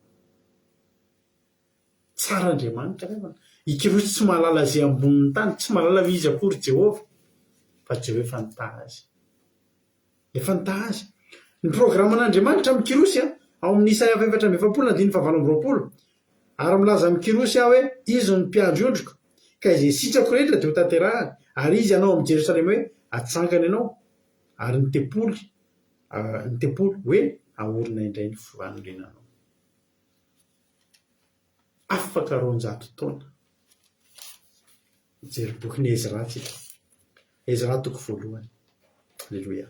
Tsara Andriamanitra ry havana. I Kyrosy tsy mahalala izay ambonin'ny tany, tsy mahalala hoe iza akory Jehovah, fa Jehovah efa nitaha azy. Efa nitaha azy. Ny programan'Andriamanitra amin'i Kyrosy, ao amin'ny Isaia faha-44 andininy faha-28, Ary milaza amin'i Kyrosy aho hoe, Izy no mpiandry ondriko, ka izay sitrako rehetra dia hotanterahany, ary izy hanao amin'i Jerosalema hoe, Atsangana ianao, ary ny tempoly, ny tempoly, hoe, Haorina indray ny fanorenanao. Afaka 200 taona. Mijery bokin'i Ezra tsika. Ezra toko voalohany. Aleloia.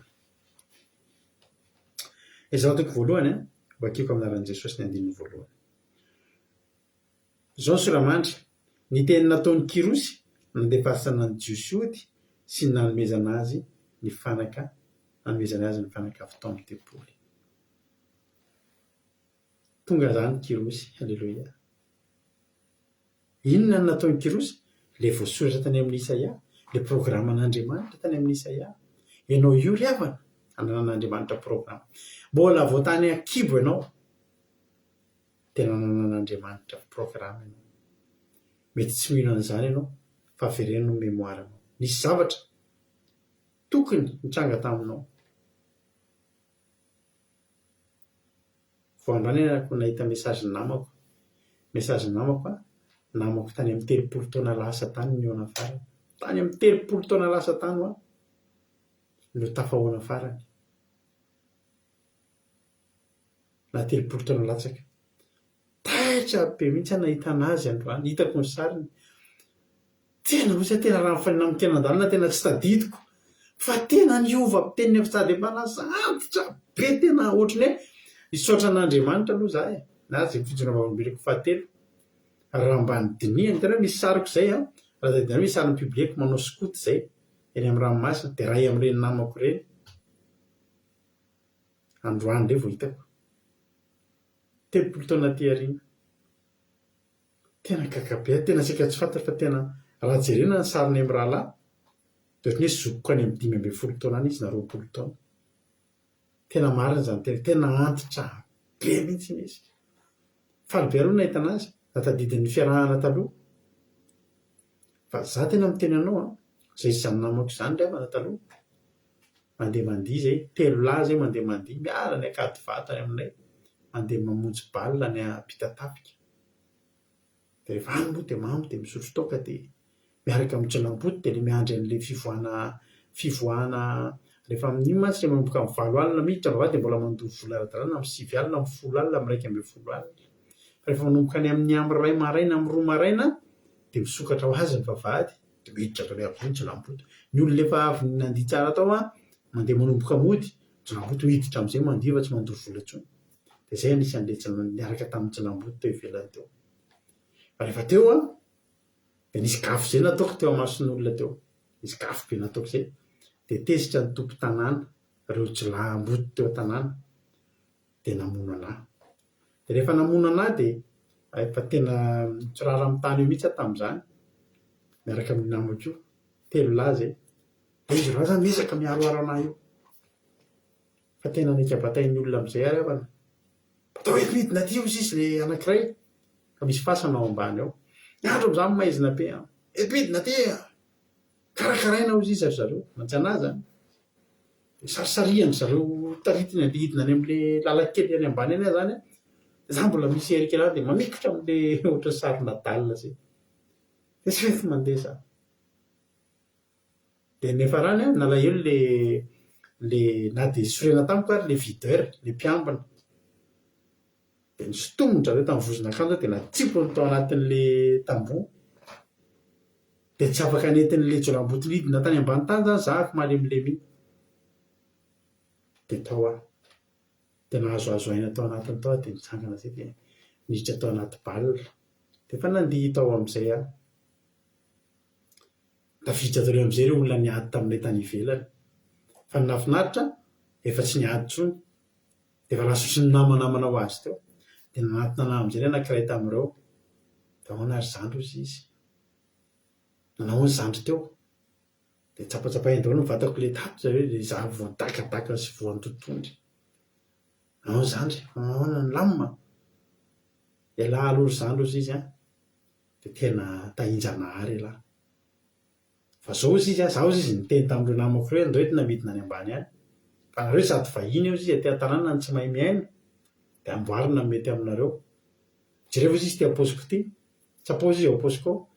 Ezra toko voalohany, vakiko amin'ny anaran'i Jesosy ny andininy voalohany. Izao ny sora-mandry, Ny teny nataon'i Kyrosy nandefasana ny Jiosy hody sy ny nanomezana azy ny fanaka nanomezany azy ny fanaka avy tao amin'ny tempoly. Tonga izany Kyrosy, aleloia. Inona no nataon'i Kyrosy? Ilay voasoratra tany amin'i Isaia, ilay programan'Andriamanitra tany amin'i Isaia. Ianao io ry havana, ananan'Andriamanitra programa. Mbola vao tany an-kibo ianao, dia nananan'Andriamanitra programa ianao. Mety tsy mino an'izany ianao, fa avereno ny mémoire-nao. Nisy zavatra tokony nitranga taminao. Vao androany aho nahita message ny namako, message ny namako an, namako tany amin'ny 30 taona lasa tany nihaona farany, tany amin'ny 30 taona lasa tany hoa no tafahaona farany, na 30 taona latsaka. Taitra be mihitsy aho nahita an'azy androany, hitako ny sariny. Tena osa tena raha mifanena amin'ny tena an-dalana tena tsy tadidiko fa tena niova teny efa sady efa lasa antitra be tena ohatran'ny hoe hisaotra an'Andriamanitra aloha za e, na izay fijoroana vavolombeloko fahatelo raha mba nodinihana, hitanareo misy sariko izay an, raha tadidinareo misy sary ni-publier-ko manao scout izay eny amin'ny ranomasina dia iray amin'ireny namako ireny androany indray vao hitako, 30 taona aty aoriana. Tena gaga be aho, tena saika tsy fantatra fa tena raha jerena ny sarinay mirahalahy dia ohatran'ny hoe zokiko any amin'ny 15 taona any izy na 20 taona. Tena marina izany teny, tena antitra be mihitsy izy. Faly be aloha nahita an'azy, nahatadidy ny fiarahana taloha. Fa za tena miteny anao an, zay sy izany namako izany ry havana taloha, mandeha mandihy zay, telo lahy zay mandeha mandihy, miala any Ankadivato any aminay, mandeha mamonjy bal any Ampitatafika. Dia rehefa any moa dia mamo dia misotro toaka dia miaraka amin'ny jiolahimboto dia ilay miandry an'ilay fivoahana fivoahana rehefa amin'iny mantsy ilay manomboka amin'ny valo alina miditra vavahady dia mbola mandoa vola ara-dalàna amin'ny sivy alina, amin'ny folo alina, amin'ny 11 alina. Fa rehefa manomboka any amin'ny amin'ny iray maraina, amin'ny roa maraina dia misokatra ho azy ny vavahady dia miditra daholo avokoa ny jiolahimboto. Ny olona efa avy nandihy tsara tao an, mandeha manomboka mody, jiolahimboto miditra amin'izay mandihy fa tsy mandoa vola intsony. Dia izay anisan'ilay tsy niaraka tamin'ny jiolahimboto teo ivelany teo. Fa rehefa teo an, dia nisy gafy izay nataoko teo imason'olona teo. Nisy gafy be nataoko izay. Dia tezitra ny tompon-tanàna, ireo jiolahimboto teo an-tanàna, dia namono an'ahy. Dia rehefa namono an'ahy dia efa tena nitsirara amin'ny tany eo mihitsy aho tamin'izany, miaraka amin'io namako io, telo lahy izay. Dia izy roa izany miezaka miharoharo an'ahy io. Fa tena nikabatain'ny olona amin'izay ary havana. Atao hoe midina aty hozy izy ilay anankiray fa misy fasana ao ambany ao. Ny andro amin'izany maizina be an. Eto midina aty an. Karakaraina hozy izy ry zareo. Mantsy an'ahy izany. Dia sarisarihan-dry zareo taritiny handeha hidina any amin'ilay lalan-kely any ambany any aho izany an. Dia izaho mbola misy hery kely ihany dia mamikitra amin'ilay ohatran'ny sarin'adala izay. Dia tsy mety mandeha izaho. Dia niafarany an, nalahelo le le na dia sorena tamiko ary le videur, le mpiambina. Dia nosintominy zareo tamin'ny vozon'akanjo aho dia natsipiny tao anatin'le tamboho. Dia tsy afaka nentin'le jiolahimboto nidina tany ambany tany izany za afo malemilemy iny. Dia tao aho. Dia nahazoazo aina tao anatiny tao aho dia nitsangana izay dia niditra tao anaty bal. Dia efa nandihy tao amin'izay aho. Tafiditra daholo amin'izay ireo olona niady taminay tany ivelany. Fa ny nahafinaritra, efa tsy niady intsony. Dia efa lasa ohatran'ny namanamana ho azy teo. Dia nanatona anah amin'izay ny anankiray tamin'ireo. Dia ahoana ry zandry hozy izy. Nanao ahoana zandry teo? Dia tsapatsapainy daholo ny vatako ilay tato zareo dia izaho voadakadaka sy voantontondry. Nanao ahoana zandry? Nanao ahoana nilamina? Ialahy aloha ry zandry hozy izy an! Dia tena tahin-janahary elah. Fa zao ozy izy a, za ozy izy niteny tamin'ireo namako ireo hoe andao entina midina any ambany any. Fa nareo sady vahiny ozy izy aty an-tanàna no tsy mahay miaina, dia amboarina ny mety aminareo. Jereo ozy izy ity am-paosiko ity, tsapao ozy izy ao am-paosiko ao,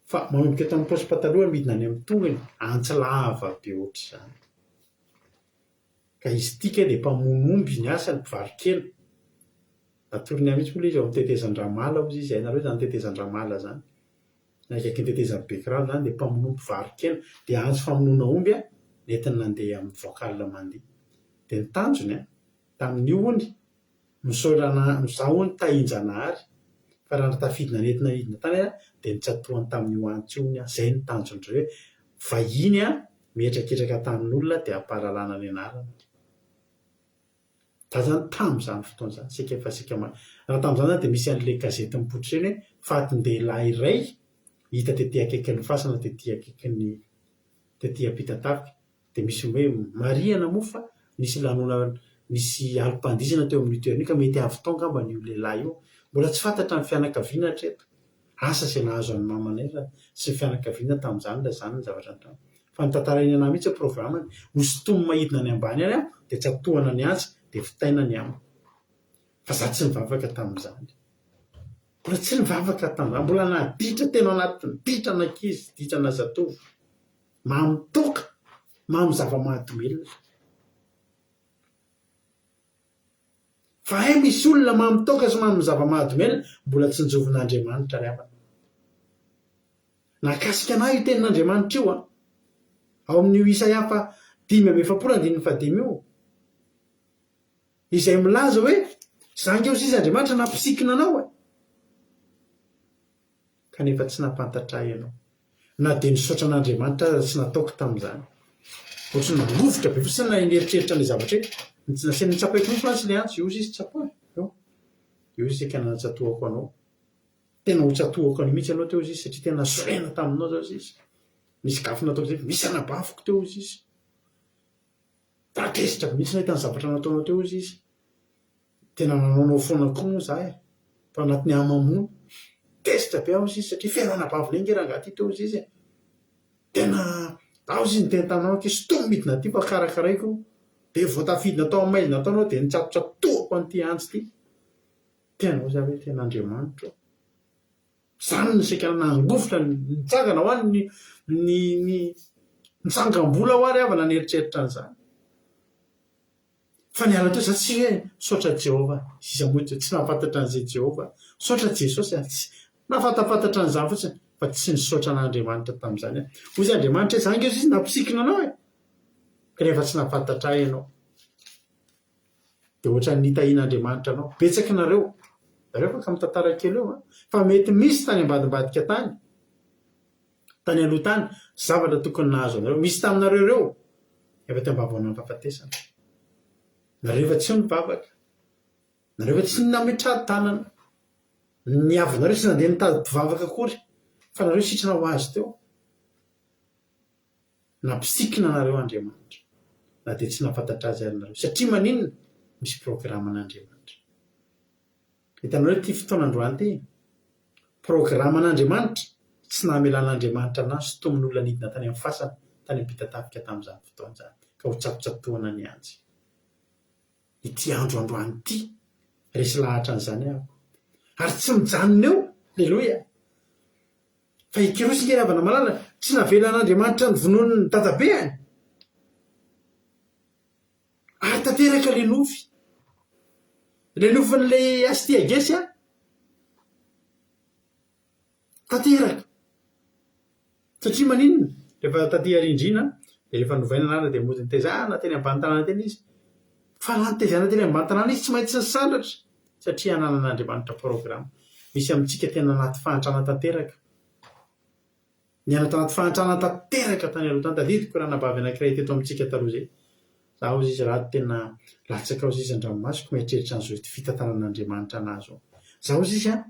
fa manomboka eto amin'ny paosy pataloha midina any amin'ny tongony, antsy lava be ohatr'izany. Ka izy ity kay dia mpamono omby ny asany, mpivaro-kena. Natorony ahy mihitsy moa ilay izy ao amin'ny tetezan-dRamala hozy izy, hainareo izany tetezan-dRamala izany. Ny akaikin'ny tetezan'i Bekiraro izany dia mpamono omby mpivaro-kena. Dia antso famonoana omby nentiny nandeha amin'ny vocal mandihy. Dia ny tanjony tamin'io hono, misaotra ana, izaho hono tahin-janahary fa raha tafidina nentina hidina tany aho dia nitsatohany tamin'io antso io hono aho. Izay no tanjon-dry zareo hoe vahiny mihetraketraka tanin'olona dia ampahalalana ny anarana. Za zany tamin'izany fotoana izany, saika efa saika ma-, raha tamin'izany zany dia misy an'ilay gazety mipoitra ireny hoe fatin-dehilahy iray hita tety akaikin'ny fasana tety akaikin'ny, tety Ampitatafika. Dia misy hoe marihana moa fa nisy lanonana, nisy alim-pandihizana teo amin'io toerana io ka mety avy tao angambany io lehilahy io. Mbola tsy fantatra ny fianakaviana hatreto. Asa izay nahazo an'i mamanay raha sy ny fianakaviana tamin'izany raha izany ny zavatra nitranga. Fa notantarainy anah mihitsy ny programany. Hosintomina hidina any ambany any aho dia tsatohana ny antsy dia vitaina ny amiko. Fa za tsy nivavaka tamin'izany. Mbola tsy nivavaka tamin'izany. Mbola naditra tena anatin'ny ditran'ankizy, ditrana zatovo. Mamy toaka, mamy zava-mahadomelina. Fa hay misy olona mamy toaka sy mamy zava-mahadomelina mbola tsinjovin'Andriamanitra ry havana. Nahakasika anah io tenin'Andriamanitra io an. Ao amin'io Isaia faha 45 andininy fahadimy io. Izay milaza hoe, Za ange hozy izy Andriamanitra nampisikina anao e. Kanefa tsy nampantatra ahy ianao. Na dia nisaotra an'Andriamanitra aza tsy nataoko tamin'izany. Ohatran'ny nangovitra be fotsiny na nieritreritra an'ilay zavatra hoe, nasiany notsapaiko mihitsy mantsy ilay antsy, io izy tsapaiko, io. Io izy saika nahatsatohako anao. Tena hotsatohako an'io mihitsy ianao teo izy satria tena sorena taminao zao izy. Nisy gafy nataoko izay, misy anabaviko teo izy. Tezitra be mihitsy nahita ny zavatra nataonao teo izy. Tena nanaonao foana koa moa za e. Tao anatin'ny hamamoana. Tezitra be aho izy satria feno anabavinay ange rangahy ity teo izy e. Tena aho izy niteny taminao ankizy sintomy midina aty fa karakaraiko io. Dia vao tafidina tao amin'ny maizina tao anao dia nitsatotsatohako an'ity antsy ity. Tena hoy za hoe tena Andriamanitra ô. Izany no saika nangovitra nitsangana ho any ny ny nitsangam-bola ho ary havana nieritreritra an'izany. Fa niala teo za tsy hoe misaotra Jehovah, iza moa tsy nahafantatra an'izay Jehovah, misaotra Jesosy aho, tsy nahafantafantatra an'izany fotsiny fa tsy nisaotra an'Andriamanitra tamin'izany aho. Hoy izy Andriamanitra hoe za ange hoy izy nampisikina anao e! Rehefa tsy nahafantatra ahy ianao. Dia ohatran'ny nitahian'Andriamanitra anao. Betsaka nareo. Nareo afaka mitantara kely eo an. Fa mety misy tany ambadimbadika tany, tany aloha tany, zavatra tokony nahazo anareo. Misy taminareo ireo efa teo ambavaonan'ny fahafatesana. Nareo efa tsy nivavaka. Nareo efa tsy nametraha-tanana. Ny havanareo tsy nandeha nitady mpivavaka akory. Fa nareo sitrana ho azy teo. Nampisikina anareo Andriamanitra na dia tsy nahafantatra Azy ary nareo. Satria maninona? Misy programan'Andriamanitra. Hitanareo ity fotoana androany ity? Programan'Andriamanitra, tsy namelan'Andriamanitra anah sintomin'olona nidina tany amin'ny fasana, tany ampitatafika tamin'izany fotoana izany, ka ho tsatotsatohana ny anjy. Ity andro androany ity, resy lahatra an'izany aho. Ary tsy mijanona eo, Aleloia! Fa i Kyrosy nge ry havana malala tsy navelan'Andriamanitra novonoin'ny dadabeany. Ary tanteraka ilay nofy. Ilay nofin'ilay Astiagesy an. Tanteraka. Satria maninona? Rehefa taty arindrina dia rehefa novaina anarana dia mody nitaizana teny ambany tanàna teny izy. Fa raha nitaizana teny ambany tanàna izy tsy maintsy nisandratra satria ananan'Andriamanitra programme. Misy amintsika tena anaty fahantrana tanteraka. Niaina tanaty fahantrana tanteraka tany aloha tany. Tadidiko ranabavy anankiray teto amintsika taloha izay. Za hozy izy raha tena latsaka hozy izy an-dranomasoko mieritreritra an'izao fitantanan'Andriamanitra anah zao. Za hozy izy an,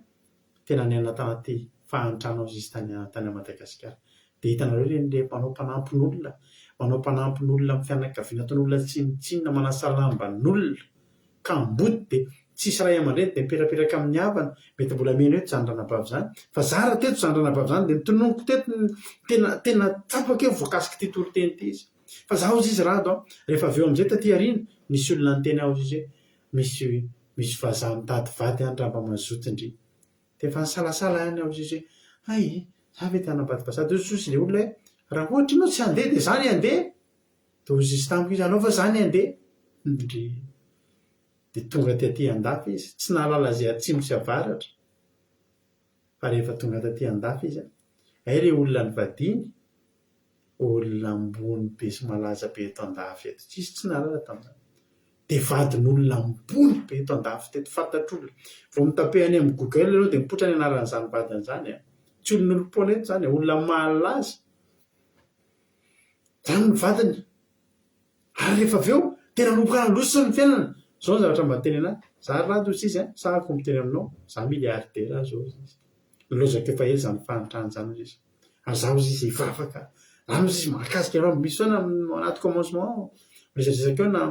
tena niaina tanaty fahantrana hozy izy tany tany Madagasikara. Dia hitanareo ireny le mpanao mpanampin'olona, manao mpanampin'olona amin'ny fianakaviana, ataon'olona tsinontsinona, manasa lamban'olona, kamboty dia. Tsisy ray aman-dreny dia mipetrapetraka amin'ny havana. Mety mbola mino eto izany ranabavy izany. Fa za raha teto izany ranabavy izany dia notononiko teto ny tena tena tsapako hoe voakasik'ity toriteny ity izy. Fa za hozy izy Rado a, rehefa avy eo amin'izay taty aoriana, nisy olona niteny ahy hozy izy hoe misy misy vazaha mitady vady any raha mba mazoto ndry. Dia efa nisalasala ihany aho hozy izy hoe hay, za ve te hanambady vazaha? Dia hozy ilay olona hoe raha ohatra ianao tsy handeha dia za ny handeha. Dia hozy izy tamiko izy anao fa za ny handeha. Ndry. Dia tonga taty andafy izy, tsy nahalala izay atsimo sy avaratra. Fa rehefa tonga taty andafy izy, hay ilay olona nivadiany, olona ambony be sy malaza be eto andafy eto. Tsisy tsy nahalala tamin'izany. Dia vadin'olona ambony be eto andafy teto, fantatr'olona. Vao mi-taper any amin'ny Google ianao dia mipoitra ny anaran'izany vadiny izany an. Tsy olon'olom-poana eto izany, olona malaza. Izany ny vadiny. Ary rehefa avy eo, dia nanomboka nandroso ny fiainana. Izao ny zavatra mba teneno ahy, za ry Rado hozy izy an, sahako miteny aminao, za milliardaire aho izao hozy izy. Nilaozako efa ela izany fahantrana izany hozy izy. Ary za hozy izy hivavaka, zany hozy izy mahakasika anao, misy fotoana anaty commencement miresadresaka eo na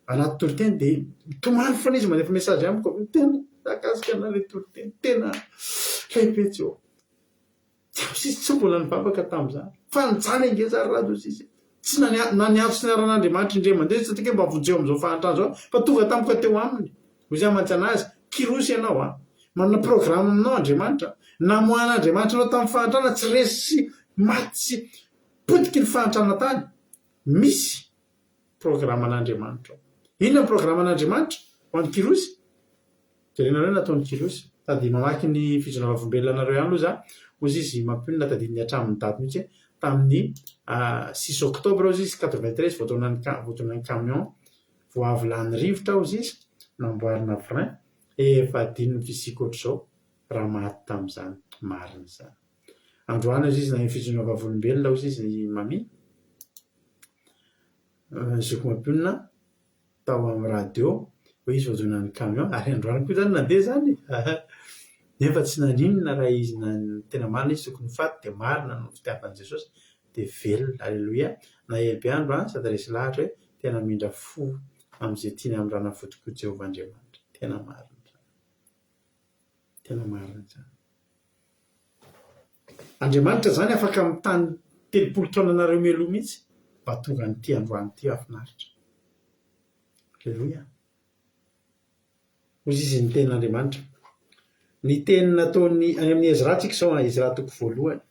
anaty toriteny dia mitomany foana izy mandefa message amiko, tena mahakasika anah ilay toriteny, tena lehibe Jehovah. Jiosy izy tsy mbola nivavaka tamin'izany. Fa nijaly ange zary raha Jiosy izy. Tsy na na niantso ny anaran'Andriamanitra indray mandeha izy satria mba vonjeo amin'izao fahantrana izao fa tonga tampoka teo aminy. Hoy izaho mantsy an'azy, Kirosy ianao an! Manana programme aminao Andriamanitra. Namoahan'Andriamanitra anao tamin'ny fahantrana tsy resy sy maty sy potiky ny fahantrana tany. Misy programan'Andriamanitra ao. Inona ny programan'Andriamanitra ho an'i Kirosy? Jerenareo ny nataon'i Kyrosy. Sady mamaky ny fijoroana vavolombelona anareo ihany aloha za, hozy izy mampionona tadidiny hatramin'ny daty mihitsy hoe tamin'ny six octobre hozy izy 93 voadonan'ny voadonan'ny camion vao avy lany rivotra hozy izy namboarina frein efa adinony physique ohatr'izao raha maty tamin'izany marina izany. Androany hozy izy nahay fijoroana vavolombelona hozy izy Mamy zoky mampionona tao amin'ny radio hoe izy voadonan'ny camion ary androany koa izany nandeha izany e! Nefa tsy naninona raha izy na tena marina izy tokony ho faty dia marina noho ny fitiavan'i Jesosy dia velona. Aleloia! Nahery be androany sady resy lahatra hoe tena mamindra fo amin'izay tiany hamindrana fo tokoa Jehovah Andriamanitra. Tena marina izany. Tena marina izany. Andriamanitra izany afaka mitany 30 taona anareo mialoha mihitsy mba tonga an'ity androany ity hahafinaritra. Aleloia. Hoy izy ny tenin'Andriamanitra. Ny teny nataony any amin'ny Ezra tsika izao, Ezra toko voalohany.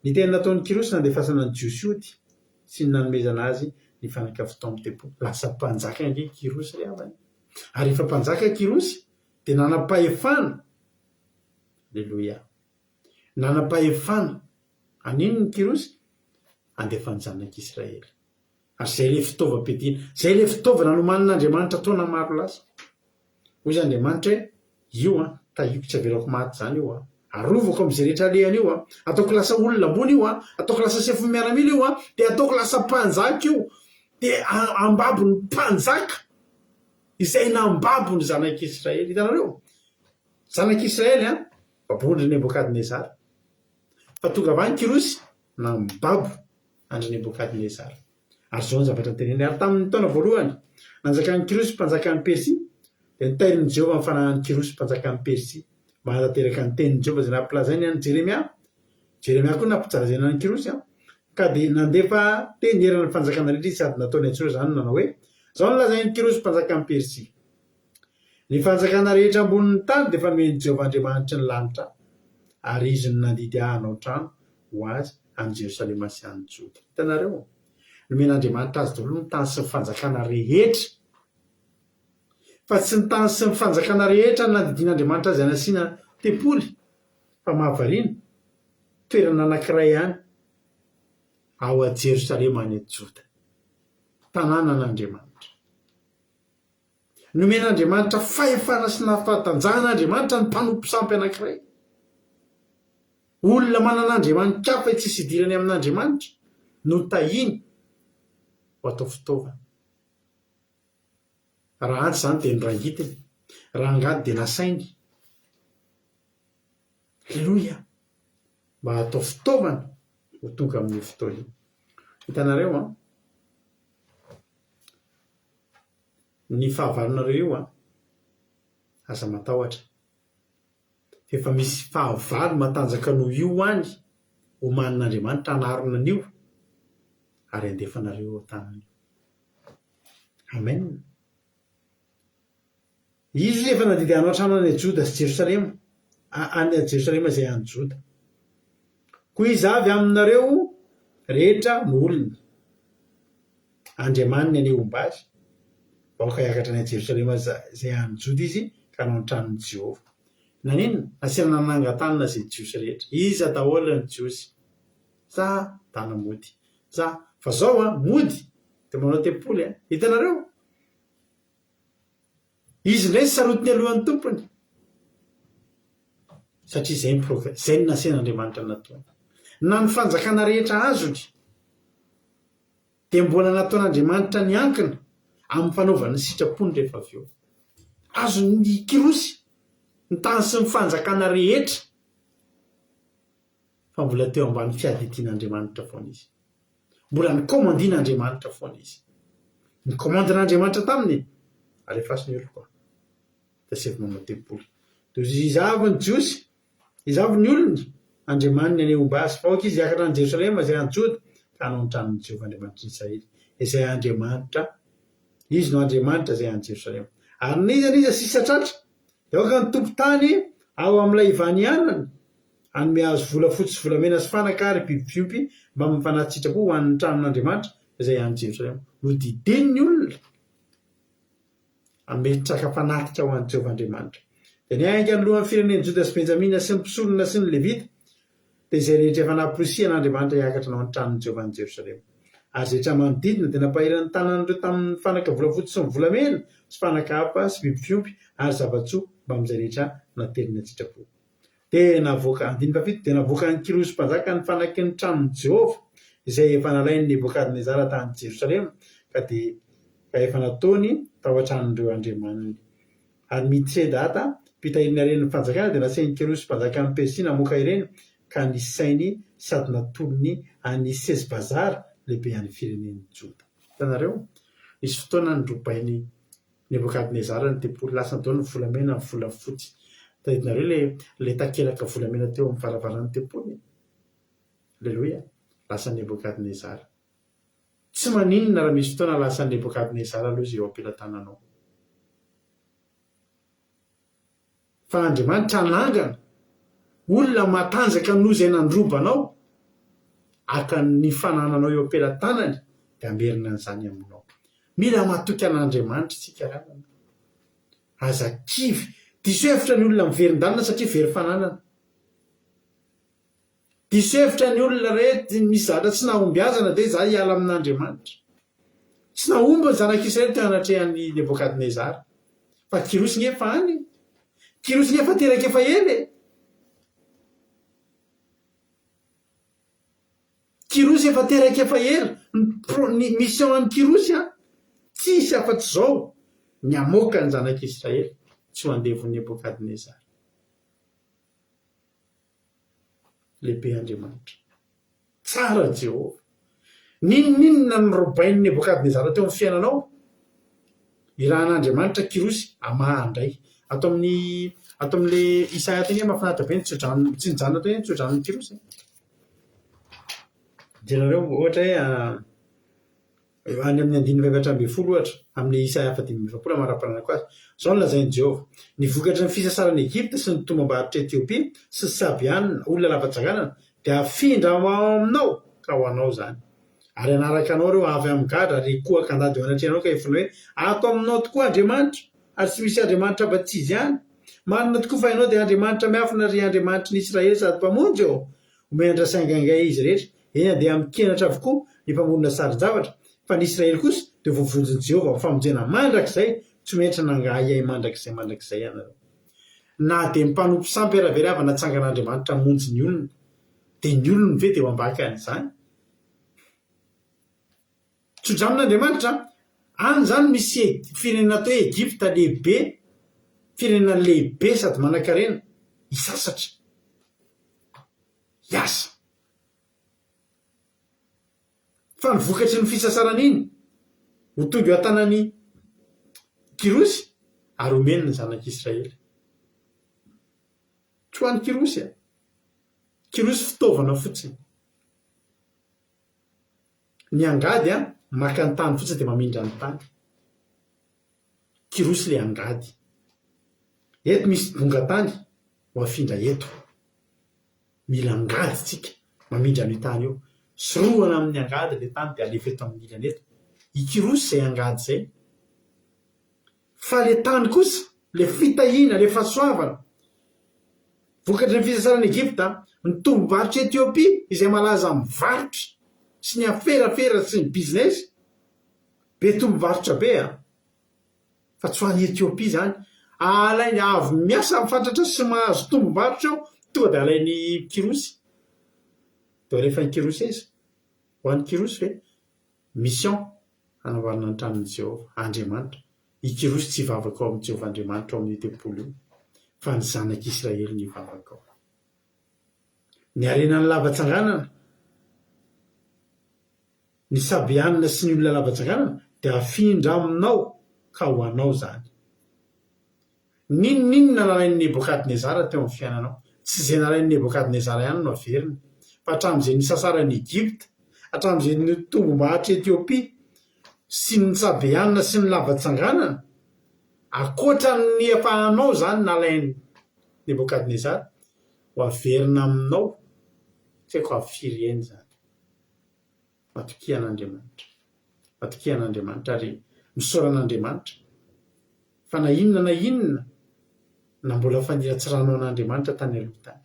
Ny teny nataon'i Kyrosy nandefasana ny Jiosy hody sy ny nanomezana azy ny fanaka avy tao amin'ny tempoly. Lasa mpanjaka ange Kyrosy ry havana. Ary rehefa mpanjaka Kyrosy dia nanam-pahefana Aleloia. Nanam-pahefana haninona i Kyrosy? Handefa ny zanak'Israely. Ary izay ilay fitaovam-piadiana, izay ilay fitaovana nomanin'Andriamanitra taona maro lasa. Hoy izy Andriamanitra hoe, io an, tahiko tsy avelako maty izany io an. Arovako amin'izay rehetra alehany io an. Ataoko lasa olona ambony io an. Ataoko lasa sefon'ny miaramila io an. Dia ataoko lasa mpanjaka io. Dia ambabo ny mpanjaka izay nambabo ny zanak'Israely. Hitanareo? Zanak'Israely an, babon-dry Nebokadnezara. Fa tonga avy any Kyrosy, nambabo an-dry Nebokadnezara. Ary izao ny zavatra noteneniny, Ary tamin'ny taona voalohany nanjakan'i Kyrosy mpanjakan'i Persia, dia notairin'i Jehovah ny fanahin'i Kyrosy mpanjakan'i Persia, mba hanatanteraka ny tenin'i Jehovah izay nampilazainy an'i Jeremia. Jeremia koa nampilazaina an'i Kyrosy, an. Ka dia nandefa teny eran'ny fanjakana rehetra izy sady nataony an-tsoratra izany, nanao hoe, Izao no lazain'i Kyrosy mpanjakan'i Persia, Ny fanjakana rehetra ambonin'ny tany dia efa nomen'i Jehovah Andriamanitry ny lanitra ahy, ary izy no nandidy ahy hanao trano ho azy any Jerosalema sy any Joda. Hitanareo? Nomen'Andriamanitra azy daholo ny tany sy ny fanjakana rehetra. Fa tsy ny tany sy ny fanjakana rehetra no nandidian'Andriamanitra azy hanasiana tempoly, fa mahavariana, toerana anankiray ihany, ao Jerosalema any Joda. Tanànan'Andriamanitra. Nomen'Andriamanitra fahefana sy nampahatanjahana Andriamanitra ny mpanompo sampy anankiray. Olona manana andriamani-kafa tsisy idirany amin'Andriamanitra no tahiny ho atao fitaovana. Raha antsy izany dia norangitiny, raha angady dia nasainy. Aleloia! Mba hatao fitaovana ho tonga amin'io fotoana io. Hitanareo an? Ny fahavalonareo io an! Aza matahotra. Fa efa misy fahavalo matanjaka noho io any omanin'Andriamanitra hanarona an'io ary handefa anareo eo an-tanany. Amen. Izy efa nandidy hanao trano any Joda sy Jerosalema, any Jerosalema izay any Joda. Koa iza avy aminareo rehetra no olony? Andriamaniny anie homba azy, aoka hiakatra any Jerosalema izay any Joda izy ka hanao ny tranon'i Jehovah. Naninona? Nasiana nanangan-tanana izay Jiosy rehetra. Iza daholo ny Jiosy? Za dana mody. Za. Fa zao an, mody dia manao tempoly an. Hitanareo? Izy indray sarotiny alohan'ny tompony. Satria izay ny progr, izay no nasian'Andriamanitra nataony. Na ny fanjakana rehetra azony dia mbola nataon'Andriamanitra niankina amin'ny fanaovany ny sitrapony rehefa avy eo. Azon'i Kyrosy ny tany sy ny fanjakana rehetra fa mbola teo ambany fiadidian'Andriamanitra foana izy. Mbola nikaomandin'Andriamanitra foana izy. Ny kaomandin'Andriamanitra taminy, alefaso ny oloko, dia asaivo manao tempoly. Dia hoy izy, Iza avy ny Jiosy? Iza avy ny olony? Andriamaniny anie homba azy, fa aoka izy hiakatra any Jerosalema izay any Joda, ka hanao ny tranon'i Jehovah Andriamanitry ny Israely, izay Andriamanitra, Izy no Andriamanitra izay any Jerosalema. Ary n'iza n'iza sisa tratra, dia aoka ny tompon-tany ao amin'ilay ivanianany hanome azy volafotsy sy volamena sy fanaka ary biby fiompy mbamin'ny fanati-tsitrapo ho an'ny tranon'Andriamanitra izay any Jerosalema. Nodidiany ny olona hametraka fanatitra ho an'i Jehovah Andriamanitra. Dia niainga ny lohan'ny firenen'i Joda sy Benjamina sy ny mpisorona sy ny Levita, dia izay rehetra efa namporisihan'Andriamanitra hiakatra hanao ny tranon'i Jehovah any Jerosalema. Ary izay rehetra manodidina dia nampahery ny tanan'ireo tamin'ny fanaka volafotsy sy ny volamena sy fanaka hafa sy biby fiompy ary zava-tsoa mbamin'izay rehetra natelina an-tsitrapo. Dia navoaka, andininy fahafito, dia navoakan'i Kyrosy mpanjaka ny fanaky ny tranon'i Jehovah, izay efa nalain'i Nebokadnezara tany Jerosalema, ka dia ka efa nataony tao an-tranon'ireo andriamaniny. Ary Mitredata, mpitahiry ny haren'ny fanjakana, dia nasain'i Kyrosy mpanjakan'i Persia namoaka ireny, ka nisainy sady natolony an'i Sesbazara, lehibe an'ny firenen'i Joda. Hitanareo? Nisy fotoana norobain'i Nebokadnezara ny tempoly, lasa daholo ny volamena, ny volafotsy. Tadidinareo ilay ilay takelaka volamena teo amin'ny varavaran'ny tempoly? Aleloia! Lasa Nebokadnezara. Tsy maninona raha misy fotoana lasa Nebokadnezara aloha izay eo am-pelatananao. Fa Andriamanitra hanangana olona matanjaka noho izay nandroba anao, haka ny fanananao eo am-pelatanany dia hamerina an'izany aminao. Mila matoky an'Andriamanitra isika ry havana. Aza kivy. Diso hevitra ny olona miverin-dalana satria very fananana. Diso hevitra ny olona re misy zavatra tsy nahombiazana dia izaho hiala amin'Andriamanitra. Tsy nahomby ny zanak'Israely teo anatrehan'i Nebokadnezara. Fa Kyrosy nge efa any e. Kyrosy nge efa teraka efa ela e. Kyrosy efa teraka efa ela. Ny pro, ny mission an'i Kyrosy an, tsisy afa-tsy izao, ny hamoaka ny zanak'Israely tsy ho andevon'i Nebokadnezara. Lehibe Andriamanitra. Tsara Jehovah. N'inon'inona norobain'i Nebokadnezara teo amin'ny fiainanao, irahan'Andriamanitra Kyrosy hamaha indray. Ato amin'ny ato amin'ilay Isaia ato anie mahafinaritra be ny tsodrano, tsy nijanona teo ny tsodranon'i Kyrosy e. Jerenareo ohatra hoe Any amin'ny andininy faha-14, ohatra, amin'ny Isaia faha-45 amara-paranako azy, izao no lazain'i Jehovah, Ny vokatry ny fisasaran'i Egypta sy ny tombam-barotr'i Etiopia sy Sabeana, olona lava tsanganana, dia hafindra ho ao aminao, ka ho anao izany. Ary hanaraka anao ireo avy amin'ny gadra ary hikohaka handady eo anatrehanao ka hifona hoe, Ato aminao tokoa Andriamanitra, ary tsy misy Andriamanitra afa-tsy Izy ihany. Marina tokoa fa Ianao dia Andriamanitra miafina, ry Andriamanitry ny Israely sady Mpamonjy ô! Omen-dRasaingaingay izy rehetra, eny andeha amin-kenatra avokoa ny mpamorona sarin-javatra, fa ny Israely kosa dia voavonjin'i Jehovah amin'ny famonjena mandrakizay, tsy ho henatra nangahiahy mandrakizay mandrakizay ianareo. Na dia ny mpanompo sampy ara very havana natsangan'Andriamanitra hamonjy ny olony, dia ny olony ve dia ho ambaka an'izany? Tso-dranon'Andriamanitra, any izany misy firenena atao hoe Egypta lehibe, firenena lehibe sady manankarena, hisasatra, hiasa. Fa ny vokatry ny fisasarana iny, ho tonga eo an-tanan'i Kyrosy ary homeny ny zanak'Israely. Tsy ho an'i Kyrosy a! Kyrosy fitaovana fotsiny. Ny angady a, maka ny tany fotsiny dia mamindra ny tany. Kyrosy ilay angady. Eto misy bongan-tany ho afindra eto. Mila angady tsika mamindra an'io tany io. Sorohana amin'ny angady ilay tany dia alefa eto amin'ny ilany eto. I Kyrosy izay angady izay. Fa le tany kosa, le fitahiana, le fahasoavana, vokatry ny fisasaran'i Egypta, ny tombom-barotr'i Etiopia izay malaza amin'ny varotra sy ny aferafera sy ny business, be tombom-barotra be an! Fa tsy ho an'i Etiopia izany. Alainy avy miasa mifatratra sy mahazo tombom-barotra eo, tonga dia alain'i Kyrosy. Dia alefan'i Kyrosy aiza? Ho an'i Kyrosy ve? Mission, hanamboarana ny tranon'i Jehovah, Andriamanitra. I Kyrosy tsy hivavaka ao amin'i Jehovah Andriamanitra ao amin'io tempoly io, fa ny zanak'Israely no hivavaka ao. Ny harenan'ny lava-tsanganana, ny Sabeanina sy ny olona lava-tsanganana dia hafindra aminao ka ho anao izany. N'inon'inona nalain'i Nebokadnezara teo amin'ny fiainanao. Tsy izay nalain'i Nebokadnezara ihany no averiny, fa hatramin'izay nisasaran'i Egypta, hatramin'izay nitombom-barotr'i Etiopia, sy ny Sabeana sy ny lava-tsanganana, ankoatra ny efa anao izany nalain'i Nebokadnezara, ho averina aminao, tsy haiko avy firy heny izany. Matokia an'Andriamanitra. Matokia an'Andriamanitra ary misaora an'Andriamanitra fa na inona na inona na mbola faniratsiranao an'Andriamanitra tany aloha tany,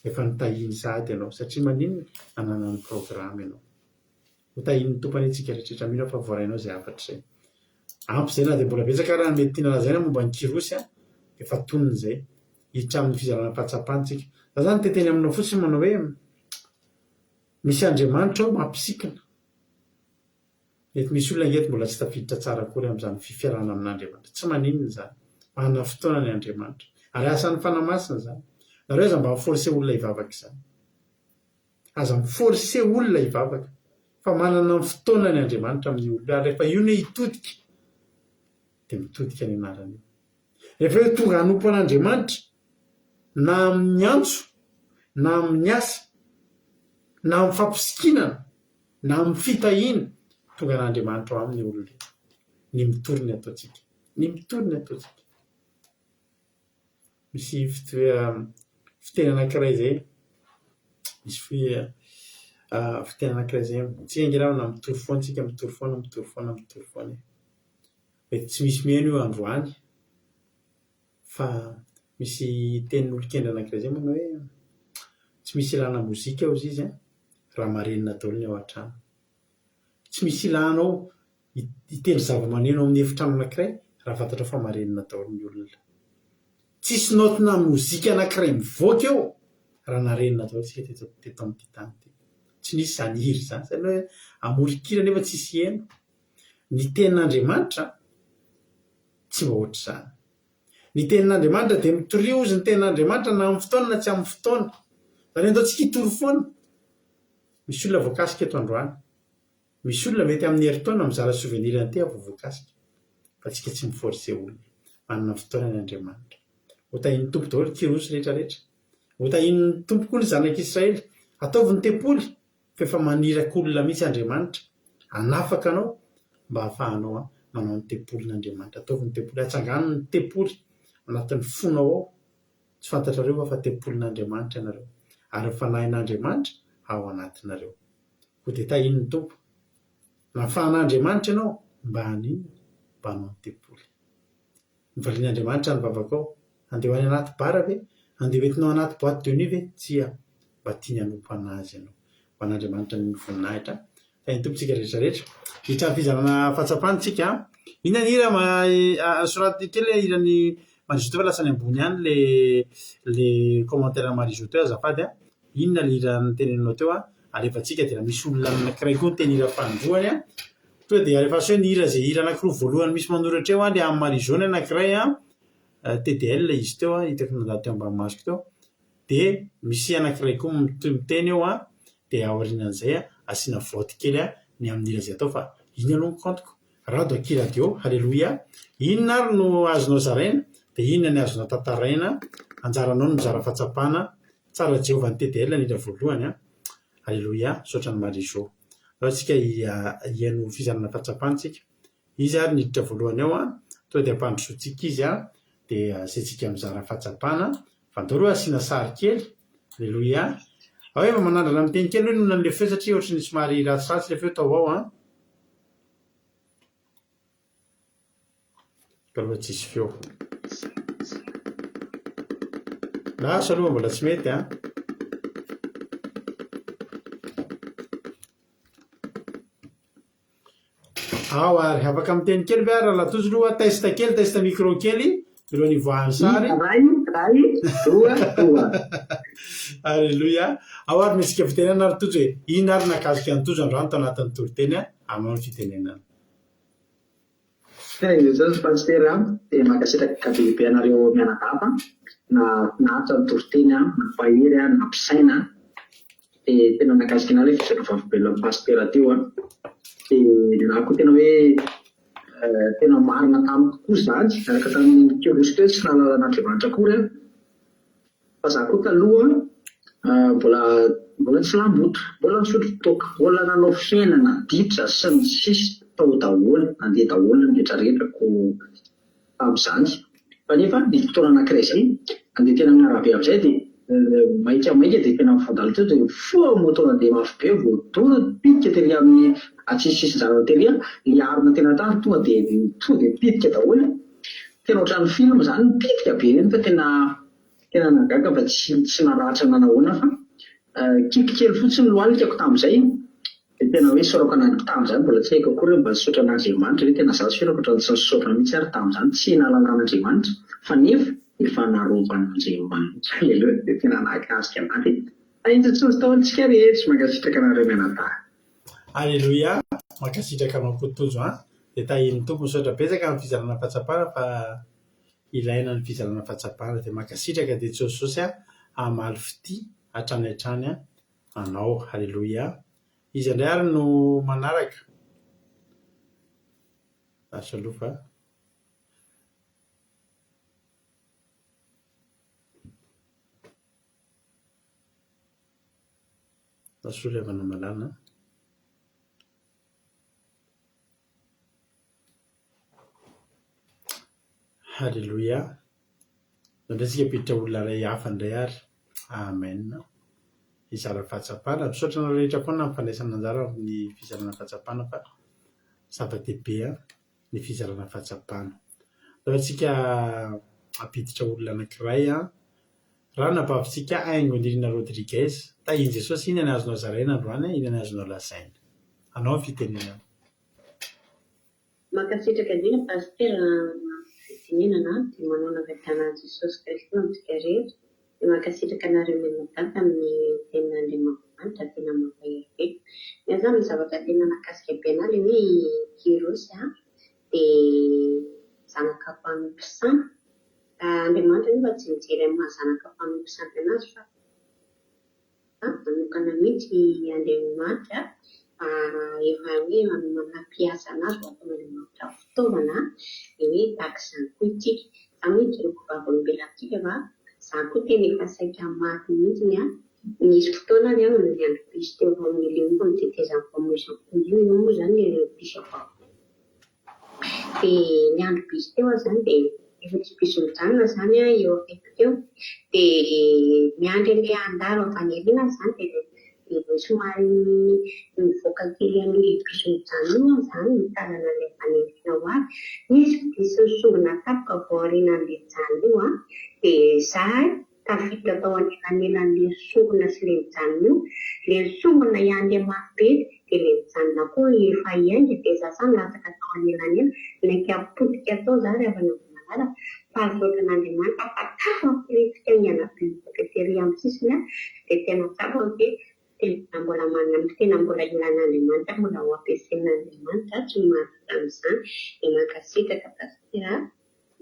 efa notahiny sahady ianao satria maninona? Nanana ny programa ianao. Ho tahian'ny Tompo anie tsika rehetra rehetra. Mino aho fa voarainao izay hafatra izay. Ampy izay na dia mbola betsaka ara ny mety tiana lazaina momba an'i Kyrosy an, efa tonony izay. Hiditra amin'ny fizarana fahatsapana tsika. Za zany te hiteny aminao fotsiny manao hoe Misy Andriamanitra ao mampisikina. Mety misy olona ange eto mbola tsy tafiditra tsara akory amin'izany fifiarahana amin'Andriamanitra. Tsy maninona izany. Manana fotoana ny Andriamanitra. Ary asan'ny Fanahy Masina izany. Nareo aza mba mi-forcer olona hivavaka izany. Aza mi-forcer olona hivavaka. Fa manana ny fotoanany Andriamanitra amin'io olona io. Ary rehefa io ny hoe hitodika, dia mitodika ny anaran'io. Rehefa hoe tonga hanompo an'Andriamanitra, na amin'ny antso, na amin'ny asa, na amin'ny fampisikinana, na amin'ny fitahiana, tonga an'Andriamanitra ao aminy olona io. Ny mitory ny ataontsika. Ny mitory ny ataontsika. Misy fiteny anankiray izay, misy fiteny anankiray izay, tsika ange namana mitory foana tsika, mitory foana, mitory foana, mitory foana e. Mety tsy misy mihaino io androany fa misy tenin'olon-kendry anankiray izay manao hoe tsy misy ilana mozika hozy izy an, raha marenina daholo ny ao an-trano. Tsy misy ilanao hitendry zava-maneno amin'ny efitrano anankiray raha fantatrao fa marenina daholo ny olona. Tsisy naotina mozika anankiray mivoaka eo raha narenina daholo isika teto teto amin'ity tany ity. Tsy nisy izany hira izany. Izany hoe hamoron-kira nefa tsisy heno. Ny tenin'Andriamanitra tsy mba ohatr'izany. Ny tenin'Andriamanitra dia mitoria hozy ny tenin'Andriamanitra na amin'ny fotoana na tsy amin'ny fotoana. Izany hoe andaontsika hitory foana. Misy olona voakasika eto androany. Misy olona mety amin'ny herintaona mizara souvenir an'ity aho vao voakasika. Fa tsika tsy mi-forcer olona. Manana ny fotoanany Andriamanitra. Ho tahian'ny Tompo daholo Kyrosy rehetra rehetra. Ho tahian'ny Tompo koa ny zanak'Israely. Ataovy ny tempoly. Fa efa maniraka olona mihitsy Andriamanitra hanafaka anao mba hahafahanao manao ny tempolin'Andriamanitra. Ataovy ny tempoly, atsangano ny tempoly anatin'ny fonao ao. Tsy fantatrareo va fa tempolin'Andriamanitra ianareo, ary ny Fanahin'Andriamanitra ao anatinareo. Koa dia tahian'ny Tompo. Nafahan'Andriamanitra ianao mba haninona? Mba hanao ny tempoly. Novalian'Andriamanitra ny vavakao. Handeha ho any anaty bar ve? Handeha ho entinao anaty boite de nuit ve? Tsia. Mba tiany hanompo an'Azy ianao. Ho an'Andriamanitra ny voninahitra. Tahin'ny Tompo tsika rehetra rehetra. Hiditra amin'ny fizarana fahatsapana tsika. Inona ny hira ma- soraty kely ilay hiran'i Marie Jo teo fa lasa any ambony any le le commentaire Marie Jo teo azafady a. Inona le hira noteneninao teo a? Alefantsika dia raha misy olona anankiray koa niteny hira fanindroany a, tonga dia alefaso hoe ny hira izay hira anankiroa voalohany misy manoratra eo a, le an'i Marie Jo ny anankiray a, TDL izy teo a, hitako nandalo teo ambany masoko teo, dia misy anankiray koa miteny eo a, dia aorianan'izay a, asiana vote kely a, ny amin'ny hira izay atao fa iny aloha ny compte-ko. Rado akia radio, haleloia. Inona ary no azonao zaraina dia inona ny azonao tantaraina. Anjaranao ny mizara fahatsapana. Tsara Jehovah ny TDL indrindra voalohany an. Aleloia. Misaotra an'i Marie Jo. Aleo tsika hihaino fizarana fahatsapana tsika. Izy ary niditra voalohany ao an. Tonga dia ampandrosoantsika izy an. Dia asiantsika mizara fahatsapana. Fa andao aloha asiana sary kely. Aleloia. Ao efa manandrana miteny kely hoe inona an'ilay feo satria ohatran'ny somary ratsiratsy ilay feo tao ao an. Aloha tsisy feo. Lasa aloha mbola tsy mety an. Ao ary, afaka miteny kely ve ary Rahalahy Tojo aloha? Test kely, test micro kely, alohan'ny hivoahan'ny sary. Iray, iray, roa, roa. Alléluia. Ao ary misy fitenenana ary Tojo e. Inona ary nahakasika an'i Tojo androany tao anatin'ny toriteny a? Aminao ny fitenenana. Tena Jesosy Pasitera a, dia mankasitraka be be anareo mianadahy fa nahafinaritra ny toriteny a, nampahery a, nampisaina a, dia tena nahakasika anah ilay fijoroana vavolombelona Pasitera teo a, dia na koa tena hoe tena marina tamiko koa izany, niaraka tamin'ny Kyros teo tsy nahalala an'Andriamanitra akory aho. Fa za koa taloha mbola mbola tsy lamboto, mbola nisotro toaka, mbola nanao fiainana ditra sy ny sisa tao daholo, nandeha daholo ny rehetra rehetra ko tamin'izany. Fa nefa nisy fotoana anankiray izay, nandeha teny amin'ny arabe amin'izay dia maika maika dia tena nifandalo teo dia foa moto nandeha mafy be voadona pitika tery amin'ny atsy sisin-dalana tery an, le arina tena tany tonga dia tonga dia pitika daholo. Tena ohatran'ny film izany mipitika be ireny fa tena tena nahagaga fa tsy tsy naratra nanahoana fa kiky kely fotsiny lohalikako tamin'izay dia tena hoe isaorako an'Andri tamin'izany mbola tsy haiko akory hoe mba nisaotra an'Andriamanitra ve tena za tsy fihinako ohatran'ny tsy nisaotra mihitsy ary tamin'izany tsy nahalala an'Andriamanitra fa nefa efa narovan'Andriamanitra alléluia dia tena nahakasika anah dia tahin'i Jesosy daholo tsika rehetra mankasitraka anareo mianadahy. Alléluia, mankasitraka anao koa Tojo an, dia tahian'ny Tompo, misaotra betsaka amin'ny fizarana fahatsapana fa ilaina ny fizarana fahatsapana, dia mankasitraka dia Jesosy hamaly fitia hatrany hatrany anao, Alléluia, iza indray ary no manaraka? Lasa aloha fa. Rasoa Havana Malala an. Haleloia. Indray tsika hampiditra olona iray hafa indray ary. Amen. Hizara fahatsapana. Misaotra anareo rehetra foana amin'ny fandraisana anjara amin'ny fizarana fahatsapana fa zava-dehibe ny fizarana fahatsapana. Andao isika hampiditra olona anankiray an. Ranabavintsika Haingonirina Rodriguez, Tahin'i Jesosy, inona ny azonao zaraina androany, inona ny azonao lazaina? Anao ny fitenenana. Mankasitraka indrindra Pasitera amin'ny fitenenana dia manaona avy hatrany an'i Jesosy Kristy amintsika rehetra dia mankasitraka anareo mianadahy tamin'ny tenin'Andriamanitra tena mampahery be. Ny ahy izany ny zavatra tena nahakasika be anah ilay hoe Kyrosy dia zanaka mpanompo sampy Andriamanitra anefa tsy mijery amin'ny maha zanaka mpanompo sampy an'azy fa manokana mihitsy Andriamanitra fa efa hoe mampiasa an'azy ho ataon'Andriamanitra fitaovana dia hoe tahaka izany koa isika. Izany hoe ijoroako vavolombelona amintsika fa izaho koa tena efa saika maty mihitsy an. Nisy fotoana ary aho niandry bus teo amin'ilay olona nitetezan'ny famoizam-po io, io moa izany ilay bus avy Dia niandry bus teo aho izany dia efa tsy bus mijanona izany aho eo akaikiko eo. Dia miandry an'ilay handalo avy any aoriana aho izany dia somary nivoaka kely an'ilay bus mijanona iny aho izany nitazana an'ilay avy any aoriana ho avy. Nisy bus nisongona tampoka avy ao aorianan'ilay mijanona io an, dia izaho Tafiditra tao anelanelan'ilay nisongona sy ilay nijanona io. Ilay nisongona hiandeha mafy be dia ilay nijanona koa efa hiainga dia za zany latsaka tao anelanelany. Naika potika tao za ry havana malala fa misaotra an'Andriamanitra fa tafaporitsika haingana be nivoaka tery amin'ny sisiny aho dia tena tsapako hoe tena mbola manana tena mbola ilan'Andriamanitra mbola ho ampiasain'Andriamanitra tsy mahavita an'izany dia mankasitraka Pasitera a.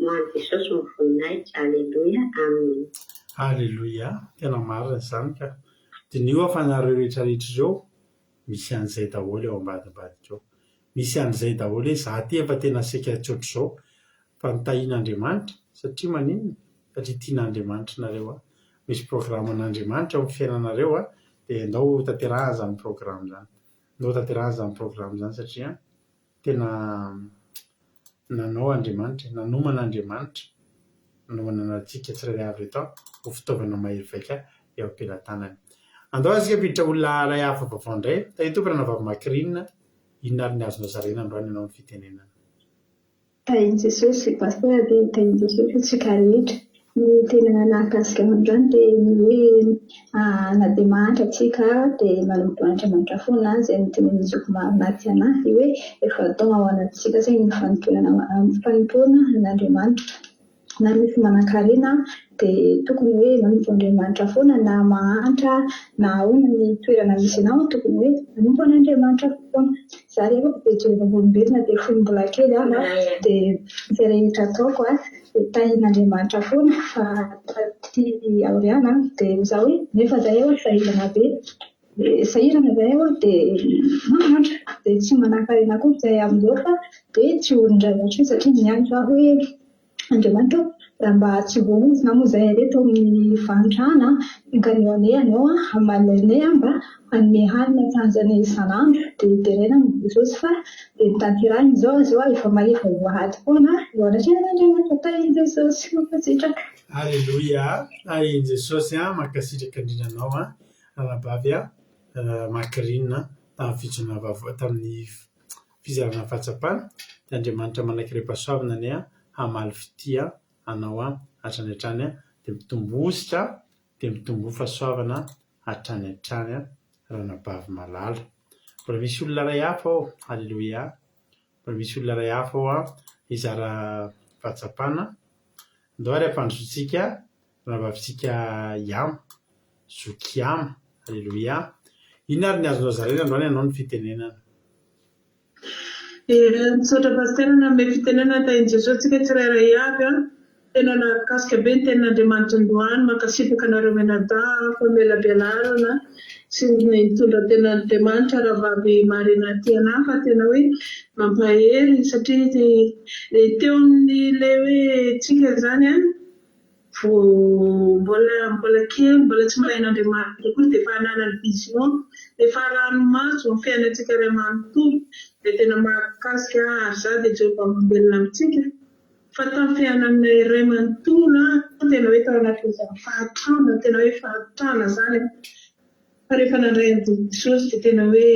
Ho an'i Jesosy ny voninahitra Aleloia Amen. Aleloia, tena marina izany ka. Diniho aho fa nareo rehetra rehetra ireo misy an'izay daholo ao ambadimbadika ao. Misy an'izay daholo hoe za ty efa tena saika tsy ohatr'izao fa notahian'Andriamanitra satria maninona? Satria tian'Andriamanitra nareo an. Misy programan'Andriamanitra ao amin'ny fiainanareo an, dia andao ho tanterahina izany programa izany. Andao ho tanterahina izany programa izany satria tena nanao Andriamanitra e, nanomana Andriamanitra, nanomana antsika tsirairay avy eto ho fitaovana mahery vaika eo am-pelatanany. Andao ary isika hampiditra olona iray hafa vaovao indray. Tahio Tompo Ranavavy Macrine, inona ary ny azonao zaraina androany ianao ny fitenenana? Tahin'i Jesosy Pasteur dia tahin'i Jesosy antsika rehetra. Ny tena nahakasika ahy androany dia ny hoe na dia mahantra antsika dia manompo an'Andriamanitra foana, izay no tenenin'i Zoky Maharinati anahy hoe efa atao ao anatintsika izay ny fanompoana an'Andriamanitra. Na misy manankarena dia tokony hoe manompo an'Andriamanitra foana na mahantra na ahoana ny toerana misy anao tokony hoe manompo an'Andriamanitra foana. Za ry havako dia joro vavolombelona dia fony mbola kely aho dia izay rehetra ataoko dia tahian'Andriamanitra foana fa taty aoriana dia za hoe nefa zay aho sahirana be sahirana zay aho dia mahantra dia tsy manankarena akory zay amin'izao fa dia tsy olon-dratsy satria nianatra aho hoe Andriamanitra ô, raha mba tsy voaozona moa izahay ireto amin'ny fahantrana, enga anie Ianao hamaly anay mba hanome hanina tanjanay isan'andro, dia deraina amin'i Jesosy fa dia notanterahiny izao, izao aho efa mahefa voahady foana eo anatrehan'Andriamanitra, tahin'i Jesosy, mankasitraka. Aleloia, tahin'i Jesosy an, mankasitraka indrindra anao an, ranabavy an, Macrine tamin'ny fijoroana vaovao tamin'ny fizarana fahatsapana, dia Andriamanitra manankiray-pahasoavana anie hamaly fitia anao hatrany hatrany, dia mitomboa hosotra, dia mitomboa fahasoavana hatrany hatrany ranabavy malala. Mbola misy olona iray hafa ao, Aleloia, mbola misy olona iray hafa ao hizara fahatsapana. Ndao ary hampandrosoantsika Rahavavintsika Yama, zoky Yama, Aleloia. Inona ary ny azonao zaraina androany ianao ny fitenenana? Misaotra Pasitera nanome fitenenana tahin'i Jesosy tsika tsirairay avy an! Tena nahakasika be ny tenin'Andriamanitra androany, mankasitraka anareo mianadahy famelabelarana sy ny nitondra tenan'Andriamanitra rahavavy Marina Tiana fa tena hoe mampahery satria teo amin'ilay hoe tsika izany an! Vao mbola mbola kely, mbola tsy mahay an'Andriamanitra akory dia efa ananany vision, efa ranomaso ny fiainantsika iray manontolo dia tena mahakasika ahy ary izaho dia joro vavolombelona amintsika fa tamin'ny fiainanay iray manontolo aho tena hoe tao anatin'izany fahantrana, tena hoe fahantrana izany an! Fa rehefa nandray an'i Jesosy dia tena hoe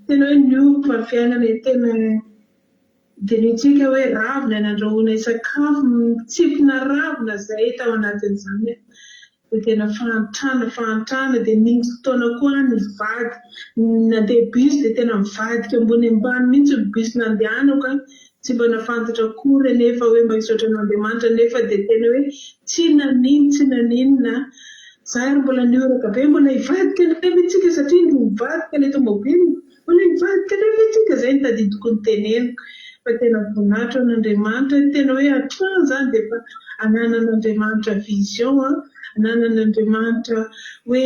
tena hoe niova ny fiainana e, tena Dinihintsika hoe ravina nandrahoinay sakafo, mitsimpona ravina izay tao anatin'izany dia tena fahantrana, fahantrana, dia nisy fotoana koa aho nivady, nandeha bus dia tena nivadika ambony ambany mihitsy ny bus nandehanako an, tsy mba nahafantatra akory anefa hoe mba hisaotra an'Andriamanitra nefa dia tena hoe tsy nanino tsy naninona, za ary mbola nihoraka be mbola hivadika anefa isika satria nivadika ilay tomobile. Mbola hivadika indray ve tsika? Izay no tadidiko noteneniko. Fa tena voninahitra ho an'Andriamanitra, tena hoe hatrany izany dia efa ananan'Andriamanitra vision an, ananan'Andriamanitra hoe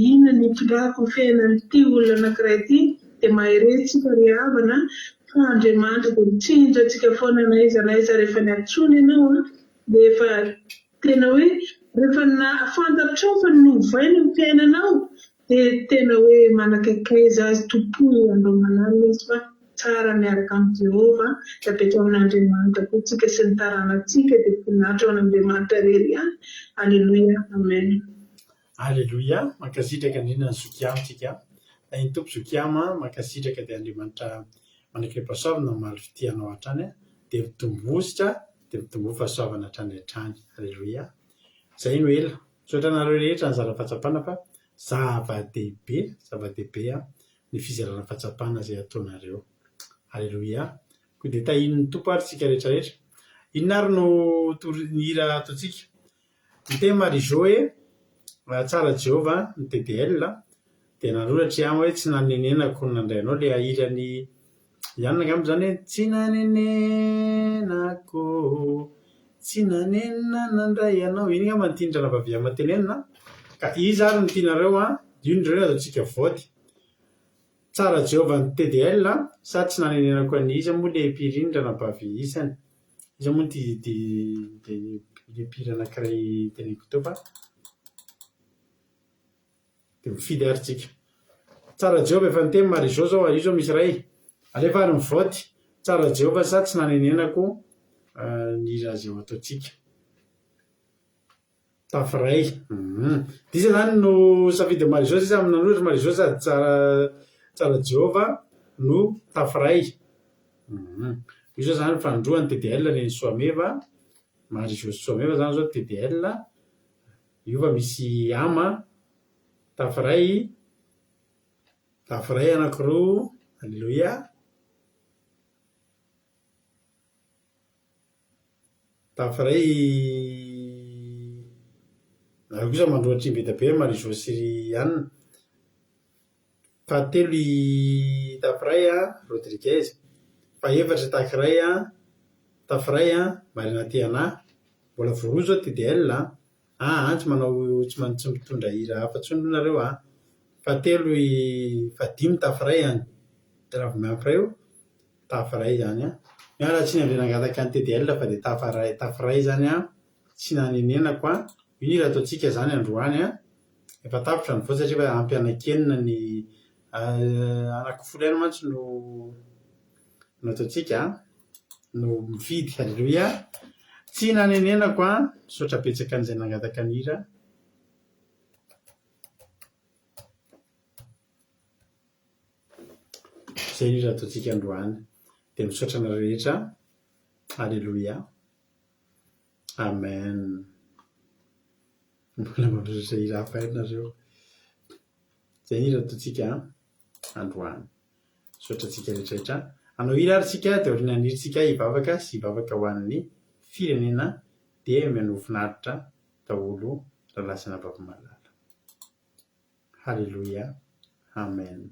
inona no hitondrako ny fiainan'ity olona anankiray ity, dia mahereza tsika ry havana fa Andriamanitra dia mitsinjo antsika foana na aiza na aiza rehefa niantsoana ianao an, dia efa Tena hoe rehefa fantatrao fa novaina ny fiainanao dia tena hoe manakaikaiza azy tompoy andro aman'alina izy fa tsara miaraka amin'i Jehovah dia apetrao amin'Andriamanitra koa tsika sy ny taranantsika dia voninahitra ho an'Andriamanitra irery ihany Aleloia Amen. Aleloia, mankasitraka indrindra ny zoky Yama tsika. Tahin'ny Tompo zoky Yama, mankasitraka dia Andriamanitra manakirem-pahasoavana mamaly fitia anao hatrany dia mitomboa dia mitomboa fahasoavana hatrany hatrany. Aleloia. Zay no ela. Misaotra anareo rehetra nizara fahatsapana fa zava-dehibe, zava-dehibe ny fizarana fahatsapana izay ataonareo. Aleloia. Koa dia tahin'ny Tompo ary tsika rehetra rehetra. Inona ary no ny hira ataontsika? Niteny Marie Jo hoe, Tsara Jehovah ny TDL, dia nanoratra i Ama hoe tsy nanenenako ny nandray anao, ilay hiran'i Ianona angamba izany hoe tsy nanenenako, tsy nanenina nandray anao, iny angamba no tian'i Ranabavy Ama tenenina an! Ka iza ary no tianareo an? Io indray no ataontsika vote. Tsara Jehovah ny TDL sa tsy nanenenako an'iza moa ilay mpihira iny Ranabavy isany? Iza moa ity ity ilay mpihira anankiray teneniko teo fa dia mifidy ary tsika. Tsara Jehovah efa niteny Marie Jo zao, io zao misy iray. Alefa ary ny vote. Tsara Jehovah sa tsy nanenenako ny hira izay ho ataontsika. Tafiray. Hum. Dia iza izany no safidin'i Marie Jo sisa amin'ny nanoratra Marie Jo sady tsara tsara Jehovah no tafiray. Hum. Io zao izany fanindroany TDL reny Soameva. Marie Jo sy Soameva izany zao TDL. Io fa misy ama, tafiray, tafiray anankiroa, aleloia. Tafiray, nareo kosa mandroa be dia be Marie Jo sy ry anona. Fahatelo i Tafiray a, Rodriguez. Fahefatra i Takiray a, Tafiray a, Marina Tiana. Mbola voaroa izao TDL a. Aa tsy manao tsy man- tsy mitondra hira hafa intsony aloha nareo a. Fahatelo i fahadimy Tafiray an, raha vao miampy iray io, Tafiray izany an. Miala tsiny amin'izay nangataka ny TDL fa dia Tafaray Tafiray izany an, tsy nanenenako an. Io ny hira ataontsika izany androany an. Efa tapitra ny vote satria efa ampy anankenina ny anankifolo ihany mantsy no no ataontsika an, no mifidy. Aleloia! Tsy nanenenako an, misaotra betsaka an'izay nangataka ny hira. Izay ny hira ataontsika androany. Dia misaotra anareo rehetra. Aleloia! Amen. Mbola manoratra hira hafa ihany nareo. Izay ny hira ataontsika androany. Misaotra antsika rehetra rehetra. Hanao hira ary tsika dia aorian'ny hira tsika hivavaka sy hivavaka ho an'ny firenena dia mianoa finaritra daholo rahalahy sy anabavy malala. Haleloia. Amen.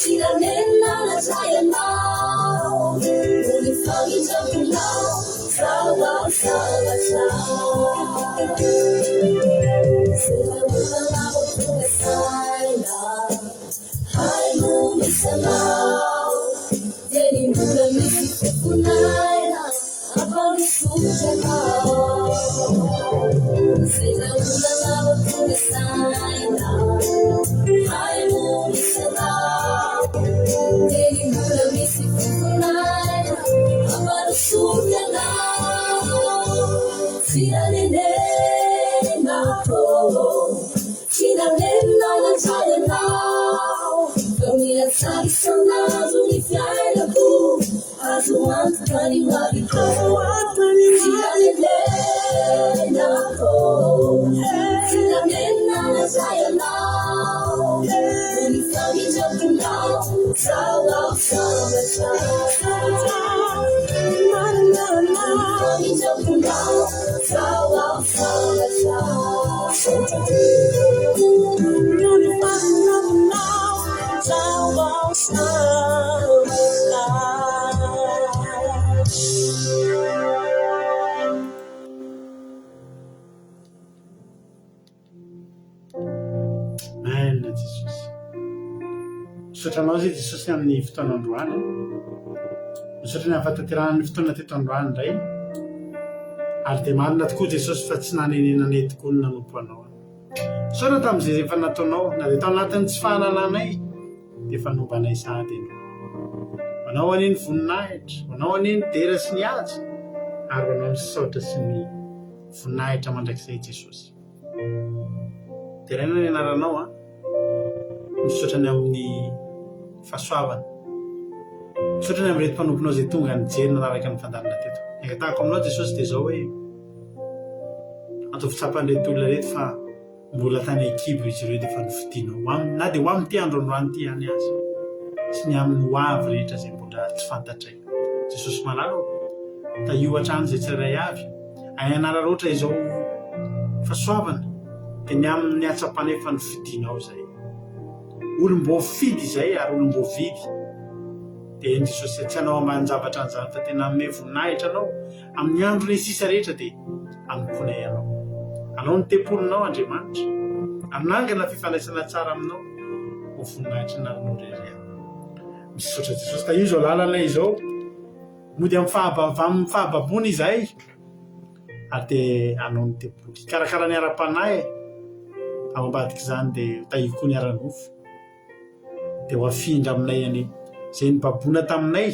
Tsy nanenina nandray anao Noho ny famindram-ponao Zaho aho sambatra Sendra olana vao tonga saina Hay no misy anao Dia ny mbola misy fofon'aina Hampandrosotra anao Sendra olana vao tonga saina Hay no misy anao Dia ny mbola misy fofon'aina Hampandrosotra anao Tsy nanenenako Tsy nanenina nandray anao Fa mihatsara isan'andro ny fiainako Azo antoka ny ho aviko Tsy nanenenako Tsy nanenina nandray anao Noho ny famindram-ponao Zaho aho sambatra Noho ny famindram-ponao Zaho aho sambatra Noho ny famindram-ponao Zaho aho sambatra. Amen Jesosy. Misaotra anao zay Jesosy amin'ny fotoana androany. Misaotra ny amin'ny fahatanterahana ny fotoana teto androany indray. Ary dia marina tokoa Jesosy fa tsy nanenenanay tokoa ny nanompo anao. Misaotra tamin'izay efa nataonao na dia tao anatin'ny tsy fahalalanay dia efa nomba anay sahady ianao. Ho anao anie ny voninahitra, ho anao anie ny dera sy ny haja, ary ho anao ny saotra sy ny voninahitra mandrakizay Jesosy. Deraina ny anaranao an. Misaotra ny amin'ny fahasoavana. Misaotra ny amin'ireto mpanomponao izay tonga nijery nanaraka ny fandaharana teto. Ny angatahako aminao Jesosy dia izao hoe ataovy tsapan'ireto olona ireto fa Mbola tany an-kibo izy ireo dia efa nofidina ho aminy, na dia ho amin'ity andro androany ity ihany aza, sy ny amin'ny ho avy rehetra izay mbola tsy fantatray. Jesosy malala ô, tahio hatrany izay tsirairay avy, hay hanararaotra izao fahasoavana, dia ny amin'ny hatsapanay fa nofidinao izay. Olom-boafidy izay ary olom-boavidy. Dia eny Jesosy, tsy hanao ambanin-javatra an'izany fa tena hanome voninahitra Anao. Amin'ny andronay sisa rehetra dia hanompoanay Anao. Anao ny tempolinao, Andriamanitra. Hanangana fifandraisana tsara aminao ho voninahitry ny anaranao irery ihany. Misaotra Jesosy. Tahio izao lalanay izao. Mody amin'ny fahabavamin'ny fahababoana izahay ary dia Anao ny tempoly. Hikarakara ny ara-panahy ao ambadik'izany dia ho tahio koa ny ara-nofo. Dia ho afindra aminay anie izay nibaboana taminay.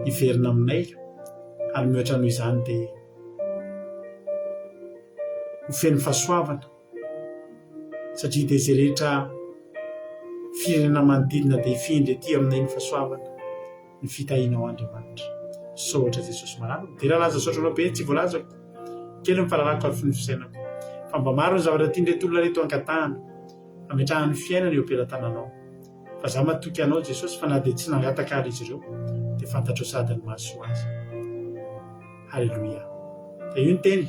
hiverina aminay ary mihoatra noho izany dia ho feno fahasoavana satria dia izay rehetra firenena manodidina dia hifindra ety aminay ny fahasoavana, ny fitahianao Andriamanitra. Misaotra Jesosy malala. Dera laza saotra anao be tsy voalazako. Kely ny fahalalako ary ny fisainako. Fa mba maro ny zavatra tian'ireto olona ireto angatahana. Ametrahany fiainana eo am-pelatananao. Fa za matoky anao Jesosy fa na dia tsy nangataka ary izy ireo dia fantatrao sady ny mahasoa azy. Haleloia. Dia io ny teny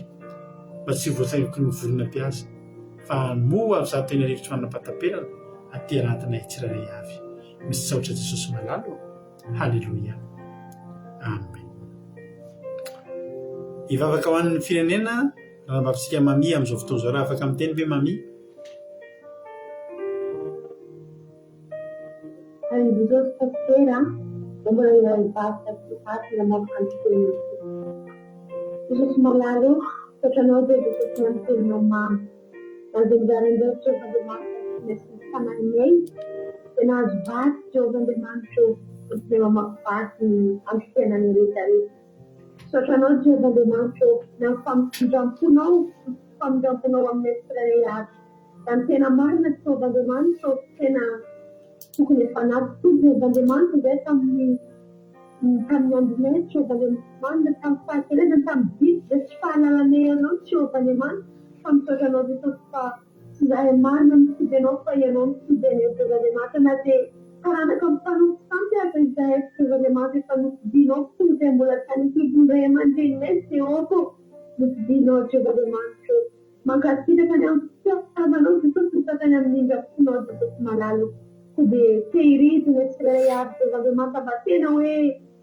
mba tsy ho voatsaingoky ny vorona mpihaza fa moa avy izato teny arivo tsy manam-pahataperana aty anatinay tsirairay avy. Misaotra Jesosy malala ô. Haleloia. Amen. Hivavaka ho an'ny firenena ranabavintsika Mamia amin'izao fotoana izao raha afaka miteny ve Mamia? Ary Jesosy Pasitera dia mbola iray varotra sy vaky namoaka ny teninao tokoa. Jesosy malala o, misaotra anao izay Jesosy ny amin'ny teninao mamy. Na dia mizara indray Jehovah Andriamanitra sy ny ny fanahinay dia nahazo vaky Jehovah Andriamanitra o, dia mamakivaky ny andro fiainanay rehetra rehetra. Misaotra anao Jehovah Andriamanitra o, ny amin'ny famindram-ponao sy famindram-ponao aminay tsirairay avy. Raha ny tena marina Jehovah Andriamanitra ô, tena tokony efa anaty tokoa Jehovah Andriamanitra izay tamin'ny tamin'ny andronay Jehovah Andriamanitra, tamin'ny fahakelezana, tamin'ny didy izay tsy fahalalanay Anao Jehovah Andriamanitra, fa misaotra Anao Jesosy fa tsy izahay marina mifidy Anao fa Ianao mifidy anay Jehovah Andriamanitra, na dia taranaka mpanompo sampy aza izahay Jehovah Andriamanitra efa nofidinao fony izay mbola tany an-kibon'ny ray aman-dreninay Jehovah ô, nofidinao Jehovah Andriamanitra ô. Mankasitraka ny amin'ny fitiavanao Jesosy misaotra ny amin'ny indram-ponao Jesosy malala o. Koa dia tehirizina tsirairay avy Jehovah Andriamanitra mba tena hoe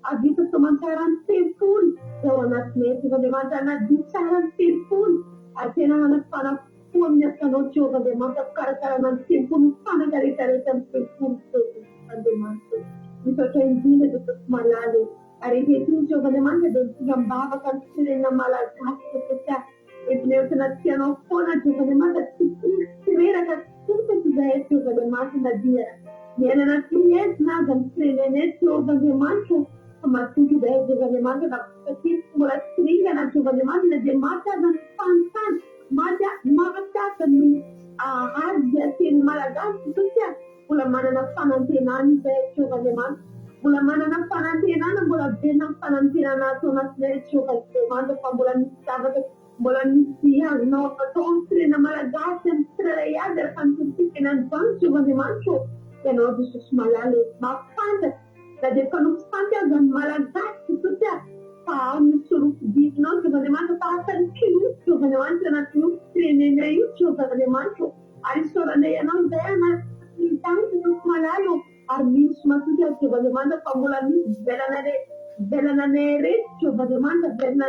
hahavita soamantsara ny tempoly izay ao anatinay Jehovah Andriamanitra hanadio tsara ny tempoly ary tena hanafana fo amin'ny asanao Jehovah Andriamanitra fikarakarana ny tempoly ny fanaka rehetra rehetra amin'ny tempoly Jehovah Andriamanitra Misaotra indrindra Jesosy malala e ary ankehitriny Jehovah Andriamanitra dia mitondra am-bavaka ny firenena malagasy Jesosy ah Entinay ao anaty anao foana Jehovah Andriamanitra tsy kivy tsy reraka tsy trotraka izahay Jehovah Andriamanitra na dia miaina anaty haizina aza ny firenenay Jehovah Andriamanitra ô fa matoky izahay Jehovah Andriamanitra fa satria tsy mbola tsy ringana Jehovah Andriamanitra na dia maty aza ny fahantrana maty maty aza ny ady atrehin'ny Malagasy satria Mbola manana fanantenana izahay Jehovah Andriamanitra. Mbola manana fanantenana, mbola velona ny fanantenana ato anatinay Jehovah Andriamanitra fa mbola misy zavatra, mbola misy azonao atao amin'ny firenena malagasy, amin'ny tsirairay avy ary fanompoantsika an'izany Jehovah Andriamanitra ô. Ianao Jesosy malala e, mahafantatra na dia mpanompo sampy aza ny malagasy Jesosy a, fa ao misy solofidianao Jehovah Andriamanitra fa asa ny kilonjy Jehovah Andriamanitra anatin'io firenena io Jehovah Andriamanitra ô. Ary isaoranay Anao izay anatin'ny tany Jesosy malala ô, ary mino sy matoky azy Jehovah Andriamanitra fa mbola misy velana velana anay ireto Jehovah Andriamanitra velana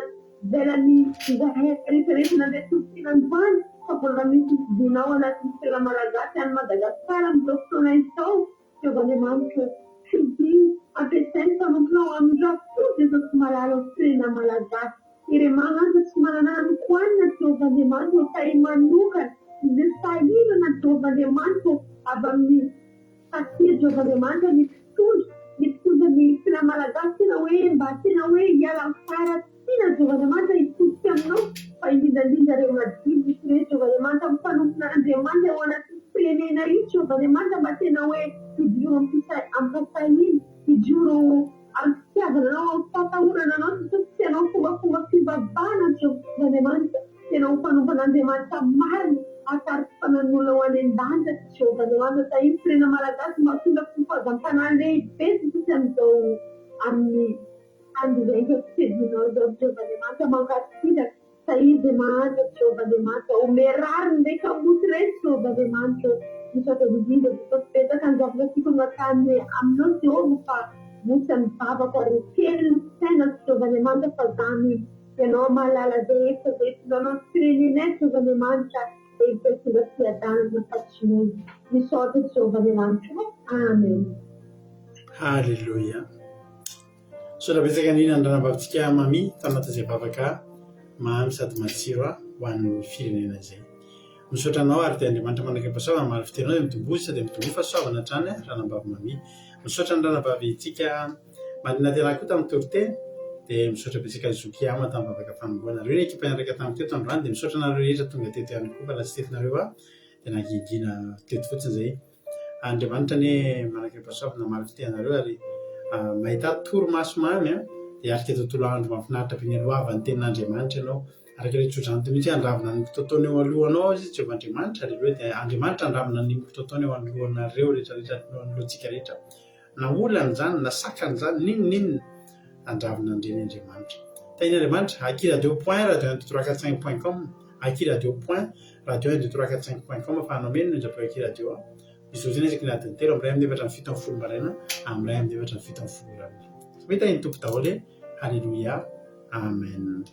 velany izahay rehetra rehetra nandray toriteny androany fa mbola misy ny fidinao anatin'ny sera malagasy any Madagasikara amin'izao fotoana izao Jehovah Andriamanitra ô, fidio ampiasainy mpanomponao hamindrafo Jesosy malala ô firenena malagasy. Ireo mahantra tsy manana hanin-kohanina Jehovah Andriamanitra ô, tahiy manokana ireo sahirana Jehovah Andriamanitra ô, avy amin'ny Pasia Jehovah Andriamanitra ny mpitondra, ny mpitondra ny firenena malagasy tena hoe mba tena hoe hiala amin'ny faharatsiana Jehovah Andriamanitra hitodika aminao fa indrindra indrindra ireo madinika ireo Jehovah Andriamanitra mpanompon'Andriamanitra ao anatin'ny firenena io Jehovah Andriamanitra mba tena hoe hijoro am-pahasahiana hijoro Amin'ny fitiavana Anao, amin'ny fahatahorana Anao, Jesosy, tsy hanao fombafomba fivavahana Jehovah Andriamanitra. Tena ho mpanompo an'Andriamanitra marina, hahatarifana ny olona ho any an-danitra Jehovah Andriamanitra. Tahio ny firenena malagasy mba hitondra fifohazam-panahy lehibe Jesosy amin'izao amin'ny andro izay ankehitriny izao Jehovah Andriamanitra. Mankasitraka. Fa Izy mahantra Jehovah Andriamanitra ô Merary ny rekamboty reto Jehovah Andriamanitra ô Misaotra indrindra Jesosy betsaka ny zavatra tiako angatahana aminao Jehovah fa votsa ny vavako ary kely ny fisainako Jehovah Andriamanitra fa zany Ianao mahalala zay hevitra zay hitondranao ny firenenay Jehovah Andriamanitra hevitra hitondra fiadanana fa tsy noana Misaotra Jehovah Andriamanitra ô Amen. Haleloia. Misaotra betsaka indrindra ny ranabavintsika Mamy tanatin'izay vavaka mamy sady matsiro ho an'ny firenena izay. Misaotra anao ary dia Andriamanitra manakam-pahasoavana maro fitenao dia mitomboa sady mitomboa fahasoavana hatrany ranabavy Mamy. Misaotra ny ranabavintsika Marina Tena koa tamin'ny toriteny dia misaotra betsaka an'i Zoky Ama tamin'ny vavaka fanombohana. Ireo ny ekipa niaraka tamiko teto androany dia misaotra anareo rehetra tonga teto ihany koa fa raha tsy teto nareo aho dia nangingina teto fotsiny izay. Andriamanitra anie manakaipahasoavana maro fitia anareo ary mahita torimaso mamy an, dia hiarika tontolo andro mahafinaritra be mialohavan'ny tenin'Andriamanitra ianao. Araka ilay tsodrano teo mihitsy hoe handravona ny kitoatoana eo alohanao izy Jehovah Andriamanitra, aleloia, dia Andriamanitra handravona ny kitoatoana eo anoloanareo rehetra rehetra, eo anoloantsika rehetra. Na olana izany, na sakana izany, n'inon'inona, handravona an'ireny Andriamanitra. Tahian'Andriamanitra, aky radio point radio un deux trois quatre cinq point com, aky radio point radio un deux trois quatre cinq point com afahanao mino ny onjam-peo aky radio a. Misy roa isaky ny adiny telo, amin'ny iray amin'ny efatra amin'ny 17 maraina, amin'ny iray amin'ny efatra amin'ny 17 ora alina. Samia tahian'ny Tompo daholo e. Haleloia. Amen.